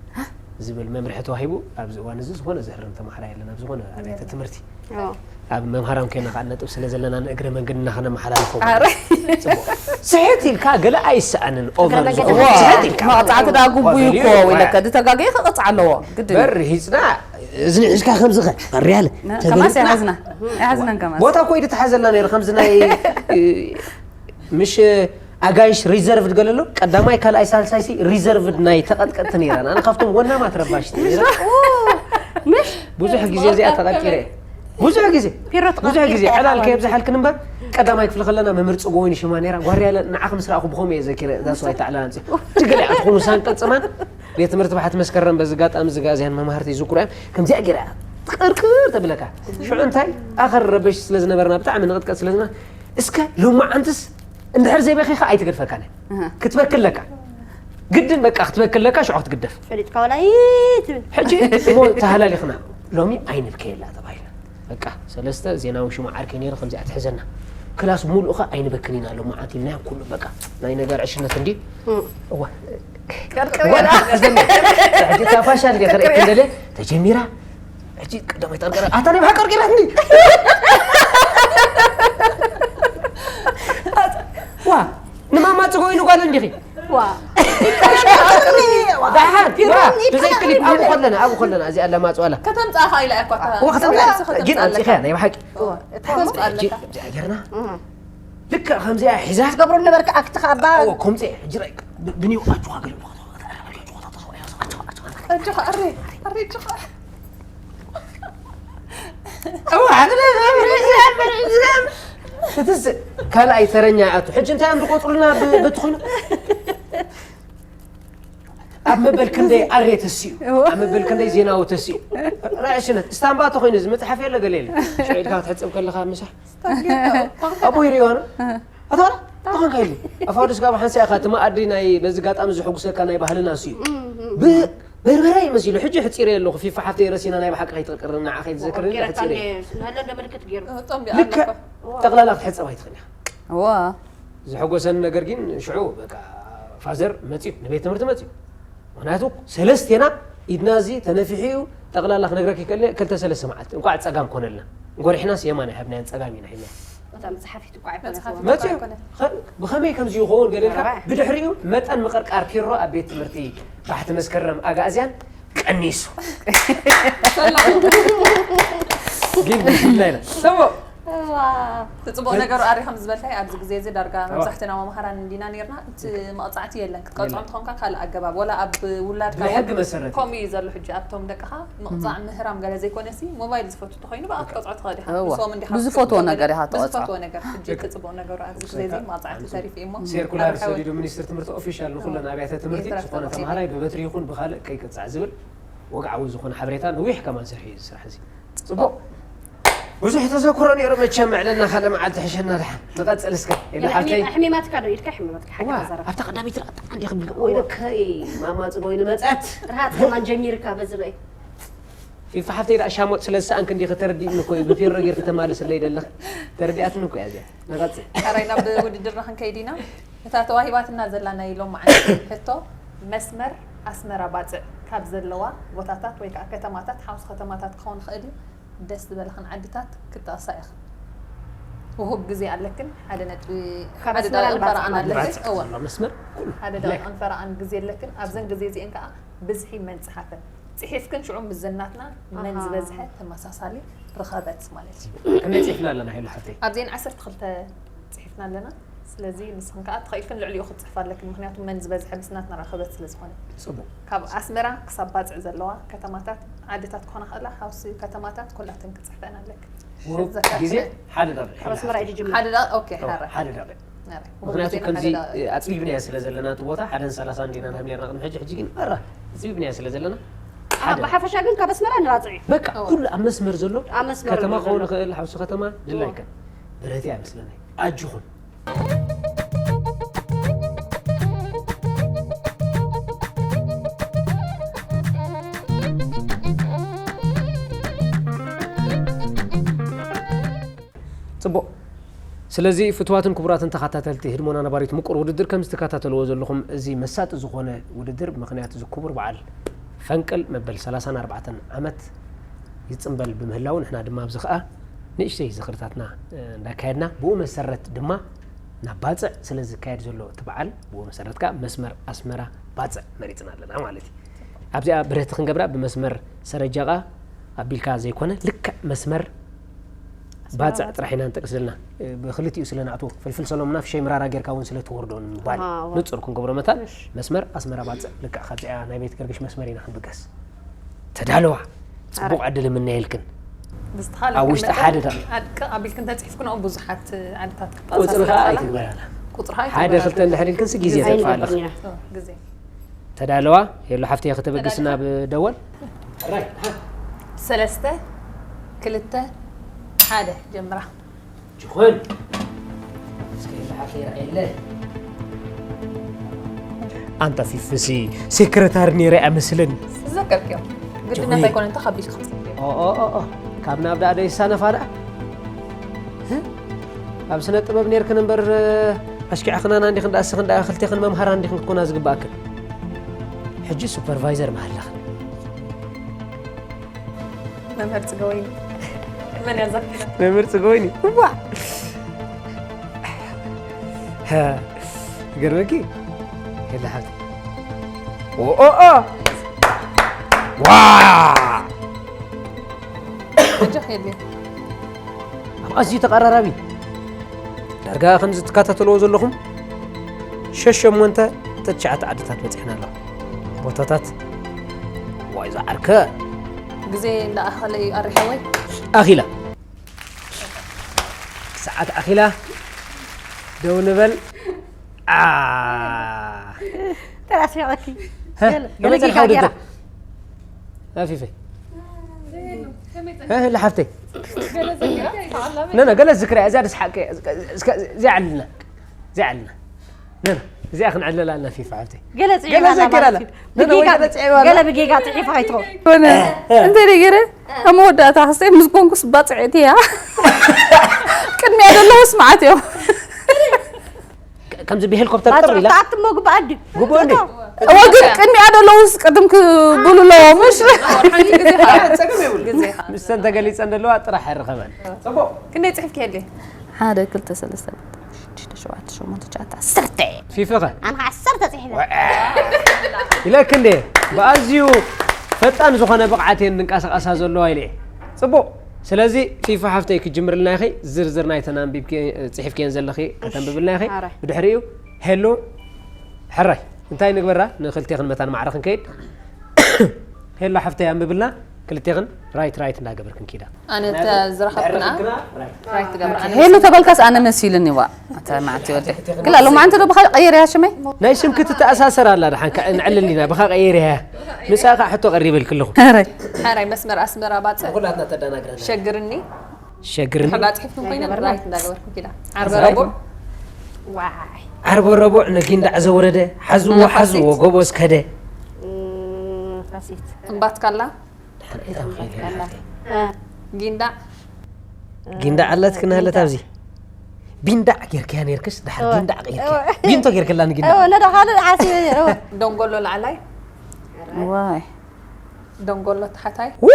ዝብል መምርሒ ተዋሂቡ። ኣብዚ እዋን እዚ ዝኾነ ዝህረም ተምሃራይ የለን ኣብ ዝኾነ ኣብያተ ትምህርቲ። ኣብ መምሃራን ኮይና ከዓ ነጥብ ስለ ዘለና ንእግረ መንገድና ከነመሓላልፎ ኣረ ስሕት ኢልካ ገለ ኣይሰኣንን። ኦቨር መንገዲ ዝኾነ ስሕት ኢልካ መቕፃዕቲ ዳ ግቡይ እኮ ኦቨር ወይለካ ድተጋገየ ክቕፃ ኣለዎ ግድን በር ሂፅና እዚ ንሒዝካ ከምዚ ኸ ሪያል ከማስ ኣይሓዝና ኣይሓዝናን ከማስ ቦታኮ ኢድተሓዘልና ነይሩ ከምዚ ናይ ምሽ ኣጋይሽ ሪዘርቭድ ገለሎ ቀዳማይ ካልኣይ ሳልሳይሲ ሪዘርቭድ ናይ ተቐጥቀጥቲ ነይራን ኣነ ካብቶም ወናማት ረባሽቲ ነይረ። ብዙሕ ግዜ እዚኣ ተቐጢረ ብዙሕ ግዜ ፒሮ ብዙሕ ግዜ ተቐጢርካ ዕላል ኢኻ ከየብዝሓልክን እምበር ቀዳማይ ክፍሊ ከለና መምህር ፅጎ ወይኒ ሽማ ነይራ ጓርያለ ንዓኹ ምስ ረኣኹ ብኸምኡ እየ ዘኪረ ዳስዋይ ተዕላላንፂ ትገሊዓ ትኹኑ ሳንቀፅማን ቤት ትምህርቲ ባሕቲ መስከረም በዚ ጋጣሚ ዝጋዝያን መማህርቲ ይዝክሩ እዮም ከምዚኣ ገይራ ቅርቅር ተብለካ ሽዑ እንታይ ኣኸር ረበሽ ስለ ዝነበርና ብጣዕሚ ንቕጥቀጥ ስለ ዝነበርና እስከ ሎማዓንትስ እንድሕር ዘይበኺኻ ኣይትገድፈካን ክትበክለካ ግድን በቃ ክትበክለካ ሽዑ ክትግደፍ ፈሊጥካ ዋላ ትብል ሕጂ እሞ ተሃላሊኽና ሎሚ ኣይንብከየላ ተባሂልና በቃ ሰለስተ ዜናዊ ሽሙ ዓርከይ ነይሩ ከምዚኣ ትሕዘና ክላስ ሙሉእ ኸ ኣይንበክን ኢና ሎማዓንቲ ኢልና ኩሉ በቃ ናይ ነገር ዕሽነት እንዲ እዋ ሕጂ ታፋሻል ገ ተርኢ ክንደለ ተጀሚራ ሕጂ ቀዳማይ ጠርቀረ ኣታ ናይ ብሓቂ ቀርቂራትኒ ዋ ንማማ ፅጎ ኢሉ ጓል እንዲኺ ዋ ደሓን ዋ ብዘይ ክሊፕ ኣብኡ ከለና ኣብኡ ከለና እዚኣ ለማፅዋላ ከተምፃእኻ ኢላ እያ እኳ ዋ ከተምፃ ግን ኣምፂኻ ናይ ብሓቂ ተምፃ ኣለካ እዚኣ ጌርና ልክዕ ከምዚኣ ሒዛ ትገብሮ ነበርካ ኣክትኻ ኣባ ከምፂ ሕጂ ራይ ብንዩ ኣጆኻ ገለ እትስ ካልኣይ ተረኛ ኣቱ ሕጂ እንታይ እዮም ዝቆፅሩልና በቲ ኮይኑ ኣብ መበል ክንደይ ኣሬ ተስኡ፣ ኣብ መበል ክንደይ ዜናዊ ተስኡ። ራእሽነት ስታምባ ተኾይኑ እዚ መጽሓፍ የለ ገለ የለ። ሽዒድካ ክትሕጽብ ከለኻ ምሳሕ። ኣብኡ ይርእዮ ነው። ኣታ ተኾንካ ኢሉ። ኣፋውድስ ካብ ሓንሳ ኢኻ እቲ መኣዲ ናይ በዚ ጋጣሚ ዝሕጉሰካ ናይ ባህልና እሱ እዩ። ብ-፣ በርበረ ይመሲሉ። ሕጂ ሕጺረ ኣለኹ። ፊፋ ሓፍተይ ረሲና ናይ ብሓቂ ከይትቕርቅርና፣ ከይትዘክርኒ ሕጺረ። ናለ እንደ ምልክት ገይሩ። ጦም ልክዕ ጠቕላላ ክትሕጸብ ኣይትኽእል ኢኻ። ዋ ዝሐጎሰኒ ነገር ግን ሽዑ በቃ ፋዘር መጽዩ ንቤት ትምህርቲ መጽዩ። ምክንያቱ ሰለስቴና ኢድና እዚ ተነፊሑ እዩ። ጠቕላላ ክነግረክ ይክእል እየ፣ ክልተ ሰለስተ መዓልቲ እንቋዕ ጸጋም ኮነልና። ጎሪሕናስ የማን ኣይሃብናያን ጸጋም ኢና ሒዝና። እታ መጽሓፊት እኮ ኣይኮነትን። መጽሓፍ መጽዩ ኣይኮነ። ኸ-፣ ብኸመይ ከምዚ ይኸውን ገለልካ ኣራባዕ። ብድሕሪኡ መጠን ምቕርቃር ፒሮ ኣብ ቤት ትምህርቲ ባሕቲ መስከረም ኣጋእዝያን ቀኒሱ። ግን ብስምና ኢና። ጽቡቅ እዋ። እቲ ጽቡቅ ነገሩ ኣሪ ከም ዝበልካይ ኣብዚ ግዜ እዚ ዳርጋ እዋ። መብዛሕትና መምሃራን እንዲና ነርና። እቲ መቕጻዕቲ የለን ክትቀጽዖም የለን። ትኾንካ ካልእ ኣገባብ ወላ ኣብ ውላድካ ብሕጊ መሰረት። ከምኡ እዩ ዘሎ። ሕጂ ኣብቶም ደቅኻ ምቕጻዕ ምህራም ገለ ዘይኮነሲ ሞባይል ዝፈቱ ተኾይኑ ብኣ ክትቀጽዖ ትኽእል ኢኻ። እዋ። ንሶም እንዲኻ ብዝፈትዎ ክትገብር ነገር ኢኻ ብዝፈትዎ ትቐጽዖ። ነገር። ሕጂ እቲ ጽቡቅ ነገሩ ኣብዚ ግዜ እዚ መቕጻዕቲ ተሪፉ እዩ እሞ ሴርኩላር ኣብ ሓወ- ሰዲዱ ሚኒስትር ትምህርቲ ኦፊሻል ንኩለን ኣብያተ ትምህርቲ ኤርትራ ዝኾነ ተቐጺሉ። ተምሃራይ ብበትሪ ይኹን ብኻልእ ከይቅጻዕ ዝብል ወግዓዊ ዝኾነ ሓበሬታ ነዊሕ ከማን ስርሒ እዩ ዝስራሕ እዚ። ጽቡቕ። ብዙሕ ተዘክሮ ነይሩ መቸም፣ ዕለልና ካልእ መዓልቲ ሕሸና ድሓን። ንቐጽል እስከ። ኢለ ሓፍተይ። ሕሚማትካ ዶ ኢድካ ሕሚማትካ ሓቂ ዋ፣ ተዛረብ። ኣብታ ቀዳሚት ራእጣ እንዲኹም ኢልኩም። ወይለከይ፣ ማማ ጽጎይ ንመጸት። ርሃጽ ከማን ጀሚርካ በዚ በይ። ፊፋ ሓፍተይ ደኣ ሻሞጥ ስለ ዝሰኣንክ እንዲኺ ተረዲእኒ እኮ እዩ። ብፒሮ ጌርኪ ተማልስለይ ደለኺ። ተረዲኣትኒ እኮ እያ እዚኣ። ንቐጽል። ሕራይ ናብ ውድድርና ክንከይድ ኢና። እታ ተዋሂባትና ዘላ ናይ ሎማዓንቲ ሕቶ፣ መስመር ኣስመራ ባጽዕ ካብ ዘለዋ ቦታታት ወይ ከዓ ከተማታት፣ ሓሙስ ከተማታት ክኸውን ይኽእል እዩ፣ ደስ ዝበለኽን ዓድታት ክትጠቕሳ ኢኽን። ውሁብ ግዜ ኣለክን፣ ሓደ ነጥቢ፣ ካብ ሓደ ኣስመራ ደቂቕን ንባጽዕ ፈረቓን ማለት ኣለክን። ባጽዕ እወ፣ ዘሎ መስመር ኩሉ ሓደ ብላይ። ደቂቕን ፈረቓን ግዜ ኣለክን። ኣብዘን ግዜ እዚኤን ከዓ ብዝሒ መን ጸሓፈ ጽሒፍክን፣ ሽዑ ምስ ዘናትና መን ኣሃ። ዝበዝሐ ተመሳሳሊ ርኸበት ማለት እዩ። ክንደይ ጽሒፍና ኣለና ሄሉ ሓፍተይ? ኣብዘን ዓሰርተ ክልተ ጽሒፍና ኣለና። ስለዚ ንስኽን ከዓ ተኸኢልክን ልዕሊኡ ክትጽሕፋ ኣለክን፣ ምኽንያቱ መን ዝበዝሐ ምስ ናትና ርኸበት ስለ ዝኾነ። ጽቡቕ። ካብ ኣስመራ ክሳብ ባጽዕ ዘለዋ ከተማታት፣ ዓድታት ክኾና ክእላ፣ ሓውሲ ከተማታት ኩላተን ክጽሕፈን ኣለክን። ውሁብ ዘካትት ግዜ ሓደ ደቂቕ። ካብ ኣስመራ እዩ ጅምር። ሓደ ደቂቕ፣ ኦኬ፣ ሓራይ። ሓደ ደቂቕ። ሓራይ። ምኽንያቱ ግዜና ከምዚ ሓደ ደቂቕ። ኣጽቢብናዮ ስለ ዘለና እቲ ቦታ ሓደን ሰላሳን ዲና ንህብ ነርና ቅድሚ ሕጂ፣ ሕጂ ግን በራ ኣጽቢብናዮ ስለ ዘለና ሓደ ብሓፈሻ ግን ካብ ኣስመራ ንባጽዕ እዩ። በቃ ኩሉ ኣብ መስመር ዘሎ ኣብ መስመር ከተማ ዘሎ ክኸውን ዘሎ። ይኽእል፣ ሓውሲ ከተማ ድላይከን ብረት እያ መስለኒ። ኣጅኹም። ጽቡቕ። ስለዚ ፍቱዋትን ክቡራትን ተኸታተልቲ ህድሞና ነባሪት ምቁር ውድድር፣ ከም ዝትከታተልዎ ዘለኹም፣ እዚ መሳጢ ዝኾነ ውድድር ምኽንያት እዚ ክቡር በዓል ፈንቅል መበል ሰላሳን ኣርባዕተን ዓመት ይጽምበል ብምህላው፣ ንሕና ድማ ኣብዚ ኸኣ ንእሽተይ ዝኽርታትና፣ እ፣ እንዳካየድና፣ ብኡ መሰረት ድማ ናብ ባጽዕ ስለ ዝካየድ ዘሎ እቲ በዓል፣ ብኡ መሰረት ከኣ መስመር ኣስመራ ባጽዕ መሪጽና ኣለና ማለት እዩ። ኣብዚኣ ብረቲ ክንገብራ ብመስመር ሰረጃ ኸኣ ኣቢልካ ዘይኮነ፣ ልክዕ መስመር ባጽዕ ጥራሕ ኢና ንጠቅስ ዘለና። እ፣ ብክልቲኡ ስለ ንኣትዎ፣ ፍልፍል ሰሎምና ፍሸይ ምራራ ጌርካ እውን ስለ ትወርዶ ንምባል፣ ኣሃ፣ ዋ። ንጹር ክንገብሮ መታን እሺ። መስመር ኣስመራ ባጽዕ ልክዕ ካብዚኣ ናይ ቤት ገርግሽ መስመር ኢና ክንብገስ። ተዳለዋ። ጽቡቕ ዕድል እምነየልክን። ብዝተኻለ ኣብ ውሽጢ መጠን ሓደ ደቂቕ። ዓድቂ ኣቢልክን ተጽሒፍክን ኣብኡ ብዙሓት ዓድታት ቁጽሪ ክትኣሳስር ኸኣ ከላ። ኣይትግበራላ። ቁጽሪ ሓደ ክልተ እንድሕር ኢልክንሲ ግዜ ግዜ ተጥፋኣለኺ። ኣይንገብርን ኢና። ኦ፣ ግዜ። ተዳለዋ። ሄሎ ሓፍተይ፣ ከተበግስ ናብ ደወል። ሰለስተ፣ ክልተ፣ ሓደ፣ ጀምራ። ጅኾን። እስከ ይልሓፍ ይርኣየለ። ኣንታ ፊፍሲ ሴክረታሪ ነይረ እያ መስልን። ዝዘከርክዮ። ግድነት ጆኒ። ኣይኮነ፣ እንተ ከቢድካ ክትጽሕፍ። ኦ፣ ኦ፣ ኦ፣ ኦ። ካብ ናብ ደኣ ደይሳነፋ ደኣ። ህ? ኣብ ስነ ጥበብ ነይርክን እምበር፣ ኣሽኪዕኽናና እንዲኽን ደኣ፣ እስኽን ደኣ ክልቴኽን መምሃራ እንዲኽን ክትኮና ዝግባኣክን። ሕጂ ሱፐርቫይዘር መሃለኽን። መምህር ጽገወይኒ። መን ያዘክረ? መምህር ጽገወይኒ። እዋ። ሀ፣ ይገርመኪ። ሄላ ሓብቲ። ኦ፣ ኦ፣ ኦ። ዋ! ኣጆኽ የድልዮ። ኣብ ኣዝዩ ተቐራራቢ። ዳርጋ ከምዚ ትከታተልዎ ዘለኹም ሸሸሞንተ ተትሽዓተ ዓድታት በጺሕና ኣለኹ። ቦታታት ዋይ ዝዓርከ። ግዜ እንዳኣኸለ እዩ ኣሪሓወይ። ኣኺላ። ሰዓት ኣኺላ። ደው ንበል። ኣ። ተራሲቐኪ። ሀ፣ ገለ፣ ገለ ገለ ጌጋ ጌራ። ውድድር። ኣፊፈይ። ሀ፣ ሀ፣ ለሓፍተይ። ነነ፣ ገለ ዝክርያ፣ እዚኣ ደስ ሓቂ፣ እስከ፣ እዚኣ ዓልና። እዚኣ ዓልና። ነነ፣ እዚኣ ክንዕለላ ኣለና፣ ፊፋ ሓፍተይ። ገለ ጽዒባ ገለ ኣላ ዘኪራ ማለት ኣላ። እዩ። ነነ፣ ወይ ብጌጋ፣ ገለ ጽዒባ ኣላ። ገለ ብጌጋ ጽሒፋ ኣይትኸውን። ኮነ። እ። እንተ ደይ ገይረ፣ ኣብ መወዳእታ ክስታይ ምስ ኮንኩስ ባጽዕቲ እያ። ቅድሚያ ዘለዉ ስምዓት እዮም። ከ-፣ ከምዚ ብሄሊኮፕተር ጥር ኢላ። ባጽዕቲ ኣትሞ ግብኣ ድዩ? ግብኡ እንዴ? እወ፣ ግን ቅድሚኣ ዘለዉስ ቅድም ክብሉ ኣለዎም፣ እሺ? ሓንቲ ግዜ ኸዓ፣ ግዜ ኸዓ። ምስተን ተገሊጸን ዘለዋ ጥራሕ ኣይረኸበን። ክንደይ ጽሒፍኪ የለ? ሓደ፣ ክልተ፣ ሰለስተ፣ ሽዱሽተ፣ ሸውዓተ፣ ሸሞንተ፣ ትሽዓተ፣ ዓሰርተ። ፊፊ ኸ? ኣነ ኸዓ ዓሰርተ ጽሒፈ። ወ-፣ ኢለክ እንዴ? ብኣዝዩ ፈጣን ዝኾነ ብቕዓት እየን ዝንቀሳቐሳ ዘለዋ ኢለ እየ። ጽቡቕ። ስለዚ ፊፋ ሓፍተይ ክጅምርልና ኢኺ፣ ዝርዝር ናይተን ኣንቢብኪ፣ ጽሒፍክየን ዘለኺ ከተንብብልና ኢኺ። ሓራይ። ብድሕሪኡ ሄሉ፣ ሕራይ፣ እንታይ ንግበራ? ንክልቴኽን መታን ማዕረ ክንከይድ። ሄሉ ሓፍተይ ኣንብብልና፣ ክልቴኽን ራይት ራይት እንዳገበርክን ኪዳ። ኣነ እንተ ዝረኸብክና ራይት ገብር፣ ኣነ ሄሉ ተበልካስ ኣነ መሲልኒ ዋ። ኣታ መዓልቲ ወደይ። ክላ ሎማዓንቲ ዶ ብኻ ቀይርያ ሽመይ? ናይ ስምኪ ትተኣሳሰር ኣላ፣ ደሓን ከ-፣ ንዕልል ኢና፣ ብኻ ቀይርያ። ምሳኻ ሕቶ ቀሪበልኪ ኣለኹ። ሕራይ። ሕራይ መስመር ኣስመራ ባጽዕ። ኩላትና ተደናግረና። ሸግርኒ። ሸግርኒ። ሕላ ጽሒፍኩም ኮይነ ራይት እንዳገበርኩም ኪዳ። ዓርበ ራይት። ረቡዕ። ዋይ። ዓርበ ረቡዕ ንጊንዳዕ ዘወረደ፣ ሓዝዎ፣ እም፣ ሓዝዎ፣ ፋሲት። ጎቦ እስከደ። እም፣ ፋሲት። እምባትካላ። ድሓን ኣይታም ኸይደ ካላ። ይሓፍተይ። እ። ጊንዳዕ። ጊንዳዕ ኣላትክን ሃለት ጊንዳዕ። ኣብዚ። ቢንዳዕ ጌርክያ ኔርክስ፣ ድሓር እወ። ጊንዳዕ ጌርክያ። እወ። ቢንቶ ጌርክላ ንጊንዳዕ። እወ፣ ነዳ ካልእ ሓሲበ ነይረ፣ እወ። ደንጎሎ ላዕላይ። ዋይ። ደንጎሎ ታሕታይ። ው!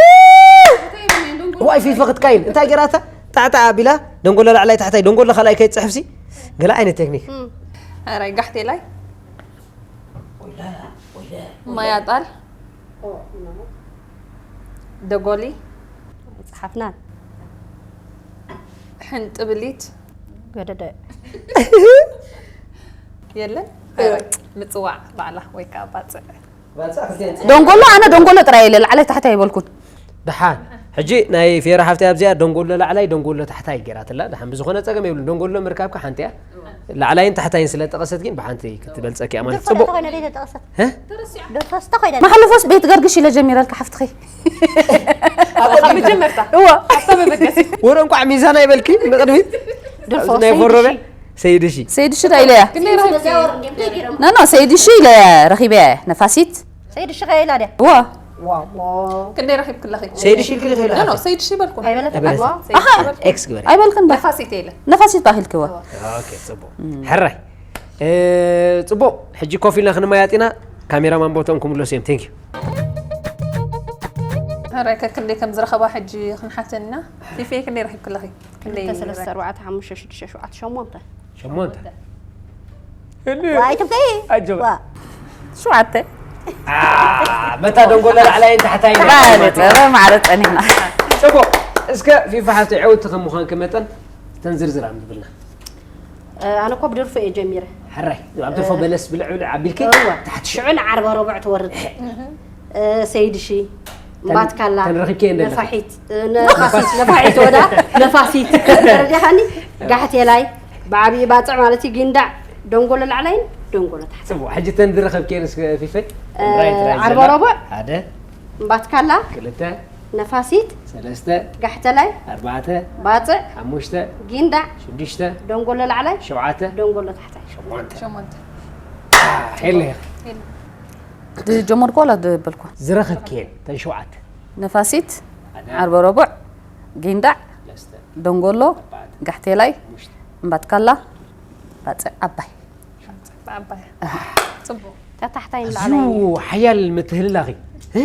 ዋይ ፊፋ ክትካይን። እንታይ ጌራታ? ጣዕጣዕ ኣቢላ፣ ደንጎሎ ላዕላይ ታሕታይ፣ ደንጎሎ ካልኣይ ከይትጽሕፍሲ። ገለ ዓይነት ቴክኒክ። እም። ሕራይ ጋሕቴላይ። ማይ ኣጣል። ደጎሊ። ጸሓፍናን። ሕንጥብሊት። ገደደ። የለን? ምጽዋዕ ባዕላ ወይ ከዓ ባጽዕ። ደንጎሎ፣ ኣነ ደንጎሎ ጥራይ ኢለ፣ ላዕላይ ታሕታይ ኣይበልኩን። ደሓን። ሕጂ ናይ ፌራ ሓፍተይ ኣብዚኣ ደንጎሎ ላዕላይ፣ ደንጎሎ ታሕታይ ገይራትላ። ደሓን ብዝኾነ ጸገም የብሉን። ደንጎሎ ምርካብካ ሓንቲ እያ። ላዕላይን ታሕታይን ስለ ጠቐሰት ግን ብሓንቲ ክትበልጸኪ እያ ማለት። ድርፎ ጽቡቕ። ዶ ተኾይነ ደይ ተጠቕሰት? እ? ድርፎስ ተኾይነ። መሓለፎስ ቤት ገርግሽ ኢለ ጀሚረልካ ሓፍትኺ። ካብ መጀመርታ። እወ። ኣብታ መበገሲ። ወረ እንቋዕ ሚዛን ኣይበልኪ ንቕድሚት። ድርፎ ኣብዚ ናይ ሰይድ ፎሮበ ሺ። ሰይድ ሺ። ሰይድ ሺ ዳ ኢለያ? ክንደይ ረኺብኪ? ኖ፣ ኖ፣ ሰይድ ሺ ኢለያ ረኺበያ ነፋሲት። ሰይድ ሺ ከይላ ድያ? እወ። ዋዎ። ክንደይ ረኺብኪ ኣለኺ? ሰይድ ሺ ኢልኪ ዶ ኖ፣ ኖ፣ ከይላ? ሰይድ ሺ በልኩ። ኣይበለትን። ኣይበለትን። ዋው። ሰይድ ኣሃ። ሺ በልኩ። ኤክስ ግበሪ። ኣይበልክን ባ። ነፋሲት ኢለ። ነፋሲት ባሂልክዎ። ኦኬ፣ ጽቡቕ። ሕራይ። እ፣ ጽቡቕ። ሕጂ ኮፍ ኢልና ክንመያጥ ኢና። ካሜራማን ቦትኦም ክምለሱ እዮም። ቴንክ ዩ። ሕራይ ከክንደይ ከም ዝረኸባ ሕጂ ክንሓተን ኢና። ፊፌ ክንደይ ረኺብኪ ኣለኺ? ክንደይ ክልተ፣ ሰለስተ፣ ረኺብኪ? ኣርባዕተ፣ ሓሙሽተ፣ ሽዱሽተ፣ ሸውዓተ፣ ሸሞንተ። ሸሞንተ። ዋይ፣ ትብተይ። ኣጆባ። ዋ። ሸውዓተ። አ፣ መታ ደንጎሎ ላዕላይን ታሕታይን። ባለ ጸረ ማዕረ ጸኒሕና። ጽቡቕ። እስከ ፊፋ ሓፍተይ ዕውቲ ከም ምዃንኪ መጠን እተን ዝርዝር ኣንብብልና። እ፣ ኣነ እኮ ብደርፎ እየ ጀሚረ። ሕራይ፣ ኣብ ደርፎ እ፣ በለስ ብልዕ ብልዕ ኣቢልኪ እወ። ታሕቲ ሽዑ ንዓርበ ረቡዕ ትወርድ። እ፣ ሰይድ ሺ፣ ተን-፣ እምባትካላ፣ ተን ረኺብኪ እንደ ነፋሒት፣ እ፣ ነፋሲት፣ ነፋሒት ወዳ፣ ነፋሲት። ተረዲኻኒ? ጋሕቴላይ፣ ብዓብዪ ባጽዕ ማለት እዩ፣ ጊንዳዕ፣ ደንጎሎ ላዕላይን ደንጎሎ ታሕታይን። ጽቡቕ፣ ሕጂ ተን ዝረኸብኪ እስከ ፊፈይ? እ፣ ራይት፣ ራይት ዓርበ ዘላ። ረቡዕ፣ ሓደ። እምባትካላ፣ ክልተ። ነፋሲት፣ ሰለስተ። ጋሕተላይ፣ ኣርባዕተ። ባጽዕ፣ ሓሙሽተ። ጊንዳዕ፣ ሽዱሽተ። ደንጎሎ ላዕላይ፣ ሸውዓተ። ደንጎሎ ታሕታይ። ሸሞንተ። ሸሞንተ። ሄለ። ሄለ። ዝጀመርኩ ዋላ ዝበልኩ? ዝረኸብክየን፣ ተን ሸውዓተ። ነፋሲት፣ ሓደ። ዓርበ ረቡዕ፣ ጊንዳዕ፣ ሰለስተ። ደንጎሎ፣ ኣርባዕተ። ጋሕቴላይ፣ ሓሙሽተ። እምባትካላ፣ ባጽዕ ዓባይ። ብዓባይ። ጽቡቕ። እታ ታሕታይ ኣዝዩ ንላዕላይ። ሓያል ምትህልላኽ እዩ። እ?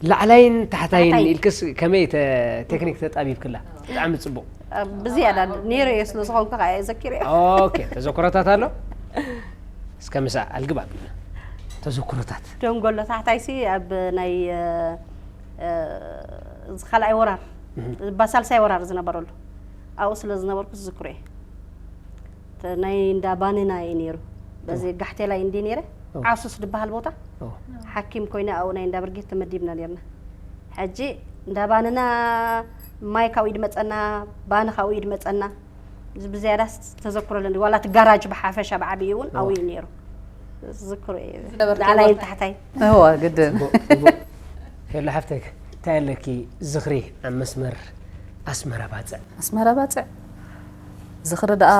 ላዕላይን ታሕታይን ታሕታይ። ኢልክስ ከመይ ተ-፣ ቴክኒክ ተጣቢብክላ? ብጣዕሚ ጽቡቕ። እ፣ ብዝያዳ ነይረ እየ ስለ ዝኾንኩ ከኣ እየ ዘኪረ። ኦኬ፣ ተዘክሮታት ኣሎ? እስከ ምሳ ኣልግብ ኣቢልና። ተዘክሮታት። ደንጎሎ ታሕታይሲ ኣብ ናይ፣ እ፣ እ፣ እዚ ካልኣይ ወራር፣ እህ። እባ ሳልሳይ ወራር ዝነበረሉ። ኣብኡ ስለ ዝነበርኩ ዝዝክሮ እየ። ተ-፣ ናይ እንዳ ባንና እየ ነይሩ። በዚ ኦ። ጋሕቴላይ እንዲ ነይረ፣ ኦ። ዓሱስ ዝበሃል ቦታ ኦ። ሓኪም ኮይነ ኣብኡ ናይ እንዳ ብርጌድ ተመዲብና ነርና። ሕጂ እንዳ ባንና ማይ ካብኡ ይድመጸና፣ ባኒ ካብኡ ይድመጸና። እዚ ብዝያዳ ስ-፣ ተዘክሮ ኣለኒ። ዋላ እቲ ጋራጅ ብሓፈሻ ብዓብዪ እውን ኦ። ኣብኡ እዩ ነይሩ። ዝክሩ እዩ። ዝነበርክዎ ላዕላይን ቦታ። ታሕታይ። እወ ግድን። ጽቡቕ፣ ጽቡቕ። ሄሎ ሓፍተይ፣ እንታይ ኣለኪ ዝኽሪ ኣብ መስመር ኣስመራ ባጽዕ? ኣስመራ ባጽዕ ዝኽሪ ደኣ፣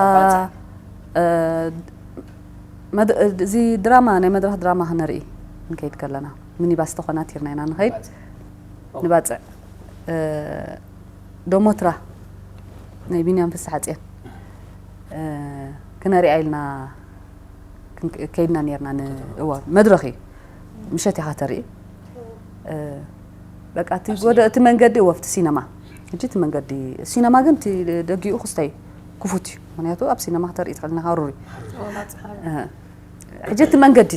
እ፣ መድ- እዚ ድራማ፣ ናይ መድረኽ ድራማ ክነርኢ ክንከይድ ከለና፣ ሚኒባስ ተኾናቲርና ኢና ንኸይድ። ንባጽዕ፣ እ፣ ዶሞትራ ናይ ቢንያም ፍስሓጽዮን፣ እ፣ ክነሪኣ ኢልና ክንክ- ከይድና ኔርና። ን- እዋ መድረኽ እዩ፣ ምሸት ኢኻ ተርኢ። እ፣ በቃ እቲ ጎደ እቲ መንገዲ እወ ኣብቲ ሲነማ፣ ሕጂ እቲ መንገዲ ሲነማ ግን እቲ ደጊኡ ክስታይ ክፉት እዩ። ምክንያቱ ኣብ ሲነማ ክተርኢ ትኽእል ኢኻ ሃሩር እዩ። እ፣ ሕጂ እቲ መንገዲ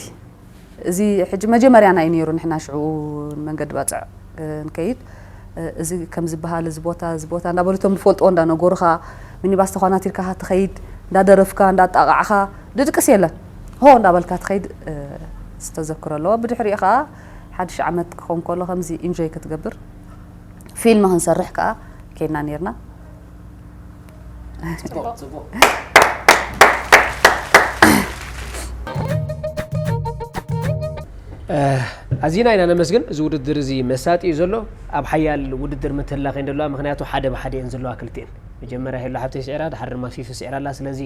እዚ ሕጂ መጀመርያና እዩ ነይሩ። ንሕና ሽዑ መንገዲ ባጽዕ ክንከይድ፣ እዚ ከም ዝበሃል እዚ ቦታ እዚ ቦታ እንዳበሉ እቶም ዝፈልጥዎ እንዳነገሩኻ፣ ሚኒባስ ተኳናቲርካ ትኸይድ፣ እንዳደረፍካ እንዳጣቃዕካ፣ ድድቅስ የለን፣ ሆ እንዳበልካ ትኸይድ። ዝተዘክሮ ኣለዎ። ብድሕሪኡ ከዓ ሓድሽ ዓመት ክኸውን ከሎ ከምዚ ኢንጆይ ክትገብር፣ ፊልም ክንሰርሕ ከዓ ከይድና ነይርና። ኣዚና ኢና ነመስግን። እዚ ውድድር እዚ መሳጢ እዩ ዘሎ። ኣብ ሓያል ውድድር ምትህልላ ከይን ዘለዋ፣ ምክንያቱ ሓደ ብሓደ እየን ዘለዋ ክልቲኤን። መጀመርያ ሄሎ ሓብተይ ስዒራ፣ ድሓር ድማ ፊፊ ስዒራ ኣላ። ስለዚ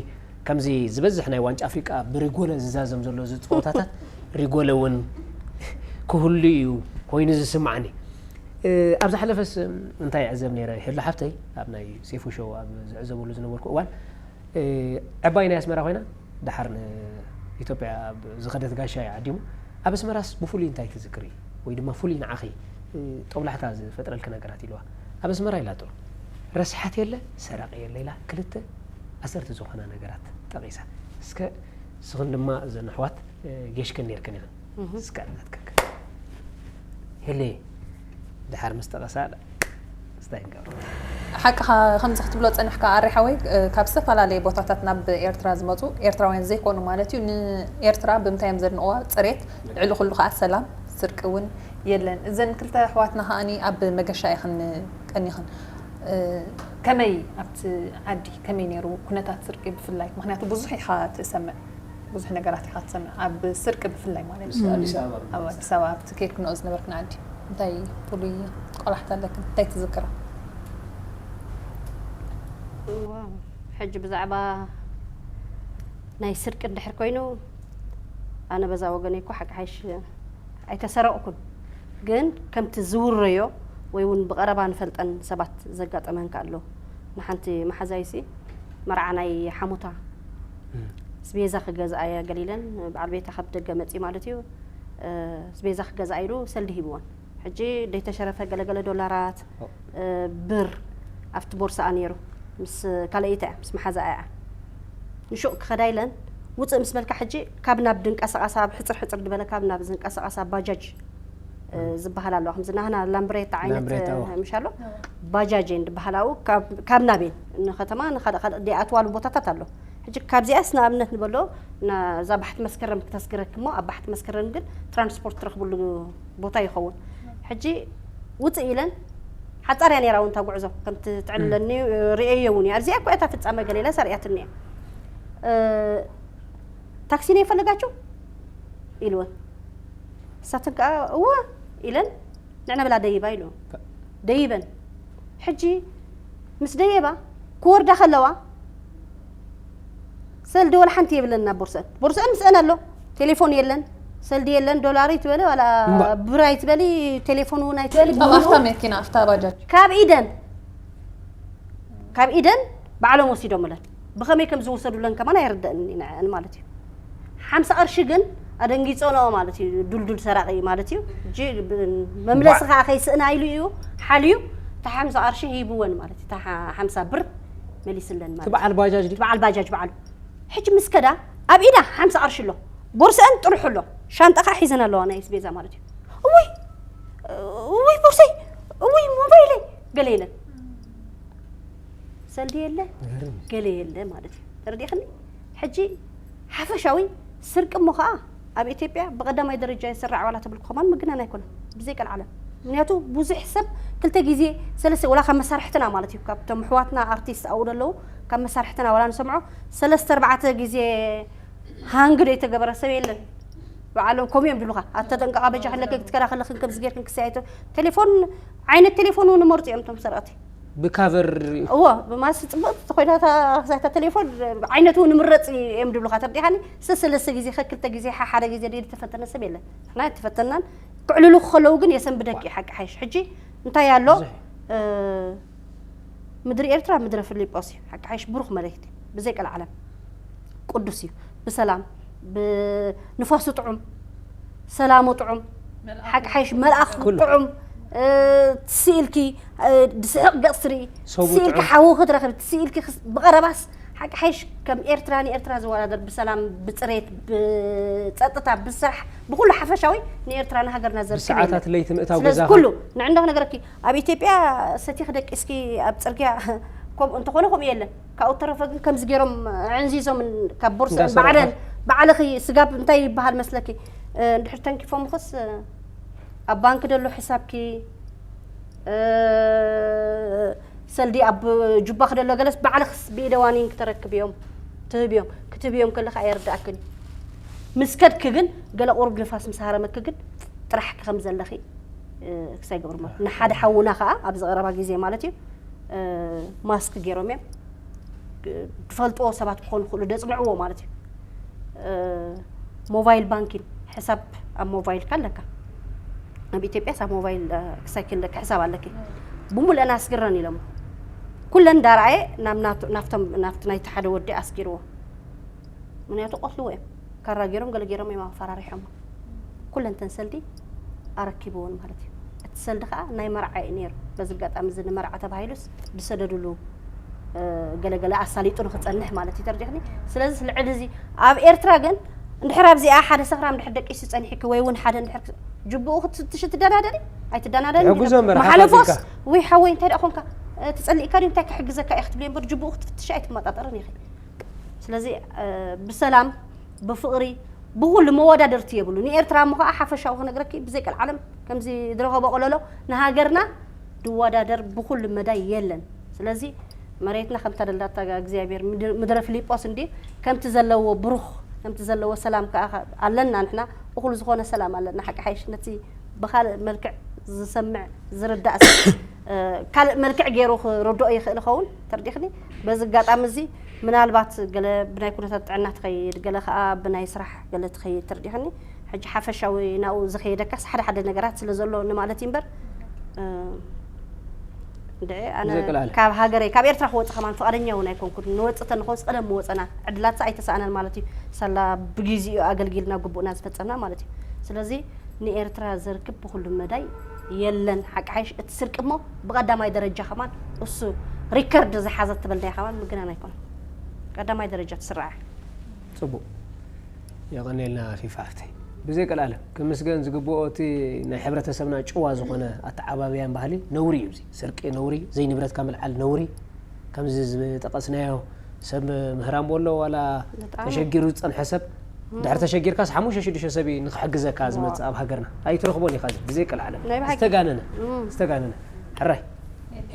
ከምዚ ዝበዝሕ ናይ ዋንጫ ኣፍሪቃ ብሪጎለ ዝዛዘም ዘሎ እዚ ፀወታታት ሪጎለ እውን ክህሉ እዩ ኮይኑ ዝስማዓኒ። ኣብ ዝሓለፈስ እንታይ ይዕዘብ ነይረ ሄሎ ሓብተይ፣ ኣብ ናይ ሴፉ ሾው ኣብ ዝዕዘበሉ ዝነበርኩ እዋን፣ ዕባይ ናይ ኣስመራ ኮይና፣ ድሓር ንኢትዮጵያ ኣብ ዝኸደት ጋሻ እያ ዓዲሙ። ኣብ ኣስመራስ ብፍሉይ እንታይ ትዝክሪ? ወይ ድማ ፍሉይ ንዓኺ ጦብላሕታ ዝፈጥረልኪ ነገራት ኢልዋ። ኣብ ኣስመራ ኢላ ጥሩ ረስሓት የለ ሰራቂ የለ ኢላ ክልተ ኣሰርቲ ዝኾና ነገራት ጠቒሳ። እስከ ንስኽን ድማ እዘን ኣሕዋት ጌሽክን ኔርክን ኢኽን። እስከ ናትክክ ሄሌ ድሓር ምስ ጠቐሳ ስታይ ንገብሮ። ሓቅኻ ከምዚ ክትብሎ ጸንሕካ ኣሪ ሓወይ፣ ካብ ዝተፈላለየ ቦታታት ናብ ኤርትራ ዝመጹ ኤርትራውያን ዘይኮኑ ማለት እዩ ንኤርትራ ብምንታይ እዮም ዘድንቕዋ? ጽሬት፣ ልዕሊ ኩሉ ከኣ ሰላም፣ ስርቂ እውን የለን። እዘን ክልተ ኣሕዋትና ከኣኒ ኣብ መገሻ ኢኽን ቀኒኽን። ከመይ ኣብቲ ዓዲ ከመይ ነይሩ ኩነታት ስርቂ ብፍላይ? ምኽንያቱ ብዙሕ ኢኻ ትሰምዕ። ብዙሕ ነገራት ኢኻ ትሰምዕ ኣብ ስርቂ ብፍላይ ማለት እዩ። ኣብ ኣዲስ ኣበባ ኣብቲ ኬድክንኦ ዝነበርክን ዓዲ እንታይ ፍሉይ ቆላሕታ ኣለክን እንታይ ትዝክራ? ሕጂ ብዛዕባ ናይ ስርቂ እንድሕር ኮይኑ ኣነ በዛ ወገነይ እኮ ሓቂ ሓይሽ ኣይተሰረቕኩን፣ ግን ከምቲ ዝውረዮ ወይ እውን ብቐረባ ንፈልጠን ሰባት ዘጋጠመን ከ ኣሎ። ንሓንቲ መሓዛይሲ መርዓ ናይ ሓሙታ ስቤዛ ክገዝኣ እያ ገሊለን በዓል ቤታ ካብ ደገ መፂ ማለት እዩ። ስቤዛ ክገዝኣ ኢሉ ሰልዲ ሂብወን። ሕጂ ደይተሸረፈ ገለገለ ዶላራት ብር ኣብቲ ቦርሳኣ ነይሩ ምስ ካልኣይታ እያ ምስ መሓዛኣ እያ። ንሹቕ ክኸዳ ኢለን ውፅእ ምስ በልካ ሕጂ ካብ ናብ ድንቀሳቐሳ ኣብ ሕፅር ሕፅር ዝበለ ካብ ናብ ዝንቀሳቐሳ ባጃጅ ዝበሃል ኣለዋ ከምዚ ናህና ላምብሬታ ዓይነት ምሽ ኣሎ። ባጃጅ እየን ዝበሃል ኣብኡ ካብ ናቤን ንከተማ ንካልእ ካልእ ደይኣትዋሉ ቦታታት ኣሎ። ሕጂ ካብዚኣስ ንኣብነት ንበሎ እዛ ባሕቲ መስከረም ክተስግረኪ እሞ ኣብ ባሕቲ መስከረም ግን ትራንስፖርት ትረኽብሉ ቦታ ይኸውን። ሕጂ ውፅእ ኢለን ሓፃር እያ ነይራ እውን እታ ጉዕዞ ከምቲ ትዕልለኒ ርእየዮ እውን እየ። ኣብዚኣ እኮ እታ ፍፃመ ገለ ኢላ ሰሪኣትኒ እያ። ታክሲ ነው የፈለጋችሁ ኢልወን። እሳተን ከዓ እወ ኢለን ንዕና በላ ደይባ ኢሉ ደይበን። ሕጂ ምስ ደየባ ክወርዳ ከለዋ ሰልዲ ወላ ሓንቲ የብለን ናብ ቦርሰአን። ቦርሰአን ምስአን ኣሎ፣ ቴሌፎን የለን፣ ሰልዲ የለን፣ ዶላር ይትበሊ ዋላ ብር ኣይትበሊ፣ ቴሌፎን እውን ኣይትበሊ። ኣብታ መኪና ኣብታ ባጃጅ ካብ ኢደን ካብ ኢደን ባዕሎም ወሲዶምለን። ብኸመይ ከም ዝወሰዱለን ከማን ኣይርደእን ንዐን ማለት እዩ። ሓምሳ ቅርሺ ግን ኣደንጊጾንኦ ማለት እዩ። ዱልዱል ሰራቒ ማለት እዩ። መምለሲ ከዓ ከይስእና ኢሉ እዩ ሓልዩ እታ ሓምሳ ቅርሺ ሂብወን ማለት እዩ። እታ ሓምሳ ብር መሊስለን ማለት እዩ። በዓል ባጃጅ ድዩ? በዓል ባጃጅ በዓሉ። ሕጂ ምስ ከዳ ኣብ ኢዳ ሓምሳ ቅርሺ ኣሎ። ቦርሰአን ጥርሑ ኣሎ። ሻንጣ ከዓ ሒዘን ኣለዋ ናይ ኣስቤዛ ማለት እዩ። እውይ እውይ ቦርሰይ እውይ ሞባይለይ ገለ ኢለን። ሰልዲ የለ ገለ የለ ማለት እዩ። ተረዲእክኒ? ሕጂ ሓፈሻዊ ስርቂ እሞ ከዓ ኣብ ኢትዮጵያ ብቀዳማይ ደረጃ ይስራዕ ዋላ ተብልኩ ከማን ምግናን ኣይኮነን ብዘይ ቀልዓለም። ምክንያቱ ብዙሕ ሰብ ክልተ ግዜ ሰለስተ ወላ ካብ መሳርሕትና ማለት እዩ ካብቶም ኣሕዋትና ኣርቲስት ኣብኡ ዘለዉ ካብ መሳርሕትና ወላ ንሰምዖ ሰለስተ ኣርባዕተ ግዜ ሃንግ ዘይተገበረ ሰብ የለን። ባዕሎም ከምኡ እዮም ድብሉኻ። ኣተጠንቀቓ በጃ ከለኪ ክትከላኸለኽን ከምዚ ጌርክን ክሰያይቶ ቴሌፎን ዓይነት ቴሌፎን እውን ይመርፁ እዮም እቶም ሰረቕቲ። ብካቨር እዎ ብማስ ፅብቕቲ ተኮይና እታ ክሳይታ ቴሌፎን ዓይነት እውን ንምረፅ እዮም ድብሉኻ። ተርዲኻኒ ሰለስተ ግዜ ከክልተ ግዜ ሓ- ሓደ ግዜ ድዩ ዝተፈተነ ሰብ የለን። ንሕና ኣይተፈተናን። ክዕልሉ ከለዉ ግን የሰንብደኪ ሓቂ ሓይሽ። ሕጂ እንታይ ኣሎ? ምድሪ ኤርትራ ምድረ ፊልጶስ እዩ። ሓቂ ሓይሽ ብሩኽ መሬት እዩ። ብዘይ ቀልዓለም ቅዱስ እዩ። ብሰላም ብንፋሱ ጥዑም፣ ሰላሙ ጥዑም፣ ሓቂ ሓይሽ መልኣኽ ጥዑም። ትስኢልኪ ድስሕቕ ገፅ ትርኢ፣ ትስኢልኪ ሓዊ ክትረኽቢ፣ ትስኢልኪ ብቐረባስ ሓቂ ሓይሽ ከም ኤርትራ ንኤርትራ ዝወዳደር ብሰላም ብፅሬት ብፀጥታ ብስራሕ ብኩሉ ሓፈሻዊ ንኤርትራ ንሃገርና ዘርክብ የለን። ብሰዓታት ለይቲ ምእታው ስለዚ ገዛኻ ኩሉ ንዕንዶ ክነግረኪ ኣብ ኢትዮጵያ ሰቲኺ ደቂስኪ ኣብ ፅርግያ ከምኡ እንተኾነ ከምኡ የለን። ካብኡ ተረፈ ግን ከምዚ ገይሮም ዕንዚዞም ካብ ቦርሳ እንዳሰረቐ። ባዕለን ባዕልኺ ስጋብ እንታይ ይበሃል መስለኪ እንድሕር ተንኪፎምኽስ ኣብ ባንክ ደሎ ሕሳብኪ ሰልዲ ኣብ ጁባክ ደሎ ገለስ ባዕልክስ ብኢደዋኒን ክተረክብዮም ትህብዮም ክትህብዮም ከለካ ኣየርዳእክን እዩ። ምስ ከድኪ ግን ገለ ቁሩብ ንፋስ ምስ ሃረመኪ ግን ጥራሕኪ ከም ዘለኺ ክሳይ ገብርማ ንሓደ ሓውና ከዓ ኣብዚ ቀረባ ግዜ ማለት እዩ ማስክ ገይሮም እዮም ዝፈልጥዎ ሰባት ክኾኑ ክእሉ ደፅንዕዎ ማለት እዩ። ሞባይል ባንኪን ሕሳብ ኣብ ሞባይልካ ኣለካ። ኣብ ኢትዮጵያስ ኣብ ሞባይል ክሳይክል ደቂ ሕሳብ ኣለኪ። ብሙሉአን ኣስግረን ኢሎም ኩለን እንዳረኣየ ናብ ናቱ- ናፍቶም ናብቲ ናይቲ ሓደ ወዲ ኣስጊርዎ። ምክንያቱ ቆስልዎ እዮም ካራ ገይሮም ገለ ገይሮም እዮም ኣፈራሪሖም። ኩለን ተን ሰልዲ ኣረኪብዎን ማለት እዩ። እቲ ሰልዲ ከዓ ናይ መርዓ እዩ ነይሩ። በዚ ኣጋጣሚ እዚ ንመርዓ ተባሂሉስ ዝሰደድሉ ገለገለ ኣሳሊጡ ንክፀንሕ ማለት እዩ ተርዲኽኒ። ስለዚ ልዕሊ እዚ ኣብ ኤርትራ ግን እንድሕር ኣብዚኣ ሓደ ሰኽራም ድሕር ደቂሱ ፀኒሕኪ ወይ እውን ሓደ እንድሕር ጅብኡ ክትፍትሽ ትደናደኒ ኣይትደናደኒ ትሕግዞ እምበር፣ መሓለፎስ ሓፋዚካ። ወይ ሓወይ እንታይ ደኣ ኮንካ ትፀሊእካ ድዩ እንታይ ክሕግዘካ እየ ክትብልዮ እምበር ጅብኡ ክትፍትሽ ኣይትመጣጠርን ኢኺ። ስለዚ ብሰላም ብፍቕሪ ብኩሉ መወዳደርቲ የብሉ። ንኤርትራ እሞ ከዓ ሓፈሻዊ ክነግረኪ ብዘይ ቀልዓለም ከምዚ ዝረኸቦ ቆለሎ ንሃገርና ድወዳደር ብኩሉ መዳይ የለን። ስለዚ መሬትና ከምታ ደላታ እግዚኣብሔር ምድረ ፊሊጶስ እንዲ ከምቲ ዘለዎ ብሩኽ ከምቲ ዘለዎ ሰላም ከዓ ኣለና ንሕና እኹል ዝኾነ ሰላም ኣለና። ሓቂ ሓይሽ ነቲ ብካልእ መልክዕ ዝሰምዕ ዝርዳእ ሰብ ካልእ መልክዕ ገይሩ ክርድኦ ይኽእል ይኸውን ተርዲኽኒ። በዚ ኣጋጣሚ እዚ ምናልባት ገለ ብናይ ኩነታት ጥዕና ትኸይድ ገለ ከዓ ብናይ ስራሕ ገለ ትኸይድ ተርዲኽኒ። ሕጂ ሓፈሻዊ ናብኡ ዝኸየደካስ ሓደ ሓደ ነገራት ስለ ዘሎ ንማለት እዩ እምበር እንድዒ ኣነ ብዘይ ቀልዓለም። ካብ ሃገረይ ካብ ኤርትራ ክወፅእ ከማን ፍቓደኛ እውን ኣይኮንኩን። ንወፅእ ተንኾንስ ቀደም ምወፀና ዕድላትስ ኣይተሰኣነን ማለት እዩ። ሳላ ብግዜኡ ኣገልጊልና ግቡእና ዝፈፀምና ማለት እዩ። ስለዚ ንኤርትራ ዘርክብ ብኩሉ መዳይ የለን። ሓቂ ሓይሽ እቲ ስርቂ እሞ ብቐዳማይ ደረጃ ከማን እሱ ሪከርድ ዝሓዘ ትበልናዮ ከማን ምግናን ኣይኮነን። ቀዳማይ ደረጃ ትስራዕ ፅቡቅ የቐንየልና ፊፋ ሓፍተይ። ብዘይ ቀልዓለም ክምስገን ዝግብኦ እቲ ናይ ሕብረተሰብና ጭዋ ዝኾነ ኣተዓባብያን ባህሊ ነውሪ እዩ። እዚ ስርቂ ነውሪ፣ ዘይንብረትካ ምልዓል ነውሪ። ከምዚ ዝጠቀስናዮ ሰብ ምህራም ወሎ ዋላ ብጣዕሚ። ተሸጊሩ ዝፀንሐ ሰብ ድሕር ተሸጊርካስ ሓሙሽተ ሽዱሽተ ሰብ እዩ ንክሕግዘካ ዝመፅእ ኣብ ሃገርና ኣይትረኽቦን ኢኻ። እዚ ብዘይ ቀልዓለም ናይ ብሓቂ። ዝተጋነነ እም። ዝተጋነነ ሕራይ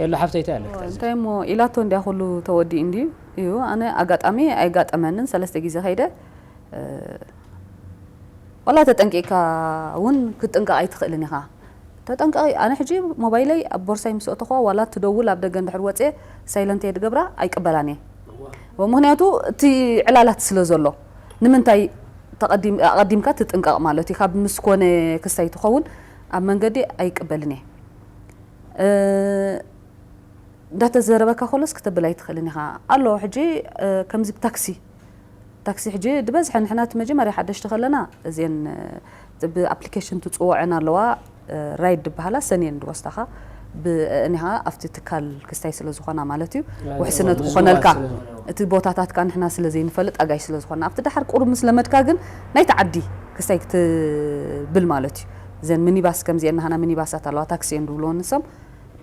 የሎ ሓፍተይ እንታይ ኣለክ እንታይ እሞ ኢላቶ እንዲያ ኩሉ ተወዲኡ እንድዩ እዩ። ኣነ ኣጋጣሚ ኣይጋጠመንን ሰለስተ ግዜ ከይደ እ፣ ዋላ ተጠንቂቕካ እውን ክትጥንቀቕ ኣይትኽእልን ኢኻ። ተጠንቀቒ ኣነ ሕጂ ሞባይለይ ኣብ ቦርሳይ ምስ ኣእተኹዋ ዋላ ትደውል ኣብ ደገ እንድሕር ወፅየ ሳይለንት እየ ድገብራ ኣይቅበላን እየ። ምክንያቱ እቲ ዕላላት ስለ ዘሎ ንምንታይ ተቐዲም- ኣቐዲምካ ትጥንቀቕ ማለት እዩ። ካብ ምስ ኮነ ክስታይ ትኸውን ኣብ መንገዲ ኣይቅበልን እየ። እ፣ እንዳተዘረበካ ከሎስ ክተብል ኣይትኽእልን ኢኻ ኣሎ ሕጂ እ፣ ከምዚ ብታክሲ ታክሲ ሕጂ ድበዝሐ ንሕና እቲ መጀመርያ ሓደሽቲ ከለና እዚን ብ ኣፕሊኬሽን ትፅወዐን ኣለዋ ራይድ ድበሃላ ሰን እየን ድወስዳኻ ብእኒኻ ኣብቲ ትካል ክስታይ ስለ ዝኾና ማለት እዩ ውሕስነት ክኾነልካ እቲ ቦታታት ከዓ ንሕና ስለ ዘይንፈልጥ ኣጋይ ስለ ዝኾና ኣብቲ ዳሓር ቁሩብ ምስ ለመድካ ግን ናይቲ ዓዲ ክስታይ ክትብል ማለት እዩ እዘን ሚኒባስ ከምዚአን ናሃና ሚኒባሳት ኣለዋ ታክሲ እየን ድብልዎ ንሶም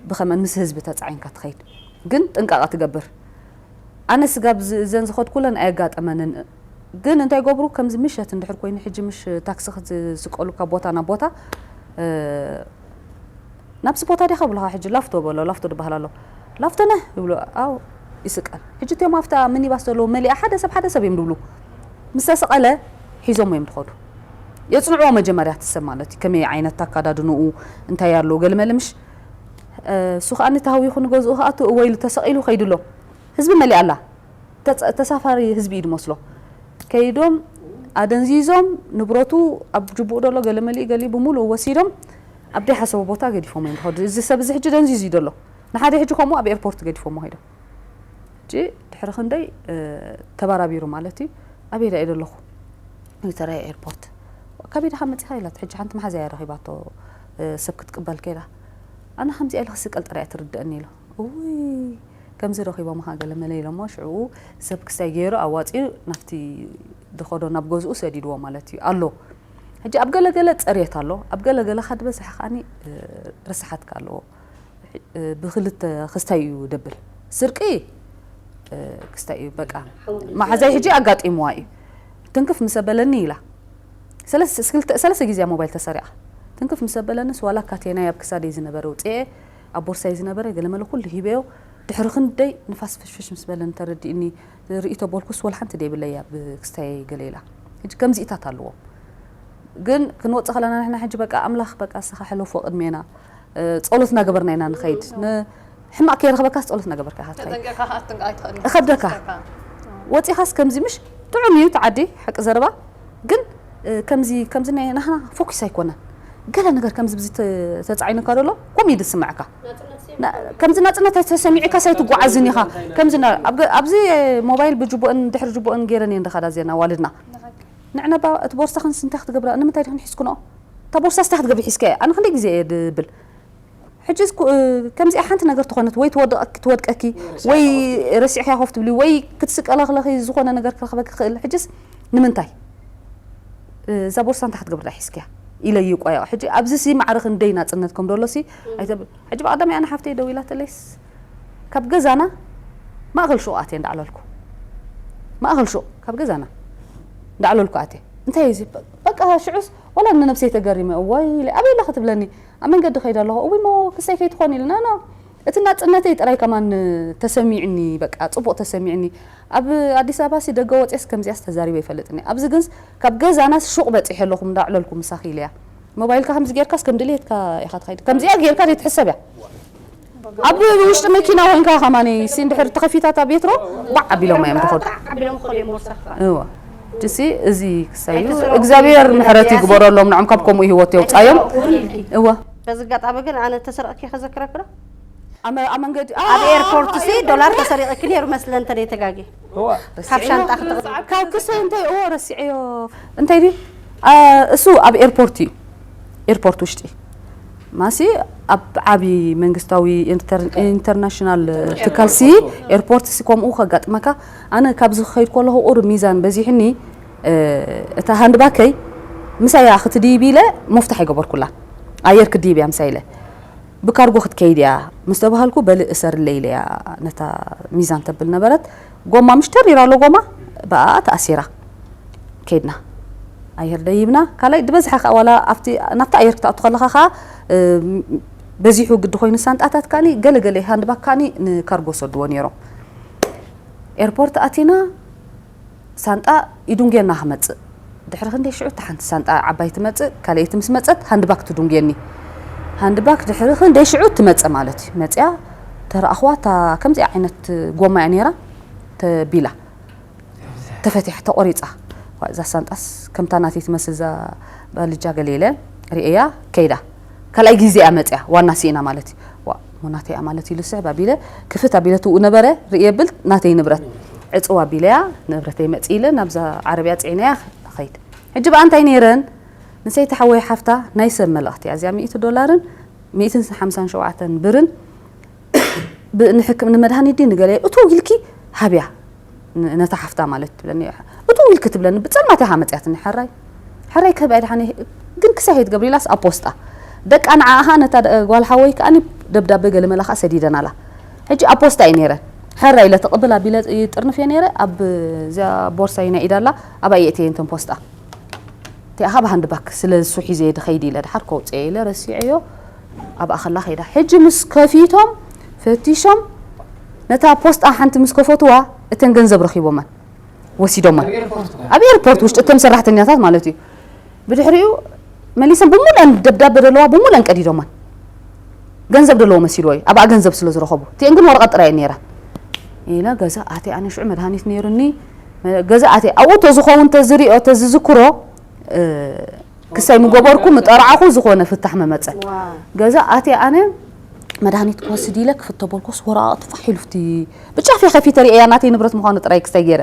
ብኸመን ምስ ህዝቢ ተፃዒንካ ትኸይድ ግን ጥንቃቐ ትገብር ኣነ ስጋብ እዘን ዝኸድኩለን ኣየጋጠመንን ግን እንታይ ገብሩ ከምዚ ምሸት እንድሕር ኮይኑ ሕጂ ምሽ ታክሲ ዝስቀሉካ ቦታ ናብ ቦታ ናብዚ ቦታ ዲኻ ብለኻ ሕጂ ላፍቶ በሎ ላፍቶ ድበሃል ኣሎ ላፍቶ ነህ ይብሎ ኣው ይስቀል ሕጂ እቲኦም ኣብታ ሚኒባስ ዘለዉ መሊኣ ሓደ ሰብ ሓደ ሰብ እዮም ድብሉ ምስ ተሰቐለ ሒዞሞ እዮም ድኸዱ የጽንዕዎ መጀመርያ እቲ ሰብ ማለት እዩ። ከመይ ዓይነት ኣካዳድንኡ እንታይ ኣለዎ ገለመለ ምሽ እሱ ከኣ ተሃዊኹ ንገዝኡ ክኣቱ እወ ኢሉ ተሰቒሉ ከይዱ ኣሎ። ህዝቢ መሊኣ ኣላ። ተጻ- ተሳፋሪ ህዝቢ እዩ ዝመስሎ። ከይዶም ኣደንዚዞም ንብረቱ ኣብ ጅቡኡ ደሎ ገለ መሊኡ ገሊኡ ብምሉእ ወሲዶም ኣብ ደይሓሰቦ ቦታ ገዲፎም እዮም ዝኸዱ። እዚ ሰብ እዚ ሕጂ ደንዚዙ እዩ ደሎ። ንሓደ ሕጂ ከምኡ ኣብ ኤርፖርት ገዲፎሞ ከይዶም። ሕጂ ድሕሪ ክንደይ ተባራቢሩ ማለት እዩ። ኣበይ ዳ እየ ደለኹ? ዊተራይ ኤርፖርት። ካበይ ዳኻ መጺኻ ኢላት። ሕጂ ሓንቲ መሓዛ እያ ረኺባቶ ሰብ ክትቅበል ከይዳ። ኣነ ከምዚኣ ኢለ ክስቀል ጥራይ እያ ትርድእኒ ኢሉ። እውይ ከምዚ ረኺቦምኻ ገለ መለ ኢሎሞ ሽዕኡ ሰብ ክስታይ ገይሩ ኣዋጺኡ ናብቲ ድኸዶ ናብ ገዝኡ ሰዲድዎ ማለት እዩ ኣሎ። ሕጂ ኣብ ገለገለ ጸርየት ኣሎ፣ ኣብ ገለገለ ካድበዝሕ ከዓኒ ርስሓትካ ኣለዎ። ብክልተ ክስታይ እዩ ደብል ስርቂ ክስታይ እዩ በቃ። መሓዛይ ሕጂ ኣጋጢምዋ እዩ። ትንክፍ ምስ ኣበለኒ ኢላ ሰለስተ ግዜ ሞባይል ተሰሪቓ። ትንክፍ ምስ ኣበለንስ ዋላ ካቴናይ ኣብ ክሳደይ ዝነበረ ውፅኤ ኣብ ቦርሳይ ዝነበረ ገለመለ ኩሉ ሂበዮ። ድሕሪ ክንደይ ንፋስ ፍሽፍሽ ምስ በለኒ ተረዲእኒ። ርእይቶ በልኩስ ወላ ሓንቲ ደይብለያ ብክስታይ ገለ ኢላ። ሕጂ ከምዚኢታት ኣለዎም። ግን ክንወፅእ ከለና ንሕና ሕጂ በቃ ኣምላኽ በቃ እስኻ ሕለፎ ቅድሜና ጸሎት እናገበርና ኢና ንኸይድ። ሕማቕ ከይረኽበካስ ጸሎት እናገበርካ ኢኻ ትኸይድ። እኸብደካ ወፂኻስ ከምዚ ምሽ ጥዑም እዩ እቲ ዓዲ ሓቂ ዘረባ። ግን ከምዚ ከምዚ ናይ ናህና ፎኪስ ኣይኮነን። ገለ ነገር ከምዚ ብዚ ተፃዒኑካ ደሎ ከምኡ እዩ ዝስምዐካ። ከምዚ ናፅነት ተሰሚዑካስ ኣይትጓዓዝን ኢኻ። ከምዚ ኣብዚ ሞባይል ብጅቡእን ድሕሪ ጅቡእን ገይረን እየን ደኻዳ ዜና ዋልድና ንዕነባ እቲ ቦርሳኽንስ እንታይ ክትገብራ ንምንታይ ዲኽን ሒዝክንኦ? እታ ቦርሳ ስታይ ክትገብሪ ሒዝካያ ኣነ ክንደይ ግዜ እየ ድብል። ሕጂ ከምዚኣ ሓንቲ ነገር ተኾነት ወይ ትወድቀኪ ወይ ረሲዕክያ ኮፍ ትብሊ ወይ ክትስቀለክለኺ ዝኾነ ነገር ክረኽበኪ ክእል። ሕጅስ ንምንታይ እዛ ቦርሳ እንታይ ክትገብር ዳ ሒዝክያ ኢለ ይቆያ። ሕጂ ኣብዚ ሲ ማዕረ ክንደይ ናፅነት ከም ደሎ ሲ ኣይተብል። ሕጂ ብቐዳማይ ኣነ ሓፍተይ ደው ኢላተለይስ ካብ ገዛና ማእኸል ሹቕ ኣትየ እንዳዕለልኩ ማእኸል ሹቕ ካብ ገዛና እንዳዕለልኩ ኣትየ እንታይ እዩ እዚ በቃ ሽዑስ ወላ ንነብሰይ ተገሪመ እዋይ ኢለ ኣበይ ኣለኺ ትብለኒ ኣብ መንገዲ ከይደ ኣለኹ እውይ ሞ ክሰይ ከይትኾን ኢልና ና እቲ ናፅነተይ ጥራይ ከማን ተሰሚዕኒ በቃ ፅቡቕ ተሰሚዕኒ ኣብ ኣዲስ ኣበባ ሲ ደገ ወፅየስ ከምዚኣስ ተዛሪበ ይፈልጥኒ ኣብዚ ግንስ ካብ ገዛናስ ሹቕ በፂሐ ኣለኹ እንዳዕለልኩ ምሳኺ ኢለያ ሞባይልካ ከምዚ ጌርካስ ከም ድሌትካ ኢኻ ትኸይድ ከምዚኣ ጌርካ ዘይትሕሰብ እያ ኣብ ውሽጢ መኪና ኮይንካ ከማኒ ሲ እንድሕር ተኸፊታታ ቤትሮ ባዕ ኣቢሎም እዮም ዝኸዱ ኣቢሎም ክኸዱ እዮም ወሳኺ እወ ጅሲ እዚ ክሳዩ እግዚኣብሔር ምሕረት ይግበረሎም ንዖም ካብ ከምኡ ህይወት የውፃዮም እወ በዚ ኣጋጣሚ ግን ኣነ ተሰረቕኪ ከዘክረክዶ ኣብ መንገዲ ኣብ ኤርፖርት ሲ ዶላር ተሰሪቕኪ ነይሩ መስለ እንተ ደይተጋጊ ካብ ሻንጣ ክትቕ ካብ ክሰ እንታይ እዎ ረሲዐዮ እንታይ ድዩ እሱ ኣብ ኤርፖርት እዩ ኤርፖርት ውሽጢ ማሲ ኣብ ዓቢ መንግስታዊ ኢንተርናሽናል ትካል ሲ ኤርፖርት ሲ ከምኡ ከጋጥመካ ኣነ ካብዚ ክኸይድ ከለኹ ቁሩብ ሚዛን በዚሕኒ እታ ሃንድባከይ ምሳያ ክትድይብ ኢለ መፍታሕ ይገበርኩላ ኣየር ክድይብ እያ ምሳ ኢለ ብካርጎ ክትከይድ እያ ምስ ተባሃልኩ በሊ እሰርለይ ኢለያ ነታ ሚዛን ተብል ነበረት ጎማ ምሽ ተሪራ ኣሎ ጎማ ብኣ ተኣሲራ ከይድና ኣየር ደይብና ካልኣይ ዝበዝሐ ከዓ ዋላ ኣብቲ ናብቲ ኣየር ክትኣቱ ከለካ ከዓ በዚሑ ግዲ ኮይኑ ሳንጣታት ካኒ ገለገለ ሃንድባግ ካኒ ንካርጎ ሰድዎ ነይሮም ኤርፖርት ኣቲና ሳንጣ ይዱንጌና ክመጽእ ድሕሪ ክንደይ ሽዑ እታ ሓንቲ ሳንጣ ዓባይ ትመጽእ ካልኣይቲ ምስ መጸት ሃንድባግ ትዱንጌኒ ሃንድባግ ድሕሪ ክንደይ ሽዑ ትመጽእ ማለት እዩ መጽያ ተረኣኽዋ እታ ከምዚኣ ዓይነት ጎማ እያ ነይራ ተቢላ ተፈቲሓ ተቆሪጻ እዛ ሳንጣስ ከምታ ናተይ ትመስል እዛ ባልጃ ገለ ኢለ ርእያ ከይዳ ካልኣይ ግዜ እያ መጽያ ዋና ስኢና ማለት እዩ ዋ እሞ ናተይ እያ ማለት ኢሉ ስሕብ ኣቢለ ክፍት ኣቢለ ትብኡ ነበረ ርእየ ብል ናተይ ንብረት ዕጽው ኣቢለያ ንብረተይ መጽእ ኢለ ናብዛ ዓረብያ ጽዒነያ ኸይድ ሕጂ ብኣ እንታይ ነይረን ንሰይቲ ሓወይ ሓፍታ ናይ ሰብ መልእኽቲ እያ እዚኣ ሚእቲ ዶላርን ሚእትን ሓምሳን ሸውዓተን ብርን ንሕክም ንመድሃኒት ድዩ ንገለ እቱ ኢልኪ ሃብያ ነታ ሓፍታ ማለት ትብለኒ እቱ ኢልኪ ትብለኒ ብፀልማት ኢኻ መፅያትኒ ሕራይ ሕራይ ክህብ እያ ድሓን ግን ክሳይ ትገብሪ ኢላስ ኣብ ፖስጣ ደቃ ንዓኣኻ ነታ ጓል ሓወይ ከኣ ደብዳቤ ገለ መላኻ ሰዲደን ኣላ ሕጂ ኣብ ፖስጣ እዩ ነይረ ሕራይ ኢለ ተቕብል ኣቢለ ይጥርንፍ እየ ነይረ ኣብ እዚኣ ቦርሳይ ናይ ኢዳ ኣላ ኣብኣ የእትየን እተን ፖስጣ እቲኣ ካብ ሃንድባክ ስለ እሱ ሒዘ ድኸይድ ኢለ ድሓር ከውፅኤ ኢለ ረሲዐዮ ኣብኣ ከላ ከይዳ ሕጂ ምስ ከፊቶም ፈቲሾም ነታ ፖስጣ ሓንቲ ምስ ከፈትዋ እተን ገንዘብ ረኺቦመን ወሲዶመን ኣብ ኤርፖርት ውሽጢ እቶም ሰራሕተኛታት ማለት እዩ ብድሕሪኡ መሊሰን ብሙሉአን ደብዳበ ደለዋ ብሙሉአን ቀዲዶማን። ገንዘብ ደለዎ መሲልዎ እዩ፣ ኣብኣ ገንዘብ ስለ ዝረኸቡ። እቲአን ግን ወረቐት ጥራይ እየን ነይራ። ኢለ ገዛ ኣትየ ኣነ ሽዑ መድሃኒት ነይሩኒ። ገዛ ኣትየ ኣብኡ ተዝኸውን ተዝሪኦ ተዝዝክሮ፣ እ፣ ክሳይ ምገበርኩ ምጠራዕኹ ዝኾነ ፍታሕ መመጸ። ገዛ ኣትየ ኣነ መድሃኒት ክወስድ ኢለ ክፍት ተበልኩስ ወረቓቕቲ ፋሕ ኢሉ፣ ብቲ ብጫፍ እየ ከፊተ ርእየያ፣ ናተይ ንብረት ምዃኑ ጥራይ ክስታይ ገይረ።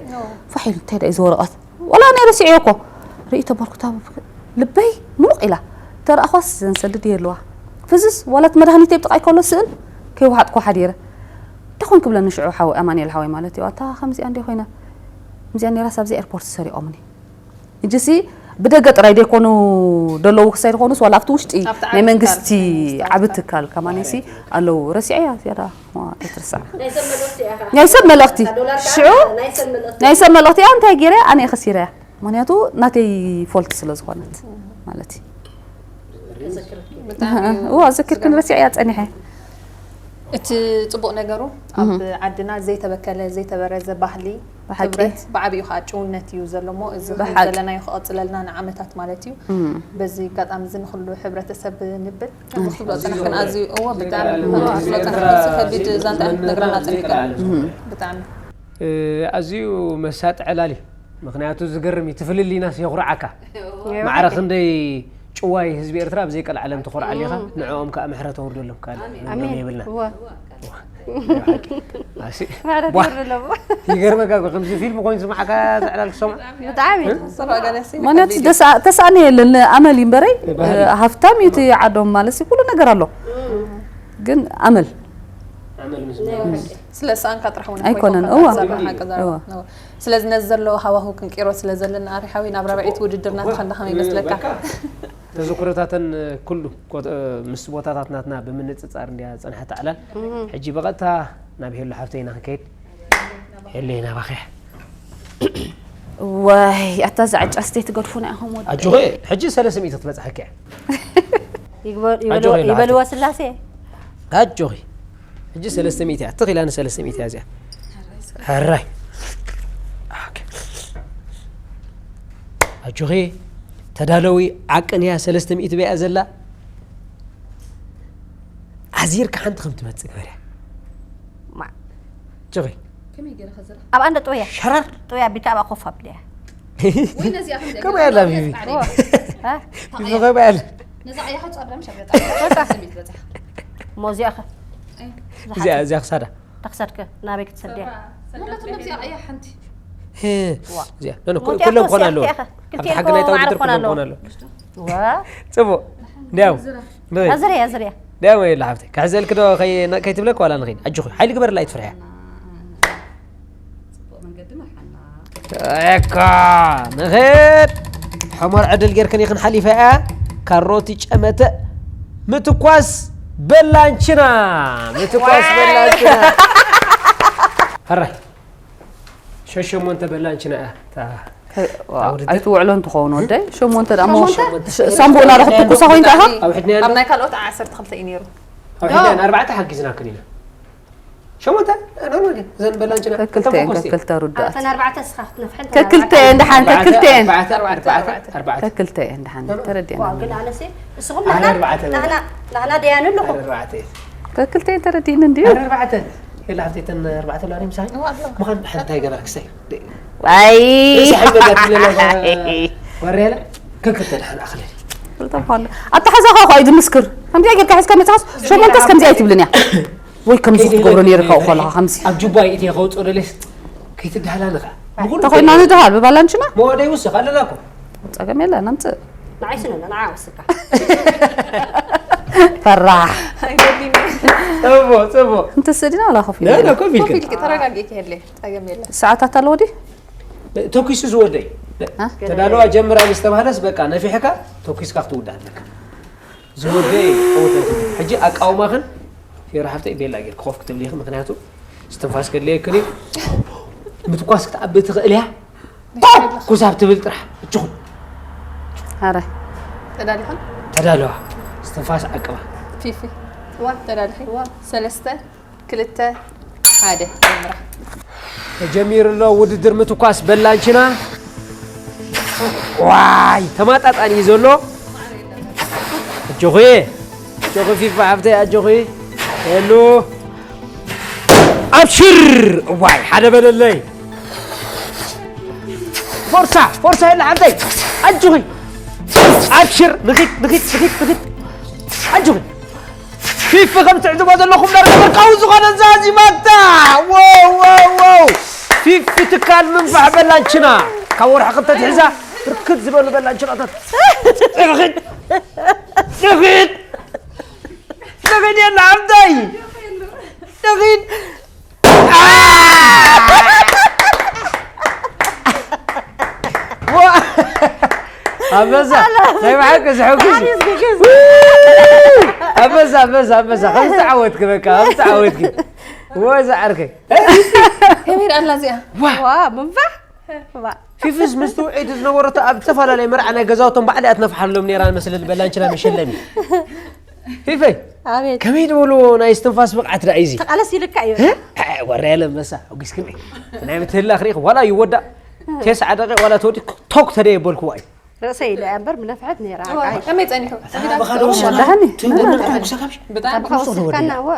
ፋሕ ኢሉ፣ እንታይ ደኣ እዚ ወረቐት? ወላ ኣነ ረሲዐዮ እኮ። ርእይ ተበልኩ፣ እታ ልበይ ሙቕ ኢላ። ተረኣኽዋስ ዘንሰልድ እየ ኣለዋ። ፍዝዝ፣ ዋላ እቲ መድሃኒተይ ብጥቓይ ከሎ ስእን ከይወሓጥኩ ሓዲረ። እንታይ ኮን ክብለኒ ሽዑ ሓወይ፣ ኣማኑኤል ሓወይ ማለት እዩ። ኣታ ከምዚኣ እንደ ኮይና፣ ከምዚኣ ነይራስ ኣብዚ ኤርፖርት ሰሪቖምኒ። እጅሲ ብደገ ጥራይ ደይኮኑ ደለዉ ክሳይ ዝኾኑስ ዋላ ኣብቲ ውሽጢ ኣብቲ ናይ ዓቢ መንግስቲ ትካል፣ ናይ መንግስቲ ዓቢ ዓቢ ትካል። ትካል ከማንሲ ኣለዉ። ረሲዐያ ዝያዳ ዋ፣ ኣይትርሳዕ። ናይ ሰብ መልእኽቲ እያ ኸዓ። ናይ ሰብ መልእኽቲ። እታ ዶላር ከዓ ሽዑ ናይ ሰብ መልእኽቲ። ናይ ሰብ መልእኽቲ እያ። እንታይ ገይረ? ኣነ እየ ከሲረያ። ምኽንያቱ ናተይ ፎልት ስለ ዝኾነት ማለት እዩ። ብጣዕሚ እዩ እዋ፣ ዘክርክን ረሲዐያ ጸኒሐ። እቲ ጽቡቕ ነገሩ ኣብ እህ። ዓድና ዘይተበከለ፣ ዘይተበረዘ ባህሊ፣ ብሓቂ። ክብረት፣ ብዓቢኡ ኸዓ ጭውነት እዩ ዘሎ እሞ፣ እዚ ብሓቂ። ዘለናዮ ክቕጽለልና ንዓመታት ማለት እዩ። እም። በዚ ኣጋጣሚ እዚ ንኹሉ ሕብረተሰብ ንብል። እም። ንኹሉ ጽናሕክን ኣዝዩ፣ እዎ፣ ብጣዕሚ፣ እም። ንኹሉ ጽናሕክን ከቢድ ዛንታ እዩ ክትነግረና ጸኒሕካ። እም። ብጣዕሚ። እ፣ ኣዝዩ መሳጢ ዕላል እዩ። ምኽንያቱ ዝገርም እዩ፣ እቲ ፍልልይናስ የኹርዓካ። ማዕረ ክንደይ ጭዋይ ህዝቢ ኤርትራ ብዘይ ቀልዓለም ትኾርዓሉ ኢኻ። እም። ንዕኦም ከኣ ምሕረት ኣውርደሎም ካልእ ኣሜን። ምንም የብልና። እወ። እወ። ናይ ብሓቂ። ኣሲ-፣ ምሕረት ቧ። የውርደሎም። ይገርመካ እኮ፣ ከምዚ ፊልም ኮይኑ ዝስማዓካ ዘዕላል ክሰምዖ። ብጣዕሚ። እ? ስራ ገለሲ ምኽንያቱ ከቢድ እዩ። ተሳ-፣ ተሳእኒ የለን፣ ኣመል እዩ እምበረይ። ባህሪ። ሃፍታም እዩ እቲ ዓዶም ማለት ኩሉ ነገር ኣሎ። እም። ግን ኣመል። ኣመል ምስ ናይ ብሓቂ። ስለ ዝሰኣንካ ጥራሕ እውን ኣይኮነን። ኣይኮነን። እዋ። ሓቂ ዘረባ። እዋ። ስለዚ ነዚ ዘሎ ሃዋሁ ክንቅይሮ ስለ ዘለና፣ ኣሪ ሓዊ፣ ናብ ራብዐይቲ ውድድር ናትኻ እንዳ ከመይ ይመስለካ? በቃ፣ ተዘክሮታተን ኩሉ ኮት-፣ ምስ ቦታታት ናትና ብምንጽጻር እንድያ ዝጸንሐት ዕላል። እም። ሕጂ ብቐጥታ ናብ ሄሉ ሓፍተይ ኢና ክንከይድ። ሄለይ ናባኺ። ወይ፣ ኣታ እዛ ዕጫ ስተይ ትገድፉና ኢኹም ወዲ። ኣጆኺ፣ ሕጂ ሰለስተ ሚእቲ ክትበጽሓኪ እያ። ይግበር-፣ ይበልዎ-፣ ኣጆኺ፣ ይበልዎ ላዕቲ። ስላሴ። ኣጆኺ። ሕጂ ሰለስተ ሚእቲ እያ። ትኽ ኢላ ንሰለስተ ሚእቲ እያ እዚኣ። ሕራይ። ኦኬ። ኣጆኺ፣ ተዳለዊ፣ ዓቅን እያ፣ ሰለስተ ሚእቲ በይኣ ዘላ። ኣዚርካ ሓንቲ ከም ትመጽእ ግበርያ። ማ-፣ ጆኺ። ከመይ ገይረ ከዝራ? ኣብ ኣንደ ጥውያ። ሸረር። ጥውያ ቢታ ኣብኣ ኮፍ ኣብልያ። ወይ ነዚኣ ከም ከመይ ኣላ ቢቢ? ጻዕዳ። እ? ቢቢ ከመይ ኣላ? ነዛ ቀያሕ ጻዕዳ ምሽ ኣብያ ጻዕዳ። ስሚት በጻሕ። ሞ እዚኣ ኸ? ኣይ። እዚኣ፣ እዚኣ ክሳዳ። ተኽሳድከ ናበይ ክትሰድያ? ሰባ፣ ሰባ። ምኽንያቱ ነዚኣ ቀያሕ ሓንቲ። ሄ፣ ዋ። እዚኣ። ኖ፣ ኖ፣ ሞቲያ ኩሎም እኮ ክኾና ኣለዎ። ሲያትያ ኸ? ኣብቲ ክልቲኤን ሓቂ እኮ ናይ ማዕረ ተውድድር ክኾና ኩሎም ኣለዎ። ክኾና ኣለዎ። ዋ። ጽቡቕ። እንዲያው። ዝራ። ንኸይድ። ኣዝርያ፣ ኣዝርያ። እንዲያው የለ ሓፍተይ። ክሕዘልኪ ዶ ከይ-፣ ከይትብለኪ ዋላ ንኸይድ? ኣጆኺ። ሓይሊ ግበርላ ኣይትፍርሕያ። ጽቡቕ መንገዲ መርሓና። እካ። ንኸይድ። ሕሞር ዕድል ጌርክን ኢኽን ሓሊፈ እያ። ካሮቲ ጨመተ። ምትኳስ በላንችና። ምትኳስ በላንችና። ሕራይ። ሸሸሞንተ በላንችና እያ። እታ ከ-፣ ዋ፣ ውድድር። ኣይትውዕሎን ትኸውን ወደይ። ሸሞንተ ደኣ እሞ ሸሞንተ? ሸ-፣ ሳምቡእና ዶ ክትትኩሳ ኮይንካ ኢኻ? ኣብ ሕድንያ ኣብ ናይ ካልኦት ዓሰርተ ክልተ እዩ ነይሩ። ኣብ ሕድንያ ኣርባዕተ ሓጊዝናክን ኢና። ሸሞንተ? ኖርማል ግን እዘን በላንችና ከክልተ እየን፣ ተንፈኩስ እየን። ከክልተ ርዳት። እተን ኣርባዕተ እስኻ ክትነፍሐን ከክልተ እየን ደሓን፣ ኣርባዕተ፣ ከክልተ እየን። ኣርባዕተ፣ ኣርባዕተ፣ ኣርባዕተ። ከክልተ እየን ደሓን፣ ተረዲእና። ዋ፣ ግን ኣነሲ፣ እስኹም ኣነ ናህና፣ ኣርባዕተ ናህና፣ ናህና ደያኑ ኣለኹም። ኣርባዕተ እየን። ከክልተ እየን ተረዲእኒ እንድዩ። ኣረ ኣርባዕተ። የላ ሓፍተይ፣ እተን ኣርባዕተ ኣለዋ ምሳይ። እዋ፣ ኣለዋ። ምዃን ሓንቲ ኣይገበራ ክሳይ። ኣይ። ርእሲ ሓመድ ኣትብለላ እዛ ወርያላ። ከክልተ ደሓን ኣኽለል። ክልተ ምዃኑ። ኣተሓዛኻ እኮ እዩ ዝምስክር። ከምዚኣ ጌርካ ሒዝካ መጽሓስ፣ ሸሞንተስ ከምዚኣ ኣይትብልን እያ። ወይ ከምዚ ከይደ ክትገብሮ ኢለ ነይርካ እኮ ኣለኻ፣ ከምዚ። ኣብ ጁባ እየ እትየ ከውፅኦ ደልየስ ከይትደሃላኒ ኸዓ። ብኹሉ እንተኾይና ንደሃል፣ ብባላንችና? መወደይ ውስኽ ኣለና እኮ። ጸገም የለን፣ ኣምጽእ። ንዓይ ስነ፣ ንዓ ወስካ። ፈራሕ። ኣይደሊን። ጽቡቕ፣ ጽቡቕ። እንተ ስእዲና ዋላ ኮፍ ነ፣ ኢልና። ነ፣ ኮፍ ኢልክ። ኮፍ ኢልክ፣ ተረጋጊ፣ ከየለ። ጸገም የለን። ሰዓታት ኣለዎ ድዩ? ተኩሱ ዝወደይ። እ? ተዳለዋ ጀምራ ምስ ተባህለስ በቃ ነፊሕካ ተኩስካ ክትውዳእ ኣለካ። ዝወደይ ጸወታ እዩ። ሕጂ ኣቃውማኽን ፊራ ሓፍተይ ቤላ ጌርክ ኮፍ ክትብሊ ኢኺ፣ ምኽንያቱ እስትንፋስ ከድልየክን እዩ። ምትኳስ ክትኣቢ ትኽእል እያ። ተኩስ ኣብ ትብል ጥራሕ እችኹን። ኣረ። ተዳሊኹም? ተዳለዋ። እስትንፋስ ዓቅባ። ፊፊ። ዋ። ተዳሊኺ? ዋ። ሰለስተ፣ ክልተ፣ ሓደ። ጀምራ። ተጀሚሩ ኣሎ ውድድር ምትኳስ በላንችና። ዋይ ተማጣጣኒ እዩ ዘሎ። ኣጆኺ ኣጆኺ ፊፋ ሓፍተይ ኣጆኺ። ሄሉ ኣብሽር። ዋይ ሓደ በለለይ። ፎርሳ ፎርሳ የለ ሓፍተይ ኣጆኺ። ኣብሽር ንኺድ ንኺድ ንኺድ ንኺድ ኣጆኺ። ፊፊ ከም ትዕዝቦ ዘለኹም ዳርጋ ወርቃዊ ዝኾነ ዛዚማታ። ዎው ዎው ዎው። ፊፊ ትካል ምንፋሕ በላንችና ካብ ወርሒ ክልተ ትሕዛ ብርክት ዝበሉ በላንችናታት። ንኺድ ንኺድ ንኺድ የለ ሓፍተይ ንኺድ። ኣበዛ ናይ ብሓቂ ዝሕጉስ ኣበዛ ኣበዛ ኣበዛ ከም ዝተዓወትክ በቃ ከም ዝተዓወትክ። ወዛ ዓርከይ ከመይ ደኣ ኣላ እዚኣ? ዋ ምንፋሕ ዋ ፊፍስ ምስቲ ውዒት ዝነበረቶ ኣብ ዝተፈላለየ መርዓ ናይ ገዛውቶም ባዕሊኣ ትነፍሓሎም ነይራ መስለኒ በላንችና መሸለሚ። ፊፈይ ኣቤት ከመይ ዝበሉ ናይ እስትንፋስ ብቕዓት ደኣ እዩ እዚ? ተቓለስ ኢልካ እዩ ወረ ያለ መሳ ኣጉስክኒ ናይ ምትህላ ክሪኢኽ ዋላ ይወዳእ ቴስዓ ደቂቕ ዋላ ተወዲ ቶክ ተደ የበልክዋ እዩ። ርእሰይ ኢለ እያ እምበር ምነፍሐት ነይራ ከመይ ጸኒሑ? ብኻዶ ወላኒ ትውንንኩም ክሳብ ብጣዕሚ ካብ ወሲድካና እወ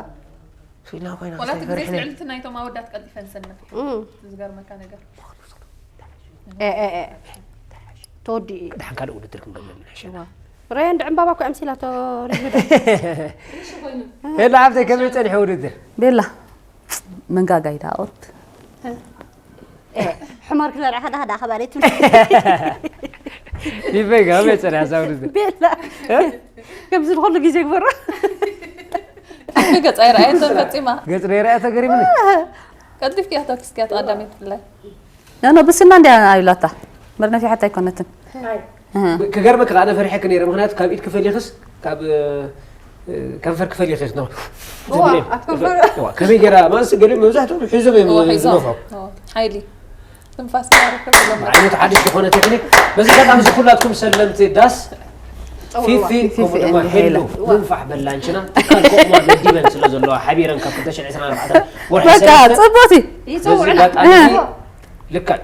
ስኢልና ኮይና ወላ እቲ ግዜ ከስተይፈርሕና ልዕልቲ ናይቶም ኣወዳት ቀልጢፈን ሰነፍ እም። ዝገርመካ ነገር ኤ፣ ኤ፣ ኤ። ተወዲኡ እዩ ድሓን ካልእ ውድድር ክንገብር ንሕሸና ረየን ድዕምባባ እኮ ኣምሲላቶ ሪቪው ሄሎ ሓፍተይ ከመይ ጸኒሑ ውድድር? ቤላ መንጋጋ ይዳኦት ሕማር ክዘርዕኻ ዳኻ ዳኻ ባሌት ይበይ ከመይ ጸኒሓ እዛ ውድድር? ቤላ ከምዚ ንኩሉ ግዜ ግበሮ ገጻ ይረኣየቶ ፈጺማ ገጽ ናይ ርኣያ ተገሪምኒ። ቀልጢፍኪ እያ ተኪስኪያ ተቐዳሚት ብላይ ኖ ኖ ብስና እንዲያ ኣይብላታ መርነፊሓት ኣይኮነትን ክገርመክ ኣነ ፈሪሐክ ነይረ ምክንያቱ ካብ ኢድ ክፈሊክስ ካብ ከንፈር ክፈሊክ ነው እዋ፣ ኣብ ከንፈር። ከመይ ገይራ ማለት ገሊኦም መብዛሕትኦም ሒዞም እዮም ዝነፍሑ ሓይሊ ትንፋስ ማረከብ ሎም ዓይነት ሓድሽ ዝኾነ ቴክኒክ በዚ ኣጋጣሚ እዚ ኩላትኩም ሰለምቲ ዳስ ፊፊ ፊፊ ከምኡ ድማ and ሄሉ ሄሉ። ምንፋሕ በላንችና ትካል ኮቕማ መዲበን ስለ ዘለዋ ሓቢረን ካብ ክልተ ሽሕን ዕስራን ኣርባዕተን ወርሒ በቃ ሰለስተ ጽቡቅ እዩ በዚ ኣጋጣሚ እዚ ልክዕ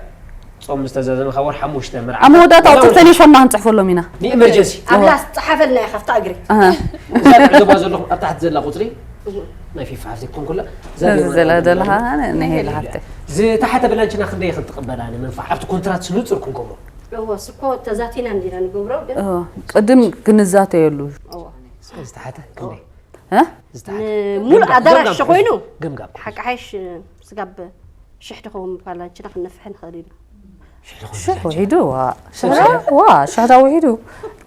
ጾም ዝተዛዘመ ካብ ወር ሓሙሽተ መርዓ ኣብ መወዳእታ ቁፅሪ ቴሌፎንና ክንፅሕፈሎም ኢና ንኢመርጀንሲ ኣብላ ዝፀሓፈልና ኢኻ ኣብታ እግሪ ኣሃ። እዛ ትዕዘባ ዘለኹም ኣብታ ትዘላ ቁፅሪ ናይ ፊፋ ሓፍቲ ትኮን ኩላ እዛ ነዚ ገመና ዘላ ዘለዋ ዘለኻ ንሄላ ሓፍተ ዝተሓተ በላንችና ክንደይ ክንትቕበላ ንምንፋዕ ኣብቲ ኮንትራት ስንፁር ክንገብሮ እዎ ስኮ ተዛቲና እንዲና ንገብሮ ግን ቅድም ክንዛተየሉ እዎ ዝተሓተ ክንደይ እ? ዝተሓተ ሙሉእ ኣዳራሽ ኮይኑ ገምጋም ሓቂ ሓይሽ ስጋብ ሽሕ ድኸውን ባላንችና ክነፍሐ ንኽእል ኢና ሽሕ ውሒዱ ዋ ሽሕ ዋ ሽሕ ዳ ውሒዱ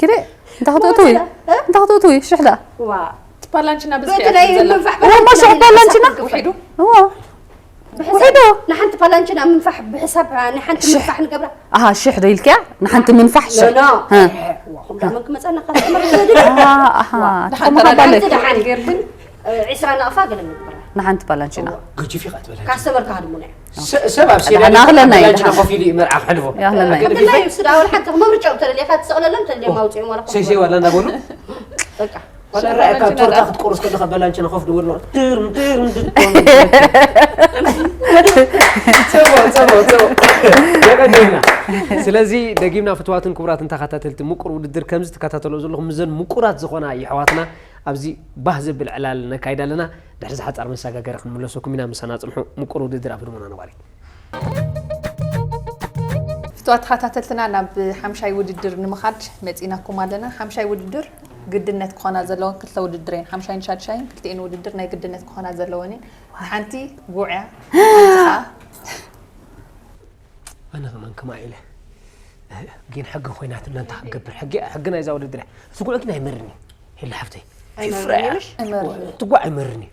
ኪደ እንታ ክትእትዊ እንታ ክትእትዊ ሽሕ ዳ ዋ ባላንችና ብእቲ ብዝሒ ናይ ዘላ ምንፋሕ እሞ ሽሕ ባላንችና ውሒዱ እዋ ውሒዱ ንሓንቲ ባላንችና ምንፋሕ ብሕሳብ ናይ ሓንቲ ምንፋሕ ንገብራ ኣሃ ሽሕ ዶ ኢልክያ ንሓንቲ ምንፋሕ ሽሕ ኖ እ። ኹምዳ መን ክመፀና ካብ ኣሃ ኣሃ ትኾን ሓንቲ ሓባለይ ደሓን ጌርክን ዒስራ ናቕፋ ገለ ንግበራ ንሓንቲ ባላንችና ገጅፍ ይቐትበላ ካስተመር ካህድሙና ሰብ ኣብ ኣና ክለና እዩ፣ ሲዳጅ ደሓን። ኮፍ ኢሉ እዩ መርዓ ክሕልፎ ያህለና እዩ። ክለዩ ስዳ ወላ ሓንቲ ክመምርጫ ተደሊኻ ትስቕለሎም ተደልዮም ኣውፅኦም ወላ ሰይሰይ ዋላ እንዳበሉ በቃ ዋላ ራእካ ቶርታ ክትቆርስ ከለካ በላንችና ኮፍ ድበሉ ትርም ትርም ጽቡቅ ጽቡቅ ጽቡቅ የቀድምና ስለዚ ደጊምና ፍትዋትን ክቡራትን ተኸታተልቲ ምቁር ውድድር ከምዚ ትከታተሎ ዘለኹም ምዘን ምቁራት ዝኾና የሕዋትና ኣብዚ ባህ ዘብል ዕላል ነካይድ ኣለና ድሕሪ ዝሓፃር መሰጋገሪ ክንምለሰኩም ኢና ምሳና ፅንሑ ምቁር ውድድር ኣብ ህድሞና ነባሪ ፍትዋት ተኸታተልትና ናብ ሓምሻይ ውድድር ንምኻድ መፂናኩም ኣለና ሓምሻይ ውድድር ግድነት ክኾና ዘለወን ክልተ ውድድር እየን ሓምሻይን ሻድሻይን ክልቲኤን ውድድር ናይ ግድነት ክኾና ዘለወን እየን ሓንቲ ጉዕያ ሓንቲ ከዓ ኣነ ከማን ከማ ኢለ ግን ሕጊ ኮይናትና እንታይ ክገብር ሕጊ ሕጊ ናይዛ ውድድር እያ። እዚ ጉዕ ግን ኣይመርን እዩ ሄላ ሓፍተይ ፊፍራ እያ ኣይመርን እዩ። ትጓዕ ኣይመርን እዩ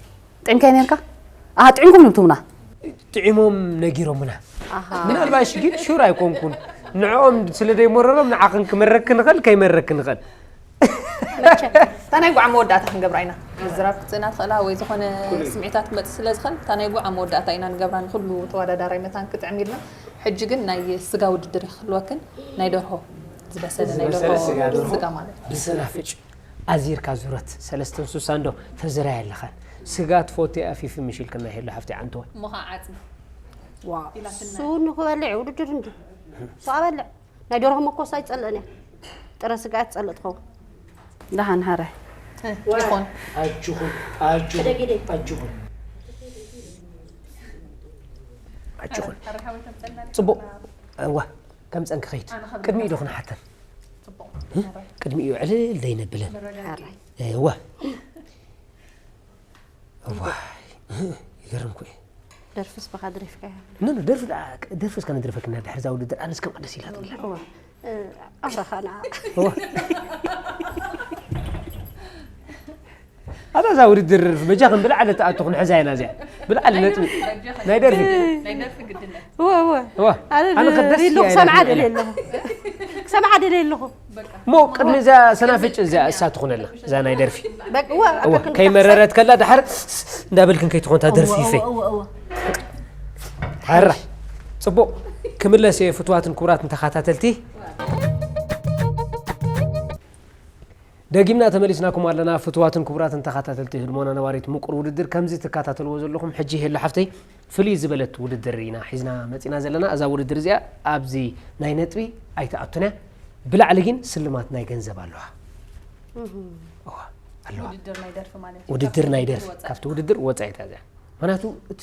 ጥዕምካይ ነርካ ኣጥዕምኩም ንብትሙና ጥዒሞም ነጊሮምና ምናልባሽ ግን ሹር ኣይኮንኩን ንዕኦም ስለ ዘይመረሮም ንዓኽን ክመረክ ንኽእል ከይመረክ ንኽእል እታ ናይ ጓዕ መወዳእታ ክንገብራ ኢና ምዝራብ ክትፅእና ትኽእላ ወይ ዝኾነ ስምዒታት ክመፅእ ስለ ዝኽእል እታ ናይ ጓዕ መወዳእታ ኢና ንገብራ ንኩሉ ተወዳዳራይ መታን ክጥዕም ኢልና ሕጂ ግን ናይ ስጋ ውድድር ክህልወክን ናይ ደርሆ ዝበሰለ ናይ ደርሆ ስጋ ማለት እዩ ብሰናፍጭ ኣዚርካ ዙረት ሰለስተ እንስሳ እንዶ ተዝራይ ኣለኻን ስጋ ትፈቱ ኣፊፊ ምሽልክና ሄሎ ሓፍቲ ዓንተወ እሞ ከዓ ዓፅሚ ሱ ንክበልዕ ውድድር እንዲ ሱ ኣበልዕ ናይ ደርሆ መኮሳ ይጸልእን እያ። ጥረ ስጋ እያ ትጸልእ ትኸውን። ደሓን ሃረ። ይኹን። ኣጆኹም ኣጆኹም ኣጆኹም ኣጆኹም። ጽቡቕ። እዋ ከም ጸንኪ ኸይድ። ቅድሚኡ ዶ ክንሓተን? ቅድሚኡ ዕልል ደይነብለን። ሓራይ። እዋ እዋ ይገርም እኮ እዩ። ደርፍስ ብኻ ድሪፍካያ። ኖ ኖ ደርፊ ደኣ ደርፊ እስከ ነድርፈክና ድሕሪ እዛ ውድድር ኣነስ ከምኣ ደስ ኢላትኒ። እዋ ኣፍረኻና። ኣታ እዛ ውድድር በጃ ከም ብልዓለ ተኣቱ ክንሕዛ ኢና እዚኣ ብልዓለ ነጥቢ ናይ ደርፊ ናይ ደርፊ ግድነት። እወ እወ እዋ ኣነ ኣነ ከደስ ሪሉ እያ ክሰምዓ ኢላትኒ ደልየ እላ። ኣለኹ። ክሰምዓ ደልየ ኣለኹ። ሞ ቅድሚ እዛ ሰናፍጭ እዚኣ እሳ ትኹነልና እዛ ናይ ደርፊ በቃ እወ እዋ ኣበክን ከይመረረትከላ ድሓር እንዳበልክን ከይትኾንታ ደርፊ ይፈይ እወ እወ ሓራ ጽቡቕ ክምለስ እየ ፍትዋትን ክቡራትን ተኸታተልቲ ደጊምና ተመሊስናኩም ኣለና ፍትዋትን ክቡራትን ተኸታተልቲ ህድሞና ነባሪት ምቁር ውድድር ከምዚ ትከታተልዎ ዘለኹም ሕጂ ሄሎ ሓፍተይ ፍልይ ዝበለት ውድድር ኢና ሒዝና መፂና ዘለና እዛ ውድድር እዚኣ ኣብዚ ናይ ነጥቢ ኣይትኣቱን እያ ብላዕሊ ግን ስልማት ናይ ገንዘብ ኣለዋ እዋ ኣለዋ ውድድር ናይ ደርፊ ማለት እዩ። ውድድር ናይ ደርፊ ወጻኢ። ካብቲ ውድድር ወፃኢታ እዚኣ ምክንያቱ እቲ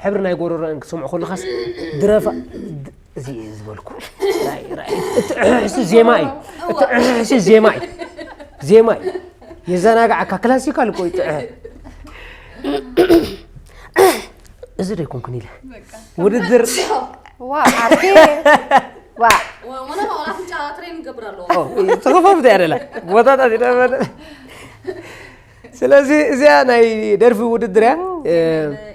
ሕብሪ ናይ ጎረሮአን ክሰምዑ ከለኻስ ድረፋ እዚ እየ ዝበልኩ ራእይ ራእይ እቲ ዕሕሕሲ ዜማ እዩ እቲ ዕሕሕሲ ዜማ እዩ ዜማ እዩ የዘናግዓካ ክላሲካል እኮ እዩ እቲ ዕሕ እዚ ዶ ኣይኮንኩን ኢለ ውድድር ዋ ዓርኪ ዋ ወላ ኣፍንጫ ትሬን ገብር ኣለዎ። ተኸፋፍተ ያደላ ቦታታት ይነበረ ስለዚ እዚኣ ናይ ደርፊ ውድድር እያ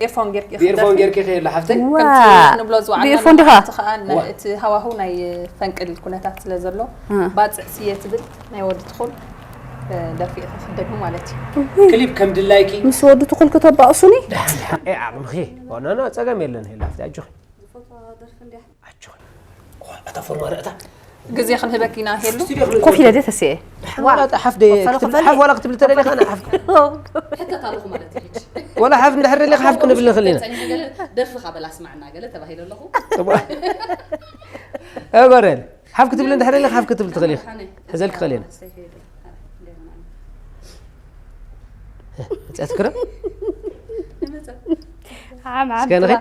ኤርፎን ጌርክ ኢኻ ብኤርፎን ትደርፊ? ጌርኪ ከየሎ ሓፍተይ ከምቲ ንብሎ ዝወዓልና ብኤርፎን ዲኻ? እቲ ኸኣ እቲ ሃዋህው ናይ ፈንቅል ኩነታት ስለ ዘሎ እ። ባጽዕ ስየ ትብል ናይ ወዲ ትኹል ደርፊ ኢኻ ክትደግሚ ማለት እዩ። ክሊፕ ከም ድላይኪ ምስ ወዲ ትኹል ከተባእሱኒ ደሓን ደሓን ኤ ዓቕምኺ ኖ ኖ ጸገም የለን ሄላ ሓፍተይ ኣጆኺ ኣጆኺ እታ ፎርማ ርእታ ግዜ ክንህበክ ኢና ሄሉ። ኮፍ ኢለ ድየ ተስየ ሓፍ ደ ክፈሉ፣ ክፈሉ። ሓፍ ዋላ ክትብል ተደሊኻ ኣነ ሓፍ ሕተት ኣለኹ ማለት እዩ። ሕጂ ወላ ሓፍ እንድሕር ደሊኻ ሓፍ ክንብል ንኽእል ኢና ጸኒሐ ገለ ደርፍኻ በል ኣስማዕና ገለ ተባሂለ ኣለኹ። እጎረል ሓፍ ክትብል እንድሕር ደሊኻ ሓፍ ክትብል ትኽእል ኢኻ ሕዘል ክኽእል ኢና እፅያ ትክረ እስከ ንኸ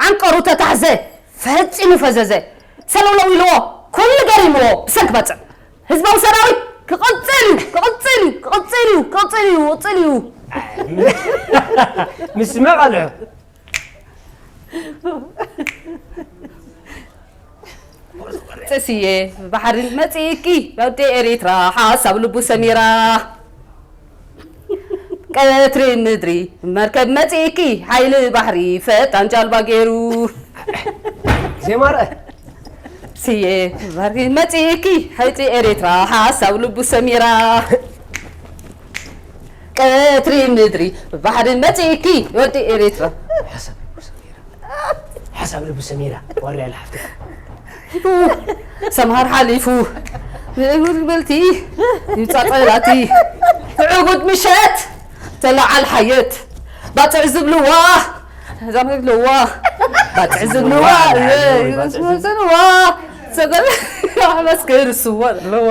ዓንቀሩ ተታሕዘ ፈጺሙ ፈዘዘ ሰለውለው ኢልዎ ኩሉ ገሪምዎ ብሰንኪ በጽዕ ህዝባዊ ሰራዊት ክቕጽል እዩ ክቕጽል እዩ ክቕጽል እዩ ክቕጽል እዩ ክቕጽል እዩ ምስ መቐልዑ ጥስየ ባሕሪ መጺእኪ ወዲ ኤሪትራ ሓሳብ ልቡ ሰሚራ ቀትሪ ምድሪ መርከብ መጺእኪ ሓይሊ ባሕሪ ፈጣን ጃልባ ገይሩ ዜማ ርአ ስየ ባሕሪ መጺእኪ ሓይሊ ኤሪትራ ሓሳብ ልቡ ሰሚራ ቀትሪ ምድሪ ባሕሪ መጺእኪ ወዲ ኤሪትራ ሓሳብ ልቡ ሰሚራ ዋርያ ኢላ ሓፍትካ ሰምሃር ሓሊፉ ንእግር በልቲ ይብጻ ጸላቲ ትዕጉድ ምሸት ተለዓል ሓየት ባጽዕ ዝብልዋ ዛም ዝብልዋ ባጽዕ ዝብልዋ ዝብልዋ ሰገል ኣመስክር ስዋ ዘለዋ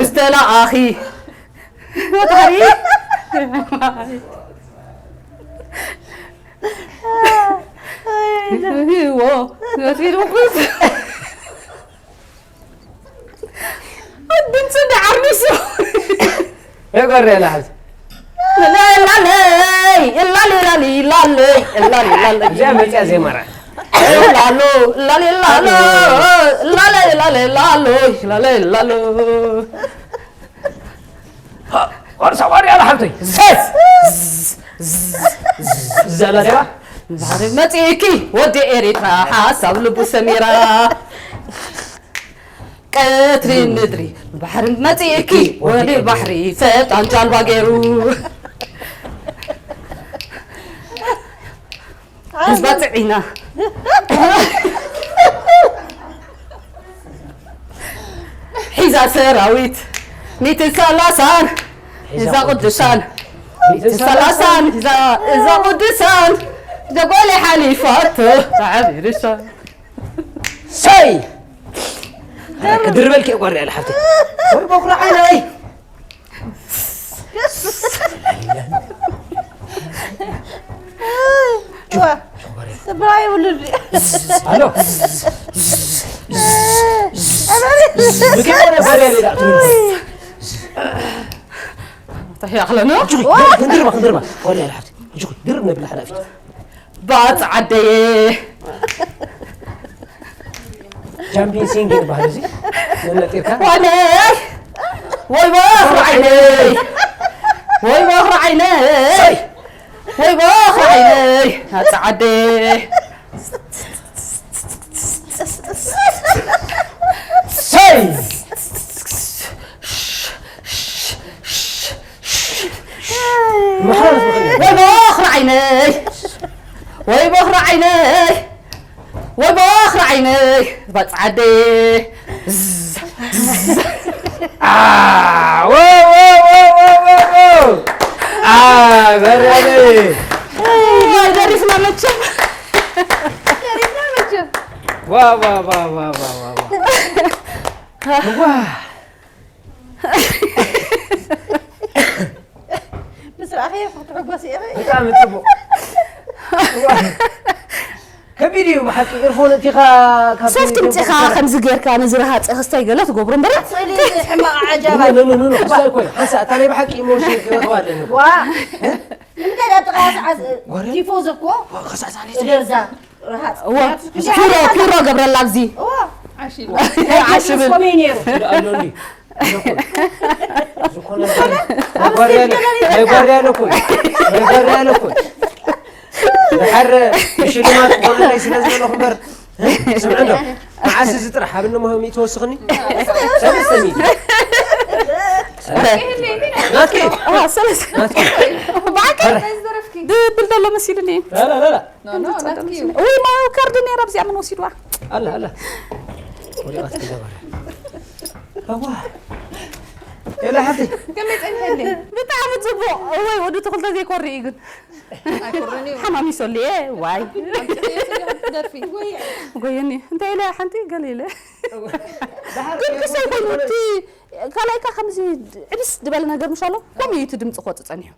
ምስ ተላኣኺ ወታሪ ህዎ ነቲሩ ድምፂ እንዳዓርኒሱ የቆረ ላሕዝ ላላለይ ላሊ ላሊ ላሊ ላሊ ላሊ እዚኣ መፅያ ዜማራ ላሎ ላሊ ላሎ ላሊ ላሊ ላሎ ላሊ ላሎ ቆርሳ ዋሪ ኣላ ሓብተይ ዘላ ዜማ ዛሬ መፂእኪ ወዲ ኤሪትራ ሓሳብ ልቡ ሰሚራ ቀትሪ ምድሪ ባሕሪ መፂእኪ ወዲ ባሕሪ ፈጣን ጃልባ ገይሩ ህዝባ ፅዒና ሰራዊት ሚእትን ሰላሳን እዛ ቅዱሳን ሚእትን ሰላሳን እዛ እዛ ቅዱሳን ጀጎል ሓሊፋቶ ተዓቢርሳ ሰይ ክድርበልኪ እየ ጓርያ ሓፍቲ ወይ በኩራ ዓይነይ ትብራ የብሉን ኣሎ ብከይ ጓርያ ሌላ ትብል እንታይ ይኣኽለና ክንድርባ ክንድርባ ጓርያ ሓፍቲ ድርብ ነብላ ሓላፊት ባጽ ዓደየ ቻምፒን ሲንግ ይበሃል እዚ ነነጢርካ ዋነይ ወይ ባኽሪ ዓይነይ ወይ ባኽሪ ዓይነይ ወይ ባኽሪ ዓይነይ ናጽ ዓደየ ሰይ ወይ በኽሪ ዓይነይ ወይ በኽሪ ዓይነይ ወይ በኽሪ ዓይነይ ባጽዓደ በረደ ደሪፍና መቸም ዋ ዋ ዋ ዋ ዋ ዋ ዋ ምስ ረኣኸዮ ክትሕጎስ ኢኺ ብጣዕሚ ፅቡቅ ከቢድ እዩ ብሓቂ ኢርፎን እቲኻ ሶፍት ምፂኻ ከምዚ ጌርካ ነዚ ረሃፀ ክስታይ ገለ ትገብሮ እምበር ስእሊ ሕማቕ ዓጃባ ሓንሳ እታ ናይ ብሓቂ ኢሞሽን ክረኽባ ኣለኒ ዋ ንምንታይ ናብ ጥቓ ሰዓት ቲፎዞ እኮ ከሳሳሊ ገዛ ረሃፅ ፒሮ ፒሮ ገብረላ ኣብዚ እዋ ዓሽብል ኮመይ ነይሩ ኣሎ እንዲ ናይ ጓርያ ኣለኩ ናይ ጓርያ ኣለኩ ድሓር ሽልማት ክኾነለይ ስለ ዝበለኹ እምበር ስምዕ እንዶ መዓስ እዚ ጥራሕ ኣብ እነመሆ ሚእቲ ወስኽኒ ሰለስተ ሚእቲ ናትኪ ሰለስተ ናትኪ ብዓቀ ድብል ዘሎ መሲሉኒ ላላላላ ወይ ማ ካርድ ነይራ ኣብዚኣ ምን ወሲድዋ ኣላ ኣላ ወዲቓት ክገበር እዋ የላ ሓፍቲ ከመይ ጸኒሐለይ? ብጣዕሚ ጽቡቕ እወይ ወዲ ተኽልተ ዘይኮሪ እዩ ግን ሓማሚ ሶልየ ዋይ ደርፊ ጎየኒ እንታይ ኢለ ሓንቲ ገለ ኢለ ግን ክሰይ ኮይኑ እቲ ካልኣይካ ከምዚ ዕብስ ዝበለ ነገር ምሻሎ ከምኡ እዩ እቲ ድምፂ ክወፅእ ፀኒሑ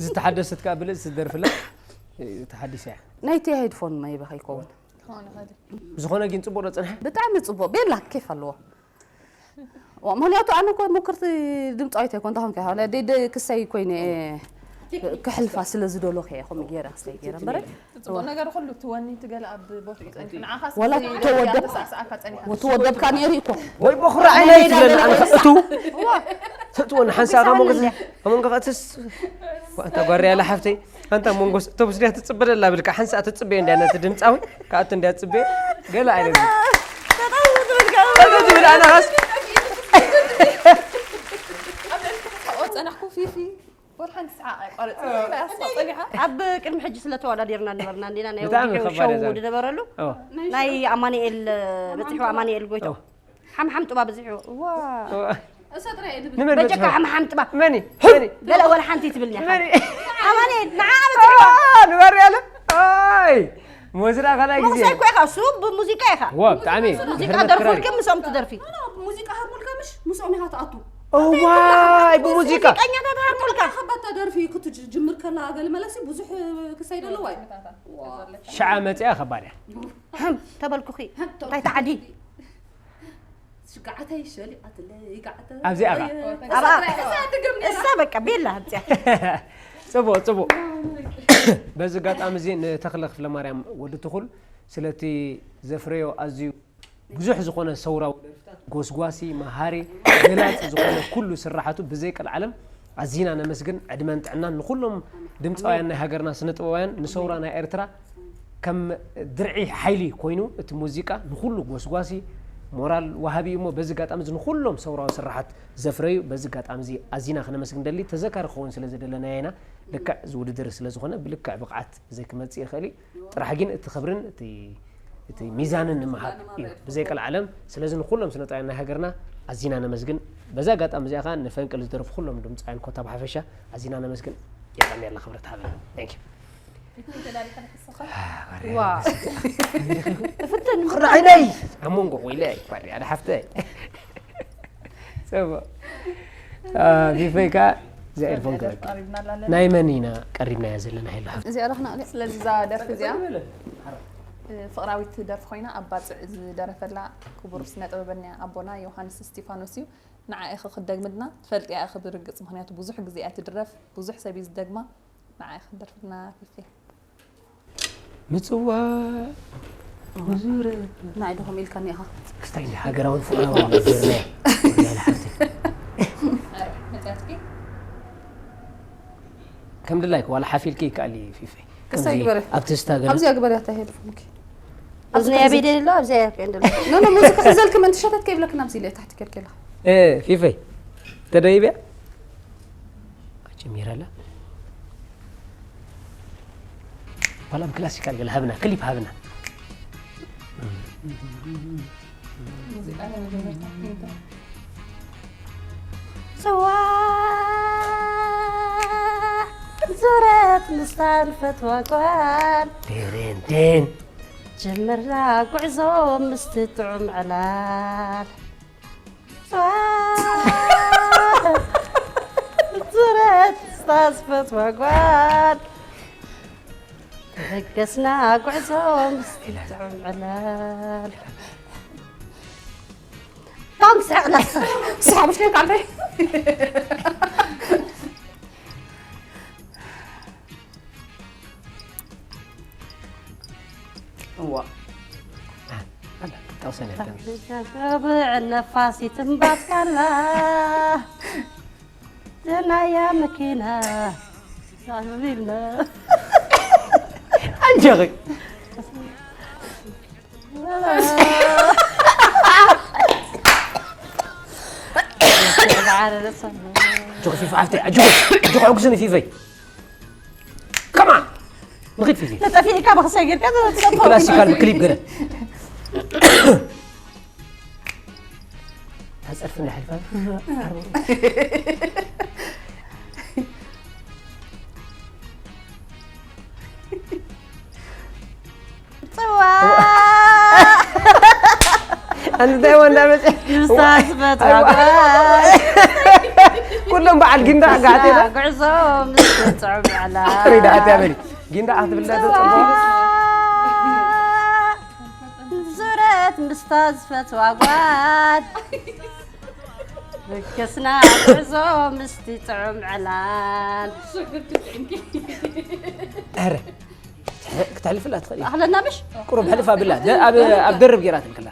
ዝተሓደሰት ከዓ ብልፅ ትደርፍላ ተሓዲሳ እያ ናይቲ ሄድፎን መይበ ከይከውን ዝኾነ ግን ፅቡቅ ዶ ፅንሐ ብጣዕሚ ፅቡቅ ቤላ ኬፍ ኣለዎ ዋ፣ ምክንያቱ ኣነ እኮ ሙክርቲ ድምፃዊት ኣይኮን ተኾንከ ደ ክሰይ ኮይነ ክሕልፋ ስለ ዝደለኹ እየ ከምኡ ገይረ ክሰይ ገይረ እምበር ጽቡቅ ነገር ኩሉ ትወኒ ትገል ኣብ ቦትኡ ጸኒሑ ንዓኻ ወላ ተወደብ- ተሳዕስዓካ ጸኒሓ ወተወደብካ ነይሩ እኮ ወይ በኹሪ ዓይነይ ትብለኒ ኣነ እቱ ትእትወኒ ሓንሳእ ካብ መንጎ ካብ መንጎ ከእትስ እታ ጓርያ ያለ ሓፍተይ ኣንታ መንጎስ እቶም ስድያ ትጽበደላ ብልካ ሓንሳእ ትጽበዮ እንድያ ነቲ ድምፃዊ ከኣቱ እንድያ ትጽበዮ ገለ ኣይነ ትብል ኣነ ኻስ ጸናሕኩ ፊፊ ወላ ሓንቲ ሰዓት ኣይቋረጽ ጸኒሓ ኣብ ቅድሚ ሕጂ ስለ ተወዳዲርና ነበርና እንዲና ናይ ብጣዕሚ ወዲሑ ከባድ ሸው እያ እዛ። ዝነበረሉ ኦ፣ ናይ ኣማኑኤል በፂሑ ኣማኑኤል ጎይቶ ኦ። ሓምሓም ጥባ በፂሑ ዋ ኦ፣ እሰ ጥራይ ድብል ንመን በጀካ በፂሑ? ሓምሓም ጥባ መኒ ገለ ወላ ሓንቲ ትብልኒ መኒ ኣማኑኤል ንዓ በፂሑ ንበር ያለ ኣይ ሞዝራ ካልኣይ ግዜ ሙዚቃ ኢኻ እሱ ብሙዚቃ ኢኻ ዋ ብጣዕሚ ሙዚቃ ብሕርመት ደርፉ ክራይ። ልክም ምስኦም ትደርፊ ሙዚቃ ሃርሙልካ ምሽ ምስኦም ኢኻ ትኣቱ እዋይ ብሙዚቃ ሙዚቀኛታት ሃርሙልካ ሓባታ ደርፊ ክትጅምር ከላ ገለ መለሲ ብዙሕ ክሳይ ደለዋ እዩ ሸዓ መፅያ ከባድ እያ ሃም ተበልኩኺ እንታይ ተዓዲ ሽጋዓተይ ሸሊኣትለይ ጋዓተ ኣብዚኣ ኸ? ኣብኣ እሳ በቃ ቤላ ኣብዚኣ ፅቡቅ ፅቡቅ በዚ ኣጋጣሚ እዚ ንተኽለ ክፍለ ማርያም ወዲ ትኹል ስለቲ ዘፍረዮ ኣዝዩ ብዙሕ ዝኾነ ሰውራዊ ደርፍታት ጎስጓሲ መሃሪ ገላፂ ዝኾነ ኩሉ ስራሓቱ ብዘይ ቀልዓለም ኣዚና ነመስግን ዕድመን ጥዕናን ንኩሎም ድምፃውያን ናይ ሃገርና ስነ ጥበባውያን ንሰውራ ናይ ኤርትራ ከም ድርዒ ሓይሊ ኮይኑ እቲ ሙዚቃ ንኩሉ ጎስጓሲ ሞራል ወሃቢ እዩ እሞ በዚ ኣጋጣሚ እዚ ንኩሎም ሰውራዊ ስራሓት ዘፍረዩ በዚ ኣጋጣሚ እዚ ኣዚና ክነመስግን ደሊ ተዘካሪ ክኸውን ስለ ዝደለናዮ ኢና ልክዕ እዚ ውድድር ስለ ዝኾነ ብልክዕ ብቕዓት ብዘይ ክመፅእ ይኽእል እዩ ጥራሕ ግን እቲ ክብርን እቲ እቲ ሚዛንን ንምሃብ እዩ ብዘይ ቀልዓለም ስለዚ ንኩሎም ስነጥበባውያን ናይ ሃገርና ኣዚና ነመስግን። በዛ ኣጋጣሚ እዚኣ ኸኣ ንፈንቅል ዝደረፉ ኩሎም ድምጻውያን ኮታ ብሓፈሻ ኣዚና ነመስግን። የቐንየልና ክብረት ሃበና። Thank you። ዋው። ተፈተን ቁራዓይነይ ኣብ መንጎ ኮይለ ኣይኳሪ ኣደ ሓፍተይ። ጽቡቕ። አ፣ ፊፈይ ከኣ እዛ ኤርፎን ክበል። ናይ መን ኢና ቀሪብናያ ዘለና? ሄሎ። እዚኣ ዳኽና ስለዚ እዛ ደርፊ እዚኣ ፍቕራዊት ደርፊ ኮይና ኣብ ባጽዕ ዝደረፈላ ክቡር ስነ ጥበበኛ ኣቦና ዮሃንስ እስቲፋኖስ እዩ። ንዓ ኢኺ ክደግምልና ትፈልጥያ ኢኺ ብርግጽ፣ ምኽንያቱ ብዙሕ ግዜ እያ ትድረፍ፣ ብዙሕ ሰብ እዩ ዝደግማ። ንዓ ኢኺ ክደርፍልና ፊፊ። ምጽዋ ብዙረ ንዓይ ድኹም ኢልካኒ ኢኻ። ክስታይ ሃገራውን ፍቕራውን ነገርና። ወያለ ሓፍቲ። መጽያትኪ ከም ድላይክ ዋላ ሓፊልኪ ይከኣል እዩ ፊፈይ። ክስታይ ግበሪ። ኣብቲ ስታገለ ኣብዚኣ ግበሪ ኣታ ሄድፎንኪ። ኣብዚ ናይ ቤደል ኣሎ ኣብዚኣ የርክን ደሎ ኖ ኖ ሙዚቃ ተዘልክም እንት ሸተት ከይብለክን ኣብዚ ኢለ ታሕቲ ከድከላ። ፊፈይ ተደይብያ ጀሚራላ። ዋላ ብክላሲካል ገለ ሃብና ክሊፕ ሃብና። ጽዋ ዙረት ምስታ ንፈትዋ ጓል ዴሬንዴን ጀመርና ጉዕዞ ምስቲ ጥዑም ዕላል ጽዋ ዙረት ምስታ ዝፈትዋ ጓል ተበገስና ጉዕዞ ምስቲ ጥዑም ዕላል ታንክስ ዕላል ስሓ ብሽ ካልታይ እዋ ጠውሰን ያለን ብዕ ነፋስ ይትንባካላ ደናያ መኪና ዛቢልና ኣንጀኺ ጆክ ፊፋ ሓፍተይ ኣጆኺ ጆክ ኣጉስኒ ፊፈይ ከማን ንኺድ ፊፊ ተጠፊእካ ብክሰይ ጌርካ ክላሲካል ክሊፕ ገለ ታጸርፍ እንዳሕልፋ ጽዋ ኣንተ ወንዳ መጽ ምስታስበት ኩሎም በዓል ጊንዳ ጋዕቴና ጉዕዞ ምስ ጥዑም ዕላ ሪዳ ኣትያ በሊ ጊንዳ ኣትብላ ተጸቦ ዙረት ምስታ ዝፈትዋ ጓል በገስና ጉዕዞ ምስቲ ጥዑም ዕላል ኧረ ክትሕልፍላ ትኽእል ኣኽለና ምሽ ቁሩብ ሕልፍ ኣብላ ደ- ኣብ ኣብ ደርብ ጌራ ትልክላ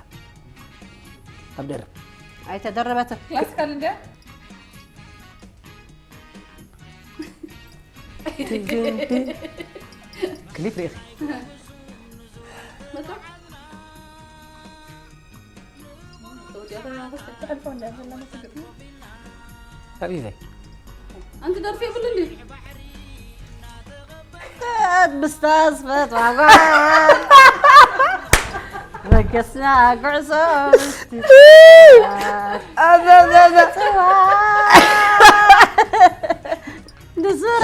ኣብ ደርብ ኣይተደረበትን ክላሲካል እንደ ክሊፕ ርኢኺ ኣብ ኢዘይ ኣንቲ ደርፊ የብሉ እንዲ ምስታ ዝፈትዋ ጓል በገስና ጉዕዞ ምስቲ ንዙረ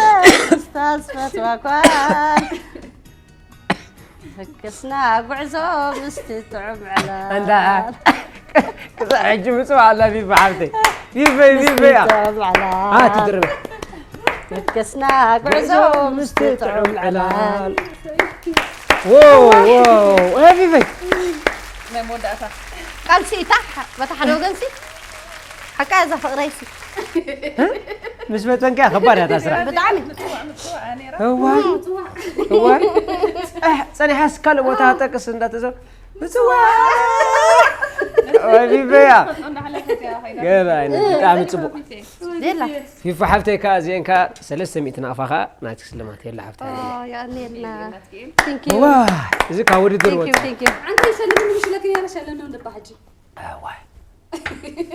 ምስታ ዝፈትዋ ጓል በገስና ጉዕዞ ምስቲ ጥዑም ዕላ እንዳ ክሳዕ ሕጂ ምጽዋ ኣላ ቢባ ሓብተይ ቢበይ ቢበይ ጥዑም ዕላ ኣቲ ድርበ በገስና ጉዕዞ ምስቲ ጥዑም ዕላ ዎ ዎ ቢበይ ናይ መወዳእታ ቃልሲ ኢታ በታ ሓደ ወገንሲ ሓቃ እዛ ፍቕረይሲ ምስ መጠንካ ከባድ እያ እታ ስራሕ ብጣዕሚ እዋይ እዋይ ኣሕ፣ ጸኒሓስ ካልእ ቦታ ጠቅስ እንዳተዘ ምጽዋ ወይ ቢበያ እንዳሓለፈት እያ ኸይዳ ገባኒ ብጣዕሚ ጽቡቕ ሌላ ፊፋ ሓብተይ ከኣ እዚአን ከኣ ሰለስተ ሚእቲ ናቕፋ ከኣ ናትኪ ስልማት የላ ሓብተይ የቀንየልና የቀንየልናትኪ Thank you ዋ እዚ ካብ ውድድር Thank you ወጻኢ Thank you ኣንቲ ሸልምኒ ምሽ ኢለክኒ ኣነ ሸልምኒ እንድባ ሕጂ ዋይ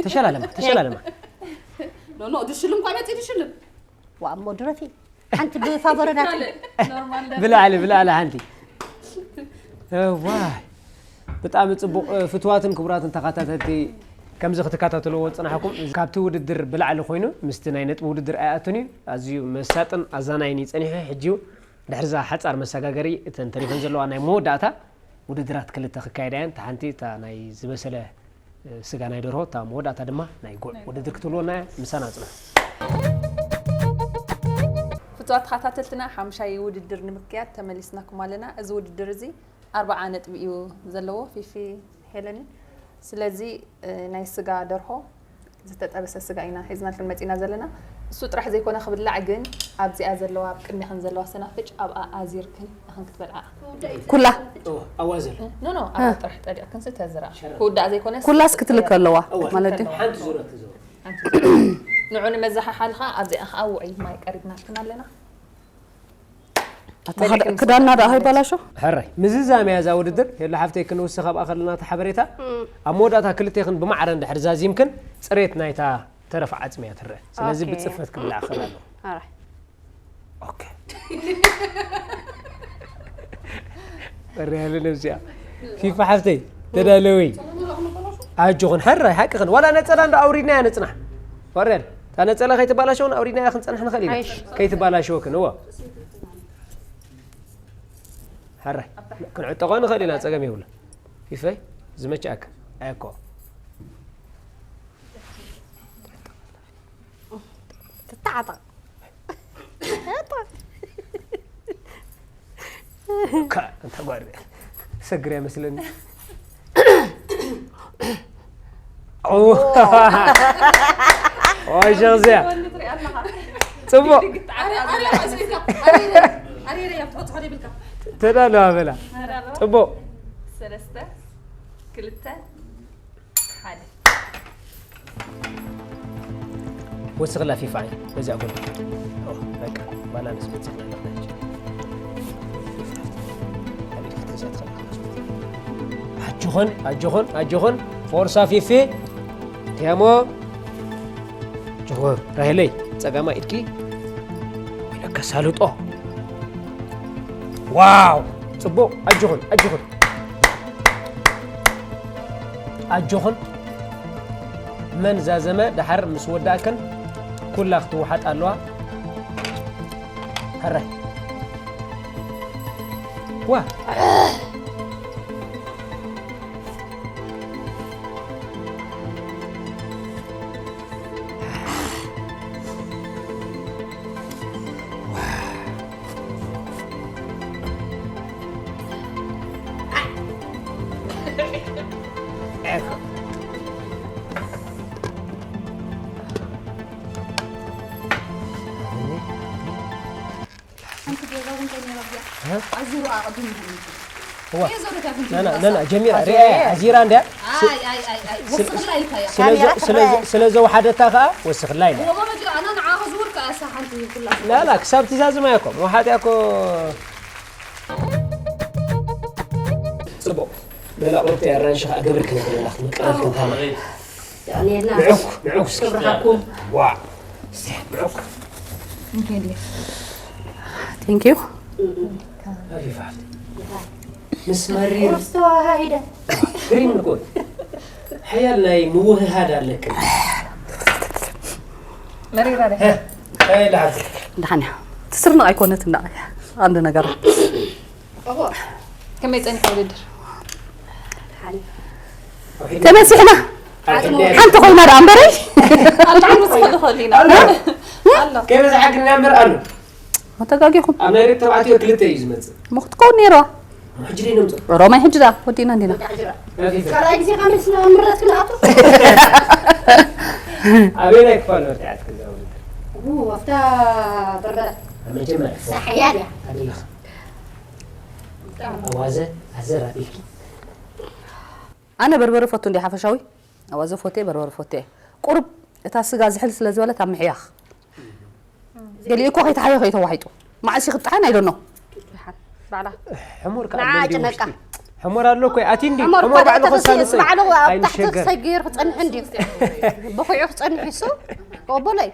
ተሸላለማ ተሸላለማ ኖ ኖ ድሽልም እኳ መፂ ድሽልም ዋ እሞ ድረፊ ሓንቲ ብፋበረዳት ኖርማል ብላዕሊ ብላዕሊ ሓንቲ ዋይ ብጣዕሚ ጽቡቕ ፍትዋትን ክቡራትን ተኸታተልቲ ከምዚ ክትከታተልዎ ዝጽናሕኩም፣ ካብቲ ውድድር ብላዕሊ ኮይኑ ምስቲ ናይ ነጥቢ ውድድር ኣይኣቱን እዩ። ኣዝዩ መሳጥን ኣዛናይን እዩ ጸኒሑ። ሕጂ ድሕርዛ ሓጻር መሰጋገሪ እተን ተሪፈን ዘለዋ ናይ መወዳእታ ውድድራት ክልተ ክካየዳ እየን። እታ ሓንቲ እታ ናይ ዝበሰለ ስጋ ናይ ደርሆ፣ እታ መወዳእታ ድማ ናይ ጉዕ ውድድር ክትብልወና እያ። ምሳና ጽንሑ። ፍቱዋት ተኸታተልትና፣ ሓምሻይ ውድድር ንምክያድ ተመሊስናኩም ኣለና። እዚ ውድድር እዚ ኣርብዓ ነጥቢ እዩ ዘለዎ፣ ፊፊ፣ ሄለንን። ስለዚ ናይ ስጋ ደርሆ፣ ዝተጠበሰ ስጋ ኢና ሒዝናልክን መጺና ዘለና። እሱ ጥራሕ ዘይኮነ ክብላዕ ግን ኣብዚኣ ዘለዋ፣ ኣብ ቅድሚኽን ዘለዋ ሰናፍጭ ኣብኣ ኣዚርክን ኢኽን ክትበልዓ። ኩላ ኣዋዘር ኖ ኖ ኣብኣ ጥራሕ ጠሊቕክን ስተዝራ ክውዳእ ዘይኮነ ኩላስ ክትልከ ኣለዋ ማለት እዩ። ሓንቲ ዙረት ትዘው ንዑ ንመዘሓሓል ኸዓ ኣብዚኣ ኸዓ ውዑይ ማይ ቀሪብናልክን ኣለና። ክዳና ደኣ ከይባላሾ። ሕራይ ምዝዛም እያ እዛ ውድድር። ሄሉ ሓፍተይ ክንውስኽ ኣብኣ ከለና እቲ ሓበሬታ ኣብ መወዳእታ ክልቴኽን ብማዕረ እንድሕር ዛዚምክን ጽሬት ናይታ ተረፍ ዓጽሚ እያ ትረአ። ስለዚ ብጽፈት ክብላዕ ክኽእል ኣለኹ። ኦኬ ወርያለ ነብዚኣ ፊፋ ሓፍተይ ተዳለዊ ኣጆኹን ሕራይ ሓቅኽን ዋላ ነጸላ እንዶ ኣውሪድናያ ንጽናሕ ወርያለ እታ ነጸላ ከይትባላሸውን ኣውሪድናያ ክንጸንሕ ንኽእል ኢና ከይትባላሸወክን እዎ ሕራይ ክንዕጠቖ ንኽእል ኢና ጸገም የብሉ ፊፈይ ዝመችኣካ ኣየኮ ትተዓጠቕ ሰግር መስለኒ ሸዚያ ፅቡቅ ተዳለዋ በላ ፅቡቅ ወስኽላ ፊፋ በዚኣ ጎል በቃ ባላንስ በፂሕና ኣለና ኣጆኾን ኣጆኾን ኣጆኾን ፎርሳ ፊፊ ቲያሞ ጅሆ ራሄለይ ጸጋማ ኢድኪ ወይለካ ሳልጦ ዋው ጽቡቕ ኣጆኹን ኣጆኹን ኣጆኹን መን ዛዘመ ደሓር ምስ ወዳእክን ኩላ ክትወሓጥ ኣለዋ። ሕራይ ዋ ጀሚራ ሪኣያ ኣዚራ እንድያ ስለ ዘውሓደታ ከዓ ወስኽላ ኢላ ላላ ክሳብ ትዛዝማ እኮ መውሓጥያ እኮ ፅቡቅ ገላ ቁርብቲ ኣራንሺ ከዓ ግብር ክነግረላ ክትምቅረል ክንታማ ንዕኩ ንዕኩ ክብርሃኩም ዋ ንዕኩ Thank you. ምስ መሪር ቁርስ ተዋሃሂደ ግሪም ንኮ ሓያል ናይ ምውህሃድ ኣለክን መሪራ ደ ድሓን እያ ትስርንቕ ኣይኮነትን ዳ ኣንድ ነገር ከመይ ጸኒሑ ውድድር ተነሲሕና ሓንቲ ኮይና ዳ እምበረይ ከይበዝሓ ግን እምበር ኣሉ ተጋጊኹም ኣብ ናይ ደቂ ተባዕትዮ ክልተ እዩ ዝመፅእ እሞ ክትከውን ነይርዋ ሕጂ ደይ ነምፅእ ሮማይ ሕጂ ዳ ወዲእና እንዲና ካልኣይ ግዜ ካብ ምስ ምረት ክንኣቱ ኣበየናይ ክፋል መርትዓት ክዛውር ኣብታ በርበረ ኣብ መጀመርያ ሳሕያ ድያ ኣደለኻ ኣዋዘ ኣዘር ኣቢልኪ ኣነ በርበረ ፈቱ እንዲ ሓፈሻዊ ኣዋዘ ፎቴ በርበረ ፎቴ ቁርብ እታ ስጋ ዝሕል ስለ ዝበለት ኣብ ምሕያኽ ገሊኡ እኮ ከይተሓዮ ከይተዋሒጡ መዓስ ይኽጥሓን ኣይደኖ ሕሙር ከዓ ንዓ ጨነቃ ሕሙር ኣሎ እኮ ኣቲ እንዲ ሕሙር ባዕሉ ክሳልጥ ባዕሉ ኣብ ታሕቲ ክሰጊር ክፀንሕ እንዲ ብኩዑ ክፀንሕ ይሱ ወቦለይ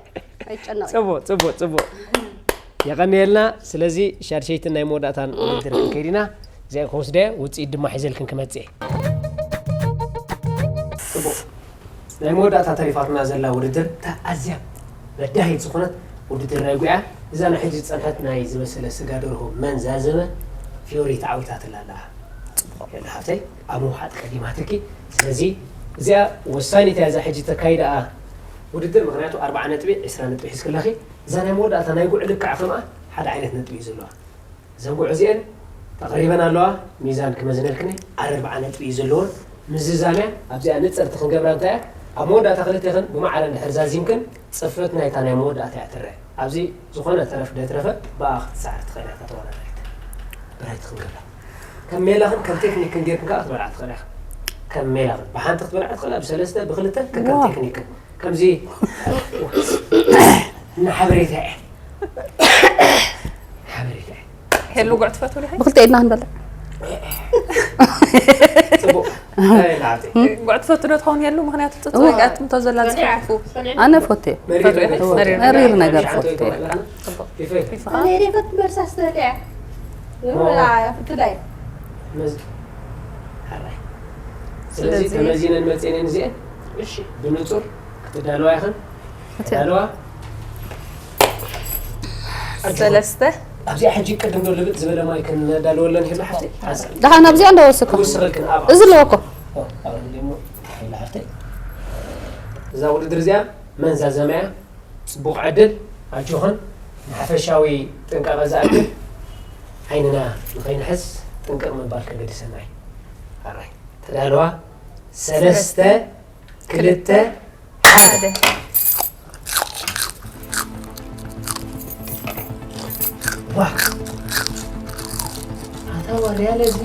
ኣይጨነቅ ፅቡቅ ፅቡቅ ፅቡቅ የቐንየልና ስለዚ ሻድሸይትን ናይ መወዳእታን ውድድር ክንከይድ ኢና እዚኣ ክወስደ ውፅኢት ድማ ሒዘልክን ክመፅእ ፅቡቅ ናይ መወዳእታ ተሪፋትና ዘላ ውድድር እታ ኣዝያ በዳሂት ዝኾነት ውድድር ናይ ጉያ፣ እዛ ናይ ሕጂ ዝጸንሐት ናይ ዝበሰለ ስጋ ደርሆ መን ዛዘመ ፊዮሪ ተዓዊታትላ ኣላ። ሄሎ ሓፍተይ፣ ኣብ ምውሓጥ ቀዲማትኪ። ስለዚ እዚኣ ወሳኒት እያ፣ እዛ ሕጂ ተካይዳ ውድድር፣ ምኽንያቱ ኣርብዓ ነጥቢ ዒስራ ነጥቢ ሒዝክለኺ። እዛ ናይ መወዳእታ ናይ ጉዕ ልክዕ ከምኣ ሓደ ዓይነት ነጥቢ እዩ ዘለዋ። እዘን ጉዕ እዚአን ተቕሪበን ኣለዋ። ሚዛን ክመዝነልክኒ ኣርብዓ ነጥቢ እዩ ዘለወን። ምዝዛምያ ኣብዚኣ ንጽርቲ ክንገብራ እንታይ እያ? ኣብ መወዳእታ ክልቴኽን ብማዕረ እንድሕር ዛዚምክን ጽፍርት ናይታ ናይ መወዳእታ እያ ትረአ። ኣብዚ ዝኾነ ተረፍ ደትረፈ ብኣ ክትሰዓር ትኽእል እያ እታ ተወዳዳሪት። ብራይት ክንገብራ። ከም ሜላኽን ከም ቴክኒክን ጌርክን ከኣ ክትበልዓ ትኽእላ ኢኻ። ከም ሜላኽን ብሓንቲ ክትበልዓ ትኽእላ፣ ብሰለስተ፣ ብክልተ፣ ከከም ዋ። ቴክኒክን። ከምዚ እና ሓበሬታ እየ። ሓበሬታ እየ። ሄሉ ጉዕ ትፈትው ዲኻ? ብክልተ ኢድና ክንበልዕ። ጽቡቕ። ኣይ፣ ንዓብቲ። ጉዕ ትፈቱ ዶ ትኸውን ሄሉ? ምኽንያቱ ጥጥወይ እዋ። ኣትምቶ ዘላ ጽሒፉ። ኣነ ፎቴ። መሪር ነገር መሪር ፎቴ። ነገር ፎቴ። ጽቡቕ። ይፈ- ይፈ- ኣነ ደፈት መርሳ ስተልያ። ኦ። ብፍላይ። መዝ-፣ ሓራይ። ስለዚ ስለዚ ተመዚነን መጼነን እዚአን እሺ። ብንጹር ክትዳለዋ ኢኽን። እቲ ተዳለዋ። ሰለስተ። ኣብዚኣ ሕጂ ቅድም ዶ ልብጥ ዝበለ ማይ ክነዳለወለን ሄሉ ሓፍተይ? ሓንሳብ። ደሓን ኣብዚኣ እንዳወሰኩ። ክውስኸልክን ኣብ እዚ ኣለዎ እኮ። ኦ፣ ኣብ ደሞ ሄሉ ሓፍተይ። እዛ ውድድር እዚኣ መን ዛዘመያ? ጽቡቕ ዕድል፣ ኣጆኽን። ንሓፈሻዊ ጥንቃቐ ዝኣክል ዓይንና ንኸይንሕዝ ጥንቅቕ ምባል ከገድሰና እዩ። ኣራይ፣ ተዳለዋ። ሰለስተ፣ ክልተ፣ ሓደ። ዋ። ኣታ ዋልያ ነዚ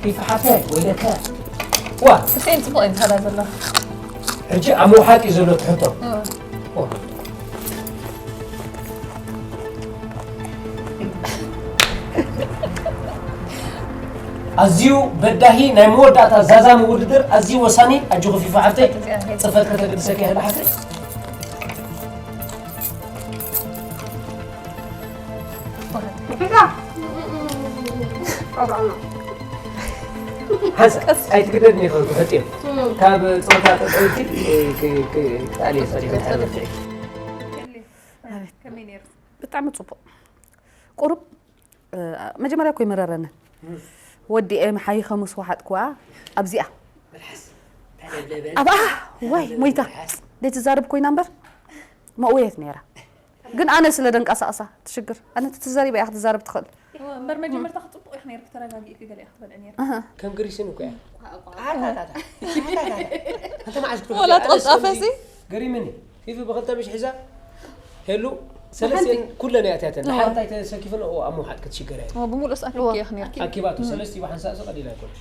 ይፍሓተ ወይለከ። ዋ። ክስኤን ጽቡቕ እየን ዝኸዳ ዘለዋ። ሕጂ ኣብ ምውሓጥ እዩ ዘሎ እቲ ሕቶ። እወ። ዋ። ኣዝዩ በዳሂ ናይ መወዳእታ ዛዛሚ ውድድር፣ ኣዝዩ ወሳኒ። ኣጆኺ ፊፋ ሓፍተይ፣ ጽፈት ከተገድሰኪ ይኽእል ሓፍተይ። ሓንሳ፣ ኣይትግደድኒ ኢኺ ክትሕጥዮ። ካብ ጸወታ ጠጠው ኢልኪ፣ ክ-፣ ክ-፣ ክትኣልዮ ጸኒሑ ክትሓርቂ። ከመይ ነይሩ? ብጣዕሚ ጽቡቕ። ቁሩብ፣ እ፣ መጀመርያ እኮ ይመረረኒ። እም። ወዲኤ መሓይኸ ምስ ወሓጥኩዋ ኣብዚኣ። መልሓስ። ተለብለበ። ኣብኣ፣ ዋይ፣ ሞይታ። መልሓስ። ዘይትዛረብ ኮይና እምበር መእወየት ነይራ። ግን ኣነ ስለ ደንቃሳቕሳ ትሽግር። ኣነ ትዛሪባ እያ ክትዛረብ ትኽእል። እወ፣ እምበር መጀመርታ ክጽቡቕ ኢኺ ነይርኪ፣ ተረጋጊእኪ ገለ ኢኺ ክትበልዒ ነይርኪ። ኣሃ። ከም ግሪስን እኮ እያ። ኣታ፣ ኣታ፣ ኣታ። ኣንተ መዓዝ ክትፈልጥ ወላ እያ? ኣነስ ትቐጻ ከምዚ ፈሲ? ገሪምኒ። ፊፊ ብኽልተ ምሽ ሒዛ፣ ሄሉ፣ ሰለስቲኤን ብሓንቲ። ኩለን እያ እቲኣተን። እወ። ሓንቲ ኣይተሰኪፍን፣ እወ፣ ኣብ ምውሓጥ ክትሽገር እያ። እወ፣ ብምሉእ ሰዓት እወ። ልክየ ነይርኪ። ኣኪባቱ፣ እም። ሰለስቲ ብሓንሳእ ቀሊል ኣይኮነን።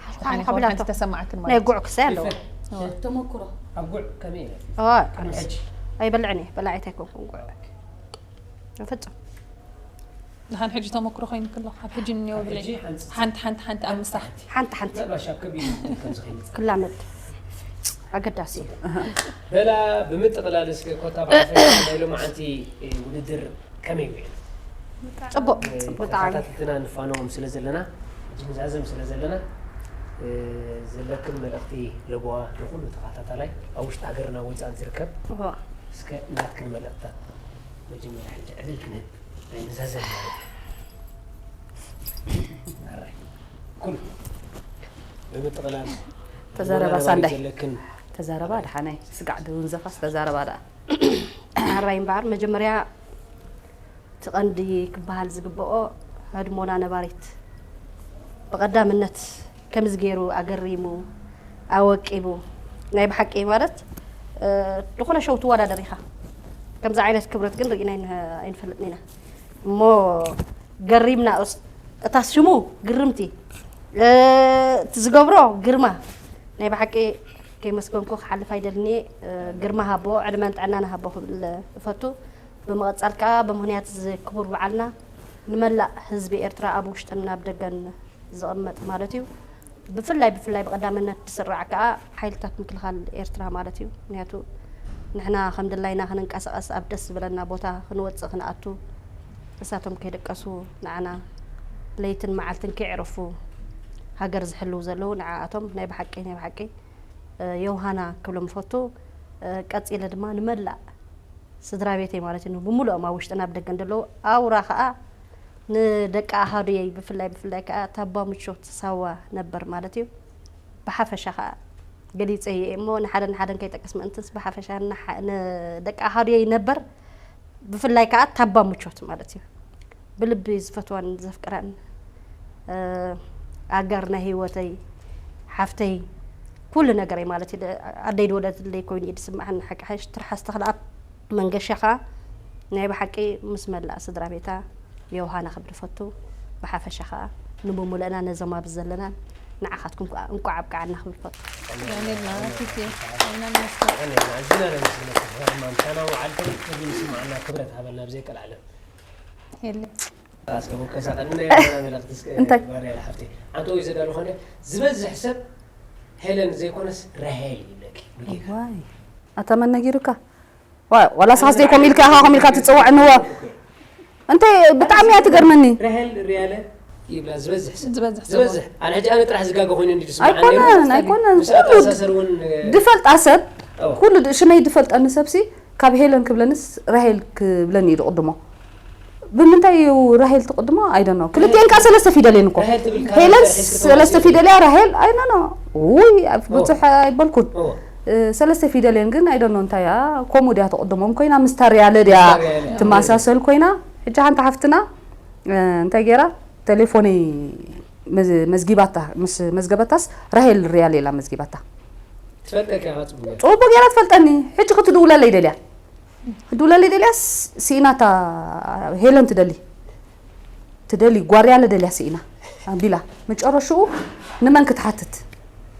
ሓንቲ ሓንቲ ሓንቲ ሓንቲ ሓንቲ ተሰማዓክን ናይ ማለት እዩ። ጉዕ ክሳይ ኣለዎ። ይፈ-፣ እወ። ተመክሮ። ኣብ ጉዕ ከመይ ኢለ? እወ፣ ቅድሚ ሕጂ። ኣይበልዕን እየ፣ በላዒት ኣይኮንኩን ጉዕ። ኦኬ። በፍጹም። ደሓን ሕጂ ተመክሮ ኮይንኪ ኣሎ። ካብ ሕጂ ንኔው ብለይ። ሕጂ ሓንቲ ሓንቲ ሓንቲ ኣብ ምሳሕ። ሓንቲ ሓንቲ። ምናልባት ሻብ ከቢድ ከም ዝኸይድ። ክላመድ። ኣገዳሲ እዩ። በላ ብምጥቕላል እስከ ኮታ ብሓፈሻ ናይ ሎማዓንቲ፣ እ፣ ውድድር ከመይ ውዒሉ? ጽቡቕ፣ እ፣ ብጣዕሚ። ተኸታተልትና ንፋነዎም ስለ ዘለና፣ ጅንዛዘም ስለ ዘለና፣ እ፣ ዘለክን መልእኽቲ ለበዋ ንኹሉ ተኸታታላይ ኣብ ውሽጢ ሃገርና ወጻእን ዝርከብ፣ እዋ። እስከ ናትክን መልእኽትታት መጀመርያ ሕጂ ዕድል ክንህብ ናይ ምዛዘም ማለት እዩ። ኣራይ። ኩሉ ብምጥቕላል ተዛረባ መወዳደሪ ሳንዳይ። ዘለክን ተዛረባ ደሓናይ። ስጋዕ ድውንዘፋስ ተዛረባ ደኣ። ኣራይ እምበኣር መጀመርያ እቲ ቀንዲ ክበሃል ዝግብኦ ህድሞና ነባሪት ብቐዳምነት ከምዚ ገይሩ ኣገሪሙ፣ ኣወቂቡ፣ ናይ ብሓቂ ማለት፣ እ፣ ዝኾነ ሸው ትወዳደር ኢኻ። ከምዚ ዓይነት ክብረት ግን ርኢና ኣይን-፣ ኣይንፈልጥን ኢና። እሞ ገሪምና፣ እስ-፣ እታ ሽሙ ግርምቲ፣ እ፣ እቲ ዝገብሮ ግርማ። ናይ ብሓቂ ከይመስገንኩ ክሓልፍ ኣይደልን እየ። እ፣ ግርማ ሃቦ፣ ዕድመን ጥዕናን ሃቦ ክብል እፈቱ። ብምቕጻል ከኣ ብምኽንያት እዚ ክቡር በዓልና ንመላእ ህዝቢ ኤርትራ ኣብ ውሽጥን ኣብ ደገን ዝቕመጥ ማለት እዩ። ብፍላይ፣ ብፍላይ ብቐዳምነት ዝስራዕ ከኣ ሓይልታት ምክልኻል ኤርትራ ማለት እዩ። ምኽንያቱ ንሕና ከም ድላይና ክንንቀሳቐስ፣ ኣብ ደስ ዝበለና ቦታ ክንወጽእ ክንኣቱ፣ እሳቶም ከይደቀሱ ንዓና ለይትን መዓልትን ከየዕረፉ ሃገር ዝሕልው ዘለዉ ንዓኣቶም ናይ ብሓቂ፣ ናይ ብሓቂ ዮሃና ክብሎም ዝፈቱ፣ ቀጺለ ድማ ንመላእ ስድራ ቤተይ ማለት እዩ፣ ብምሉኦም ኣብ ውሽጥን ኣብ ደገን ዘለዉ፣ ኣውራ ከኣ ንደቂ ኣሃዱየይ፣ ብፍላይ ብፍላይ ከኣ ታባ ምቾት ሳዋ ነበር ማለት እዩ። ብሓፈሻ ከኣ ገሊጸ እየ እሞ ንሓደን ሓደን ከይጠቀስ ምእንትስ ብሓፈሻ ንሓ-፣ ንደቂ ኣሃዱየይ ነበር ብፍላይ ከኣ ታባ ምቾት ማለት እዩ። ብልቢ ዝፈትዋን ዘፍቅራን፣ እ፣ ኣጋር ናይ ህይወተይ፣ ሓፍተይ፣ ኩሉ ነገረይ ማለት እዩ። ኣደይ ዝወለደትለይ ኮይኑ እዩ ዝስምዓኒ። ሓቂ ሓሽ ትርሓስ ተኽለኣብ መንገሻ ከኣ ናይ ብሓቂ ምስ መላእ ስድራ ቤታ ዮሃና ክብል እፈቱ። ብሓፈሻ ከኣ ንብምሉእና ነዞም ኣብዚ ዘለናን ንዓኻትኩም ከኣ እንቋዕ ኣብቅዓና ክብል እፈቱ። የቐንየልና ፊፊ፣ የቐንየልና ነመስግን። ኣዝና ነመስግነኪ። ሄርማን፣ ምሳና ውዓልክን፣ እዚ ዝስምዓና ክብረት ሃበልና ብዘይቀልዓለም። የለ። ኣስከ ወቀሳ ቀንና የለና መልእኽቲ እስከ እንታይ? ማርያ ሓፍቲ። ኣንተ ወይ ዘዳሉ ኾነ ዝበዝሕ ሰብ ሄለን ዘይኮነስ ራሄል ይብለኪ። ዋይ። ኣታ መን ነጊሩካ? ዋ-፣ ዋላ ሳስ ደይ ኮም ኢልካ ኢኻ፣ ኮም ኢልካ ትጽውዕንዎ። እንተ ብጣዕሚ እያ ትገርመኒ። ራሄል ሪያለ ይብላ ዝበዝሕ ሰብ። ዝበዝሕ ሰብ። ዝበዝሕ። ኣነ ሕጂ ኣነ ጥራሕ ዝጋገ ኮይኑ እንዲ ዝስምዓኒ ነይሩ። ኣይኮነን፣ ኣይኮነን። ምስ ኣተኣሳሰር እውን፣ እ፣ ድፈልጣ ሰብ፣ ኣዎ። ኩሉ ድ-፣ ሽመይ ድፈልጠኒ ሰብሲ ካብ ሄለን ክብለንስ ራሄል ክብለኒ እዩ ዝቕድሞ። ብምንታይ እዩ ራሄል ትቕድሞ? I don't know። ክልቲኤን ከኣ ሰለስተ ፊደል እየን እኮ። ራሄል ትብል ካብ ሄለን ራሄል ክትወስድ ሰለስተ እዩ። ፊደል እያ፣ ራሄል፣ I don't know። ውይ፣ ኣብ ኦ። ብዙሕ ኣይበልኩን። ኦ። እ፣ ሰለስተ ፊደል እየን ግን፣ I don't know እንታይ እያ፣ ከምኡ ድያ ትቕድሞም ኮይና፣ ምስታ ሪያለ ድያ ምስታ ሪያለ። ትመሳሰል ኮይና። ሕጂ ሓንቲ ሓፍትና፣ እ፣ እንታይ ገይራ? ቴሌፎነይ መዝ-፣ መዝጊባታ፣ ምስ መዝገበታስ ራሄል ሪያለ ኢላ መዝጊባታ። ትፈልጠካ ኢኻ ጽቡቕ ጌራ። ጽቡቕ ጌራ ትፈልጠኒ። ሕጂ ክትድውለለይ ደልያ። ክትድውለለይ ደልያ ስ-፣ ስኢናታ ሄለን ትደሊ። ትደሊ፣ ጓርያለ ደልያ ስኢና። ኣቢላ። መጨረሽኡ ንመን ክትሓትት?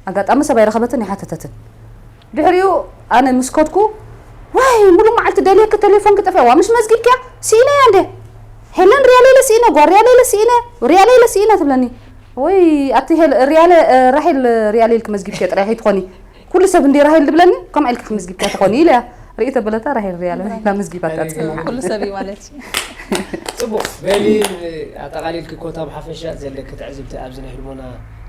ኣጋጣሚ ሰብ ኣይረኸበትን ኣይሓተተትን። ድሕሪኡ ኣነ ምስ ከድኩ፣ ዋይ፣ ሙሉእ መዓልቲ ደልየኪ ቴሌፎንኪ ጠፊእዋ። ምሽ መዝጊብኪያ? ስኢነያ እንዴ? ሄለን ሪያለ ኢለ ስኢነ፣ ጓርያለ ኢለ ስኢነ፣ ሪያለ ኢለ ስኢነ ትብለኒ። ወይ ኣቲ ሄል-፣ ሪያለ፣ እ፣ ራሄል ሪያለ ኢልኪ መዝጊብኪያ ጥራይ ኣይትኾኒ። ኩሉ ሰብ እንዲ ራሄል ዝብለኒ፣ ከምኣ ኢልኪ ክምዝጊብካ ትኾኒ ኢለያ። ርእይ ተበለታ ራሄል ሪያለ ኢላ መዝጊባታ ጽና። ኩሉ ሰብ እዩ ማለት እዩ። ጽቡቕ። በሊ፣ ኣጠቓሊልኪ ኮታ ብሓፈሻ ዘለኪ ትዕዝብቲ ኣብዚ ናይ ህድሞና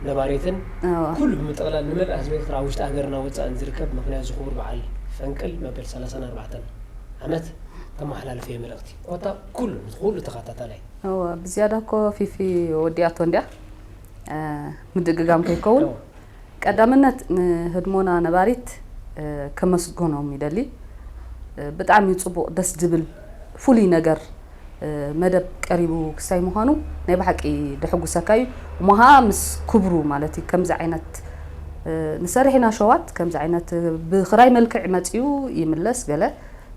ነባሪትን ኣዋ። ኩሉ ብምጥቕላል ንመላእ ህዝቢ ኤርትራ ኣብ ውሽጢ ሃገርና ወጻእን ዝርከብ ምኽንያት እዚ ክቡር በዓል ፈንቅል መበል ሰላሳን ኣርባዕተን ዓመት ተመሓላልፍዮ መልእኽቲ ኮታ ኩሉ፣ ኩሉ ተኸታታላይ። እወ፣ ብዝያዳ እኮ ፊፊ ወዲኣቶ እንድያ። እ፣ ምድግጋም ከይከውን። እወ። ቀዳምነት ንህድሞና ነባሪት፣ እ፣ ከመስግኖም ይደሊ። እ፣ ብጣዕሚ ጽቡቕ ደስ ዝብል ፍሉይ ነገር፣ እ፣ መደብ ቀሪቡ ክሳይ ምዃኑ ናይ ብሓቂ ደሕጉሰካ እዩ። እሞ ኸኣ ምስ ክብሩ ማለት እዩ። ከምዚ ዓይነት፣ እ፣ ንሰርሕ ኢና ሸዋት፣ ከምዚ ዓይነት ብኽራይ መልክዕ መጺኡ ይምለስ ገለ፣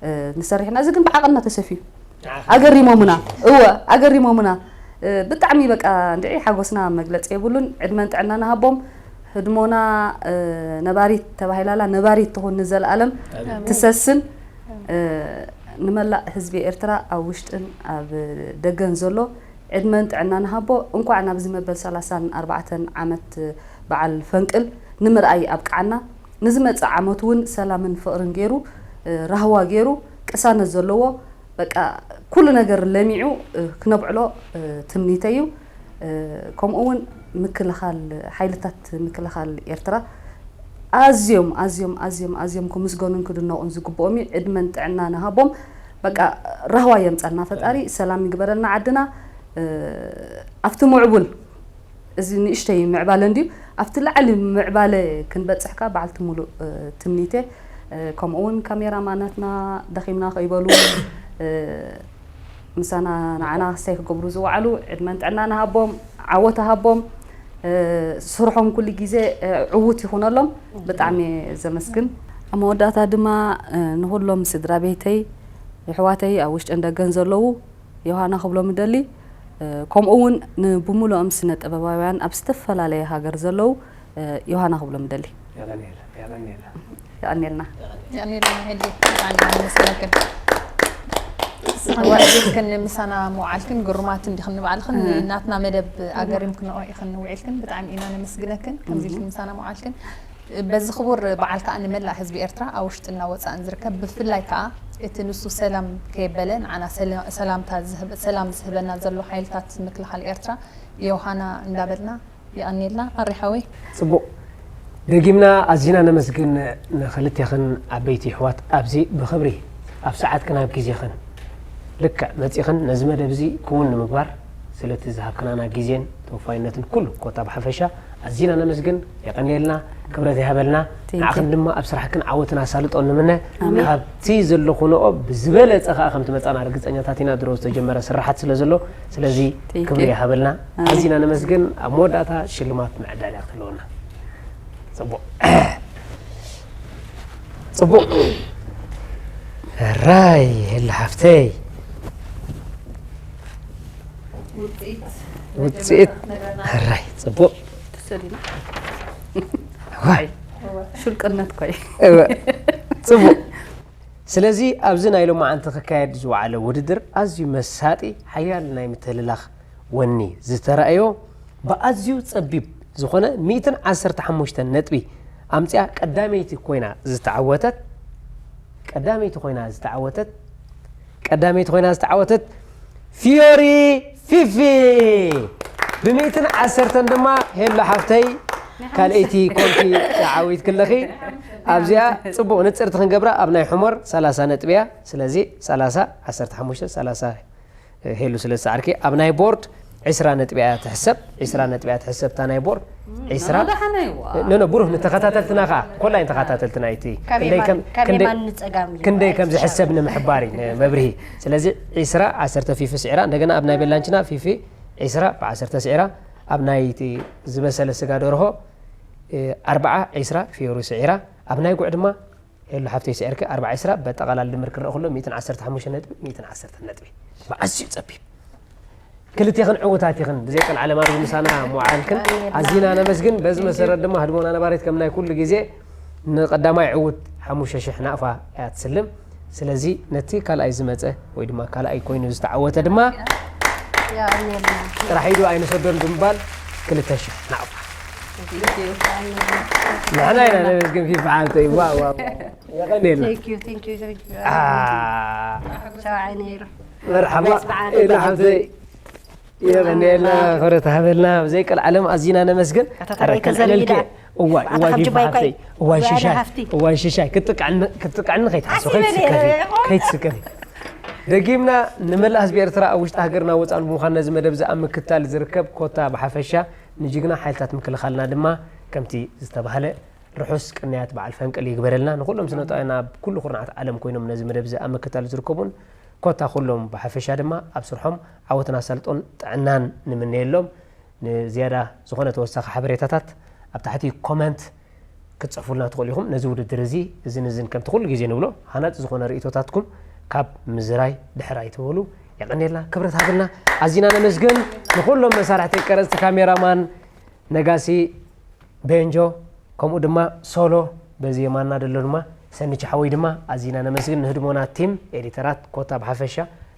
እ፣ ንሰርሕ ኢና። እዚ ግን ብዓቐንና ተሰፍዩ። ኣገሪሞምና። እወ፣ ኣገሪሞምና። እ፣ ብጣዕሚ በቃ እንድዒ ሓጎስና መግለጺ የብሉን። ዕድመን ጥዕናን ይሃቦም። ህድሞና፣ እ፣ ነባሪት ተባሂላላ ነባሪት ትኹን ንዘለኣለም ኣሜን። ትሰስን። ኣሜን። እ፣ ንመላእ ህዝቢ ኤርትራ ኣብ ውሽጥን ኣብ ደገን ዘሎ ዕድመን ጥዕናን ይሃቦ። እንኳዕ ናብዚ መበል ሰላሳን ኣርባዕተን ዓመት በዓል ፈንቅል ንምርኣይ ኣብቅዓና። ንዝመጽእ ዓመት እውን ሰላምን ፍቕርን ገይሩ፣ እ፣ ራህዋ ገይሩ፣ ቅሳነት ዘለዎ በቃ ኩሉ ነገር ለሚዑ፣ እ፣ ክነብዕሎ፣ እ፣ ትምኒተይ እዩ። እ፣ ከምኡ እውን ምክልኻል፣ ሓይልታት ምክልኻል ኤርትራ ኣዝዮም፣ ኣዝዮም፣ ኣዝዮም፣ ኣዝዮም ክምስገኑን ክድነቑን ዝግብኦም እዩ። ዕድመን ጥዕናን ይሃቦም። በቃ ራህዋ የምጸልና ፈጣሪ፣ ሰላም ይግበረልና ዓድና። እ፣ ኣብቲ ምዕቡል፣ እዚ ንእሽተይ ምዕባለ እንድዩ፣ ኣብቲ ላዕሊ ምዕባለ ክንበጽሕ ከኣ በዓልቲ ሙሉእ፣ እ፣ ትምኒት እየ። እ፣ ከምኡ እውን ካሜራማናትና ደኺምና ከይበሉ፣ እ፣ ምሳና ንዓና ክስታይ ክገብሩ ዝወዓሉ ዕድመን ጥዕናን ይሃቦም፣ ዓወት ይሃቦም፣ እ፣ ስርሖም ኩሉ ግዜ፣ እ፣ ዕዉት ይኹነሎም። ብጣዕሚ እየ ዘመስግን። ኣብ መወዳእታ ድማ፣ እ፣ ንኹሎም ስድራ ቤተይ፣ የሕዋተይ ኣብ ውሽጥን ደገን ዘለዉ ዮሃና ክብሎም እደሊ። እ፣ ከምኡ እውን ንብምሉኦም ስነ ጥበባውያን ኣብ ዝተፈላለየ ሃገር ዘለዉ፣ እ፣ ዮሃና ክብሎም እደሊ። የቐንየልና፣ የቐንየልና። የቐንየልና። የቐንየልና ሄሊ፣ ብጣዕሚ ኢና ነመስግነክን። ዋዒልክን ምሳና ምውዓልክን ግሩማት እንዲኽን ንባዕልኽን እ። ናትና መደብ ኣገሪምክንኦ ኢኽን ውዒልክን ብጣዕሚ ኢና ነመስግነክን። ከምዚ ኢልክን ምሳና ምውዓልክን። በዚ ክቡር በዓል ከኣ ንመላእ ህዝቢ ኤርትራ ኣብ ውሽጥና ወጻእን ዝርከብ ብፍላይ ከኣ እቲ ንሱ ሰላም ከየበለ ንዓና ሰለ-፣ ሰላምታ ዝህብ-፣ ሰላም ዝህበና ዘሎ ሓይልታት ምክልኻል ኤርትራ ዮሃና እንዳበልና የቐንየልና። ኣሪ ሓወይ። ጽቡቕ። ደጊምና ኣዚና ነመስግን ንኽልቴኽን ዓበይቲ ኣሕዋት ኣብዚ ብኽብሪ ኣብ ሰዓትክን ኣብ ግዜኽን ልክዕ መጺኽን ነዚ መደብ እዚ ክውን ንምግባር ስለቲ ዝሃብክናና ግዜን ተወፋይነትን ኩሉ ኮታ ብሓፈሻ ኣዚና ነመስግን። የቐንየልና፣ ክብረት ይሃበልና። Thank you። ንዓኽን ድማ ኣብ ስራሕክን ዓወትን ኣሳልጦን ንምነ። ኣሜን። ካብቲ ዘለኹንኦ ብዝበለጸ ከኣ ከም ትመጻና ርግጸኛታት ኢና። ድሮ ዝተጀመረ ስራሓት ስለ ዘሎ፣ ስለዚ Thank you። ክብሪ ይሃበልና። ኣሜን። ኣዚና ነመስግን። ኣብ መወዳእታ ሽልማት ምዕዳል እያ ክትህልወና። ጽቡቕ። ጽቡቕ። ራይ፣ ሄላ ሓፍተይ። ውጽኢት ውጽኢት። ነገርና። ራይ፣ ጽቡቕ። ተሰሊና። ዋይ። ሹልቅነት ኮይ። እወ፣ ጽቡቕ። ስለዚ ኣብዚ ናይ ሎማዓንቲ ክካየድ ዝወዓለ ውድድር ኣዝዩ መሳጢ፣ ሓያል ናይ ምትህልላኽ ወኒ ዝተራእዮ፣ ብኣዝዩ ጸቢብ ዝኾነ ሚእትን ዓሰርተ ሓሙሽተን ነጥቢ ኣምጺኣ ቀዳመይቲ ኮይና ዝተዓወተት፣ ቀዳመይቲ ኮይና ዝተዓወተት፣ ቀዳመይቲ ኮይና ዝተዓወተት ፊዮሪ ፊፊ ብሚእትን ዓሰርተን ድማ ሄሎ ሓፍተይ ካልኣይቲ ኮንኪ ተዓዊትክለኺ። ኣብዚኣ ጽቡቕ ንጽርቲ ክንገብራ ኣብ ናይ ሕሞር ሰላሳ ነጥቢ እያ። ስለዚ ሰላሳ፣ ዓሰርተ ሓሙሽተ፣ ሰላሳ ሄሉ ስለ ዝሰዓርኪ ኣብ ናይ ቦርድ ዒስራ ነጥቢ እያ ትሕሰብ። ዒስራ ነጥቢ እያ ትሕሰብ እታ ናይ ቦርድ። ዒስራ። ደሓና ይዋ። ኖ፣ ኖ፣ ብሩህ ንተኸታተልትና ከኣ፣ ኮላይ ንተኸታተልትና እቲ ካብ ክንደይ የማን- ከም- ካብ ክንደይ- የማን ንጸጋም እዩ። ክንደይ ከም ዝሕሰብ ንምሕባር እዩ፣ ንመብርሂ። ስለዚ ዒስራ፣ ዓሰርተ ፊፊ ስዒራ፣ እንደገና ኣብ ናይ ቤላንችና ፊፊ ዒስራ ብዓሰርተ ስዒራ፣ ኣብ ናይ እቲ ዝበሰለ ስጋ ደርሆ፣ እ፣ ኣርብዓ ዒስራ ፊዮሪ ስዒራ፣ ኣብ ናይ ጉዕ ድማ ሄሎ ሓፍተይ ስዒርኪ ኣርብዓ ዒስራ በጠቓላሊ ድምር ክረአ ከሎ ሚእትን ዓሰርተ ሓሙሽተ ነጥቢ፣ ሚእትን ዓሰርተ ነጥቢ። ብኣዝዩ ጸቢብ። ክልቴኽን ዕዉታት ኢኽን፣ ብዘይ ቀልዓለም ኣብዚ ምሳና ምውዓልክን ኣዚና ነመስግን። በዚ መሰረት ድማ ህድሞና ነባሪት ከም ናይ ኩሉ ግዜ ንቐዳማይ ዕዉት ሓሙሽተ ሽሕ ናቕፋ እያ ትስልም። ስለዚ ነቲ ካልኣይ ዝመጸ ወይ ድማ ካልኣይ ኮይኑ ዝተዓወተ ድማ የቐንየልና። ጥራሕ ኢዱ ኣይንሰዶን ብምባል ክልተ ሽሕ ናቕፋ። ንሕና ኢና ነመስግን ፊፋ ሓፍተይ። ዋ፣ ዋ፣ ዋ። የቐንየልና። Thank you, thank you, thank you። አ። ቻው ዓይነይ። መርሓባ። በዓል ኢላ ሓፍተይ። የቐንየልና፣ ክብረት ሃበልና። ብዘይ ቀልዓለም ኣዚና ነመስግን። ኣታ ተረይ ኣረ፣ ከልዕለልኪ። ተዘሊላ። እዋይ፣ ኣታ እዋይ፣ ካብ ፊፋ ጅባይ ሓፍተይ። እኮይ። እዋይ፣ እዋይ፣ ሽሻይ። ሓፍቲ። እዋይ፣ ሽሻይ። ክትጥቅዕኒ፣ ክትጥቅዕኒ ከይትሓስቢ፣ ዓሲበ ነይረ። ከይትስከፊ። ከይትስከፊ። ደጊምና ንመላእ ህዝቢ ኤርትራ ኣብ ውሽጢ ሃገርና ወጻን ብምዃን ነዚ መደብ እዚ ኣብ ምክትታል ዝርከብ ኮታ ብሓፈሻ ንጅግና ሓይልታት ምክልኻልና ድማ ከምቲ ዝተባህለ ርሑስ ቅንያት በዓል ፈንቅል ይግበረልና። ንኹሎም ስነጣውያን ኣብ ኩሉ ኩርናዓት ዓለም ኮይኖም ነዚ መደብ እዚ ኣብ ምክትታል ዝርከቡን ኮታ ኩሎም ብሓፈሻ ድማ ኣብ ስርሖም ዓወትን ኣሳልጦን ጥዕናን ንምነየሎም። ንዝያዳ ዝኾነ ተወሳኺ ሓበሬታታት ኣብ ታሕቲ ኮመንት ክትጽፉልና ትኽእሉ ኢኹም። ነዚ ውድድር እዚ እዝን እዝን ከምቲ ኩሉ ግዜ ንብሎ ሃናጺ ዝኾነ ርእይቶታትኩም ካብ ምዝራይ ድሕር ኣይትበሉ። የቐንየልና፣ ክብረት ሃብልና፣ ኣዚና ነመስግን። ንኹሎም መሳርሕቲ ቀረጽቲ፣ ካሜራማን ነጋሲ፣ ቤንጆ፣ ከምኡ ድማ ሶሎ በዚ የማና ዘሎ ድማ ሰንች ሓወይ ድማ ኣዚና ነመስግን። ንህድሞና ቲም ኤዲተራት ኮታ ብሓፈሻ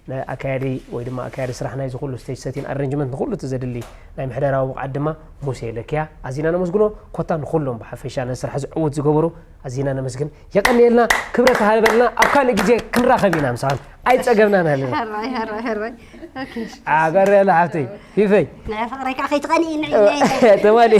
ንኣካያዲ ወይ ድማ ኣካያዲ ስራሕ ናይዚ ኩሉ ስቴጅ ሰቲን ኣረንጅመንት ንኩሉ እቲ ዘድሊ ናይ ምሕደራዊ ብቕዓት ድማ ሙሴ ለኪያ ኣዚና ነመስግኖ። ኮታ ንኩሎም ብሓፈሻ ነዚ ስራሕ እዚ ዕዉት ዝገበሩ ኣዚና ነመስግን። የቐንየልና፣ ክብረት ሃበልና። ኣብ ካልእ ግዜ ክንራኸብ ኢና ምሳኹም። ኣይጸገብናን ኣለና። ሕራይ፣ ሕራይ፣ ሕራይ። ኦኬ። ኣበረ ያለ ሓፍተይ ፊፈይ። ንዓይ ፍቕረይ ከዓ ከይትቐንኢ ንዒ፣ ንዒ። ተማሊ።